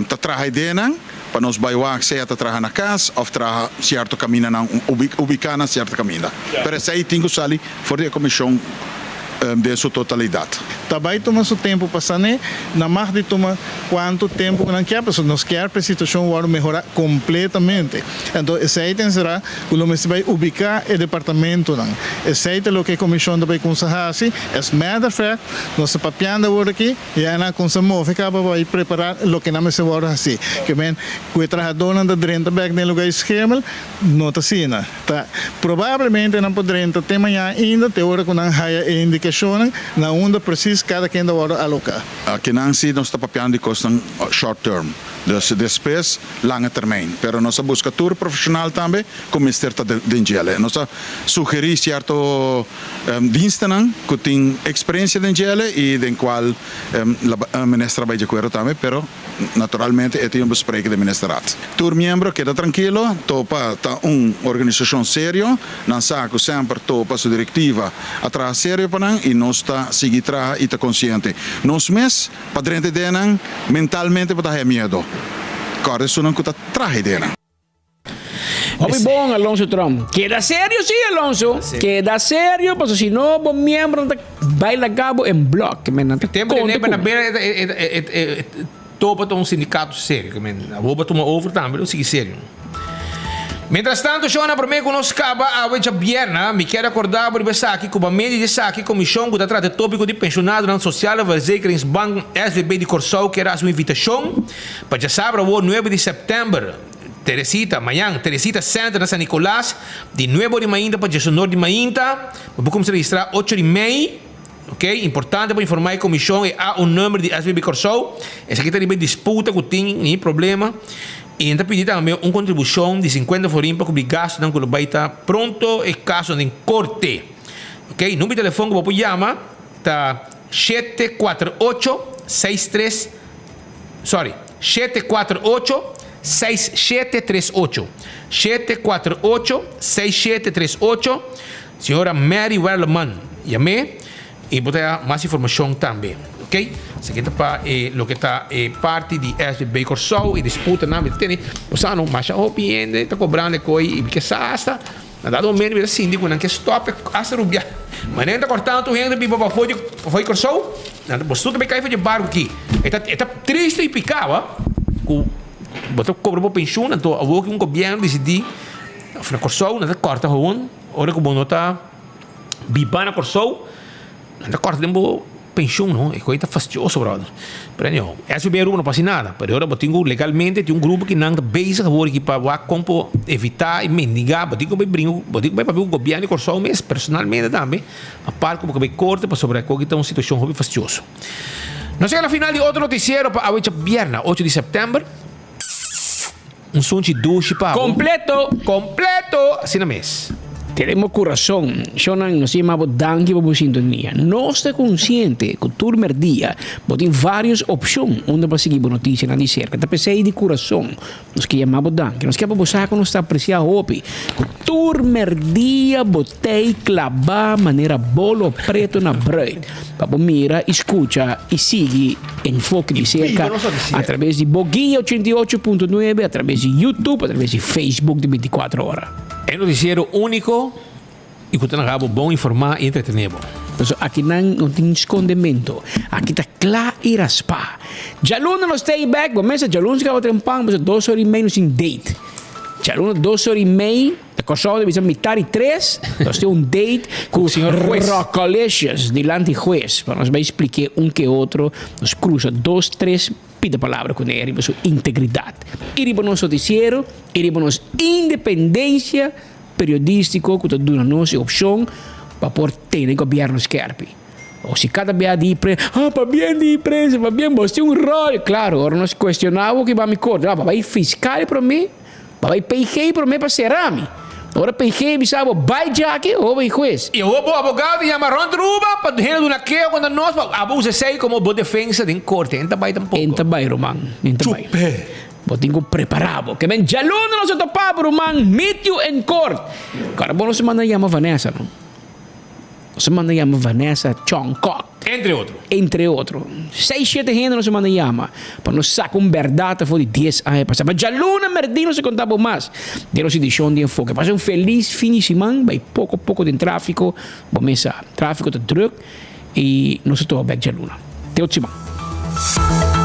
ta traha e denan, pa nos bay wak sea ta traha na cas of traha cierto camindanan ubica na cierto caminda. Pero esey tin cu sali for di e comision. Den su totalidat. Ta bai tuma su tempu pa sané, nan mag di tuma kuantu tempu ku nan kier, pasobra nos kier pa e situashon wòrdu mehorá kompletamente. Anto esei ta enserá ku lo mester bai ubiká e departamentonan. Esei ta loke e komishon ta bai kumsa hasi. As matter of fact, nos ta papiando awor aki, ya nan a kumsa move kaba pa bai prepará loke nan mester wòrdu hasi. Ke men ku e trahadónan ta drenta bèk den e lugá di schemel, no ta asina. Ta probablemente nan por drenta te maña ainda, te ora ku nan haya e indikashonnan na unda presis kada ken ta wòrdu aloká. Akinan si nos ta papiando di kosnan short term, dus despues lange termijn. Pero nos a buska tur profeshonal tambe ku mester ta den djele. Nos a sugerí sierto dienstennan ku tin eksperensia den djele i den kual minister a bai di akuerdo tambe, pero. Naturalmente e tin un bespreken den ministerraad. Tur miembro keda trankilo, Topa ta un organisashon serio, nan sa ku semper Topa su direktiva a traha serio pa nan i nos ta sigui traha i ta konsiente. Nos mes pa drenta e denan mentalmente bo ta haya miedo. Kòrda esunnan ku ta traha e denan. Hopi bon Alonso Trump. Keda serio si Alonso. Keda serio paso si no bo miembro ta bai laga bo en blok. Men nan ta Tempo konta na ku. bera topa ta un sindicato serio. Ke men awor bo tuma over tambe lo sigui serio. Mientras tanto shona prome ku nos kaba awe djabierna mi kier akorda bo riba esaki ku pa medio di esaki komishon ku ta trata e topiko di penshonadonan Sociale Verzekeringsbank SVB di Kòrsou kier hasi un invitashon pa djasabra awor nuebe di sèptèmber Teresita, mañan, Teresita Center na San Nicolas, di nuebe ora di mainta pa diesunor di mainta. Bo por kumsa registrá ocho di mei. Ok, importante pa informá e komishon e A un number di SVB Kòrsou. Esaki ta riba e disputa ku tin i problema. I nan ta pidi tambe un kontribushon di sinkuenta florin pa kubri gastunan ku lo bai ta pronto e kasonan den korte. Ok, number di telefon ku bo por yama ta 748 63. Sorry, 748 6738. 748 6738. Señora Mary Werleman yam'é y bo ta haya mas informacion tambe. Ok, esaki ta pa e loke ta e parti di SBB Kòrsou y disputanan mi ta tene. Bo sa no, masha hopi hende ta cobrando e koe y mi ke sa hasta na dado momento mi ta sinti ku nan ke stop e hasta rubia. Manera nan ta cortando tur hende biba pafó di pafó di Kòrsou. Nan ta boso ta bay cay for dje barco aki. E ta e ta triste y pica wa cu bo ta cobra bo pensioen anto awor cu un gobierno dicidi of na Corsou nan ta corta gewoon ora cu bo no ta biba na Corsou nan ta corta den bo pensioen no e coy ta fastioso brother pero anyhow SVB Aruba no por haci nada pero ora bo tin cu legalmente tin un grupo ki nan ta bezig awor aki pa wak con por evita y mendiga bo tin cu bay bringa bo tin cu bay papia cu gobierno di Corsou mes personalmente tambe. Apart ku bo ka bai korte pasobra e koki ta un situashon hopi fastioso. Nos yega na final di otro notisiero pa awe djabièrnè, ocho di sèptèmber. Un sunchi dushi pa bo. Kompleto! Kompleto! Asina mes. Tenemos kurason. Shonnan, nos yama bo danki pa bo sintonia. Nos ta konsiente ku tur mèrdia bo tin vários opshon unda pa sigui bo notisianan di serka. Ta p'esei di kurason Nos ke yama bo danki. Nos ke pa bo sa ku nos ta apresiá hopi ku tur merdia bo tei klabá manera bolo preto na bruid pa bo mira i skucha i sigui Enfoke di Serka atraves di Boguia 88.9, atraves di YouTube, atraves di Facebook di 24 ora. E notisiero úniko. I ku ta laga bo bon informá i entretené bo. Pasobra akinan no tin skondemento. Aki ta kla i raspá. Djaluna nos ta ei bèk. Bo mester djaluna si kaba trempan pasobra dos ora i mei nos tin date. Djaluna dos ora i mei ta Kòrsou ta bisa mitar di tres nos tin un date ku Rockalicious dilanti hues pa nos bai splik'é un ke otro. Nos krusa dos tres pida palabra kuné riba su integridat i riba nos notisiero i riba nos independensia. Periodístiko ku ta duna nos e opshon pa por tene gobièrnu skèrpi. O si kada bia di prensa, ah, pabien di prensa, pabien bos tin un ròl. Klaro, ora nos kuestioná bo ki ba mi korte, ah, ba bai fiskal promé, ba bai PG promé pa sera mi. Ora PG bisa bo bai djaki, ho bai hues. I awor bo abogado ta yama rònt Aruba pa hende duna keo kontra nos pa abo usa esei komo bo defensa den korte. En ta bai tampoko. En ta bai, ruman. En ta bai. Chupé. Bo tin ku prepará bo. Ke men djaluna nos a topa bo ruman meet you in court. Kòrda bo nos a manda yama Vanessa no. Nos a manda yama Vanessa Chong Kok. Entre otro. Entre otro. Seis shete hende nos a manda yama pa nos saka un bèrdat afó di dies aña pasá. Pa djaluna merdí nos a konta bo mas den nos edishon di Enfoke. Pasa un felis fin di siman. Bai poko poko den tráfiko. Bo mes sa tráfiko ta drùk. I nos ta topa bek djaluna. Te otro siman.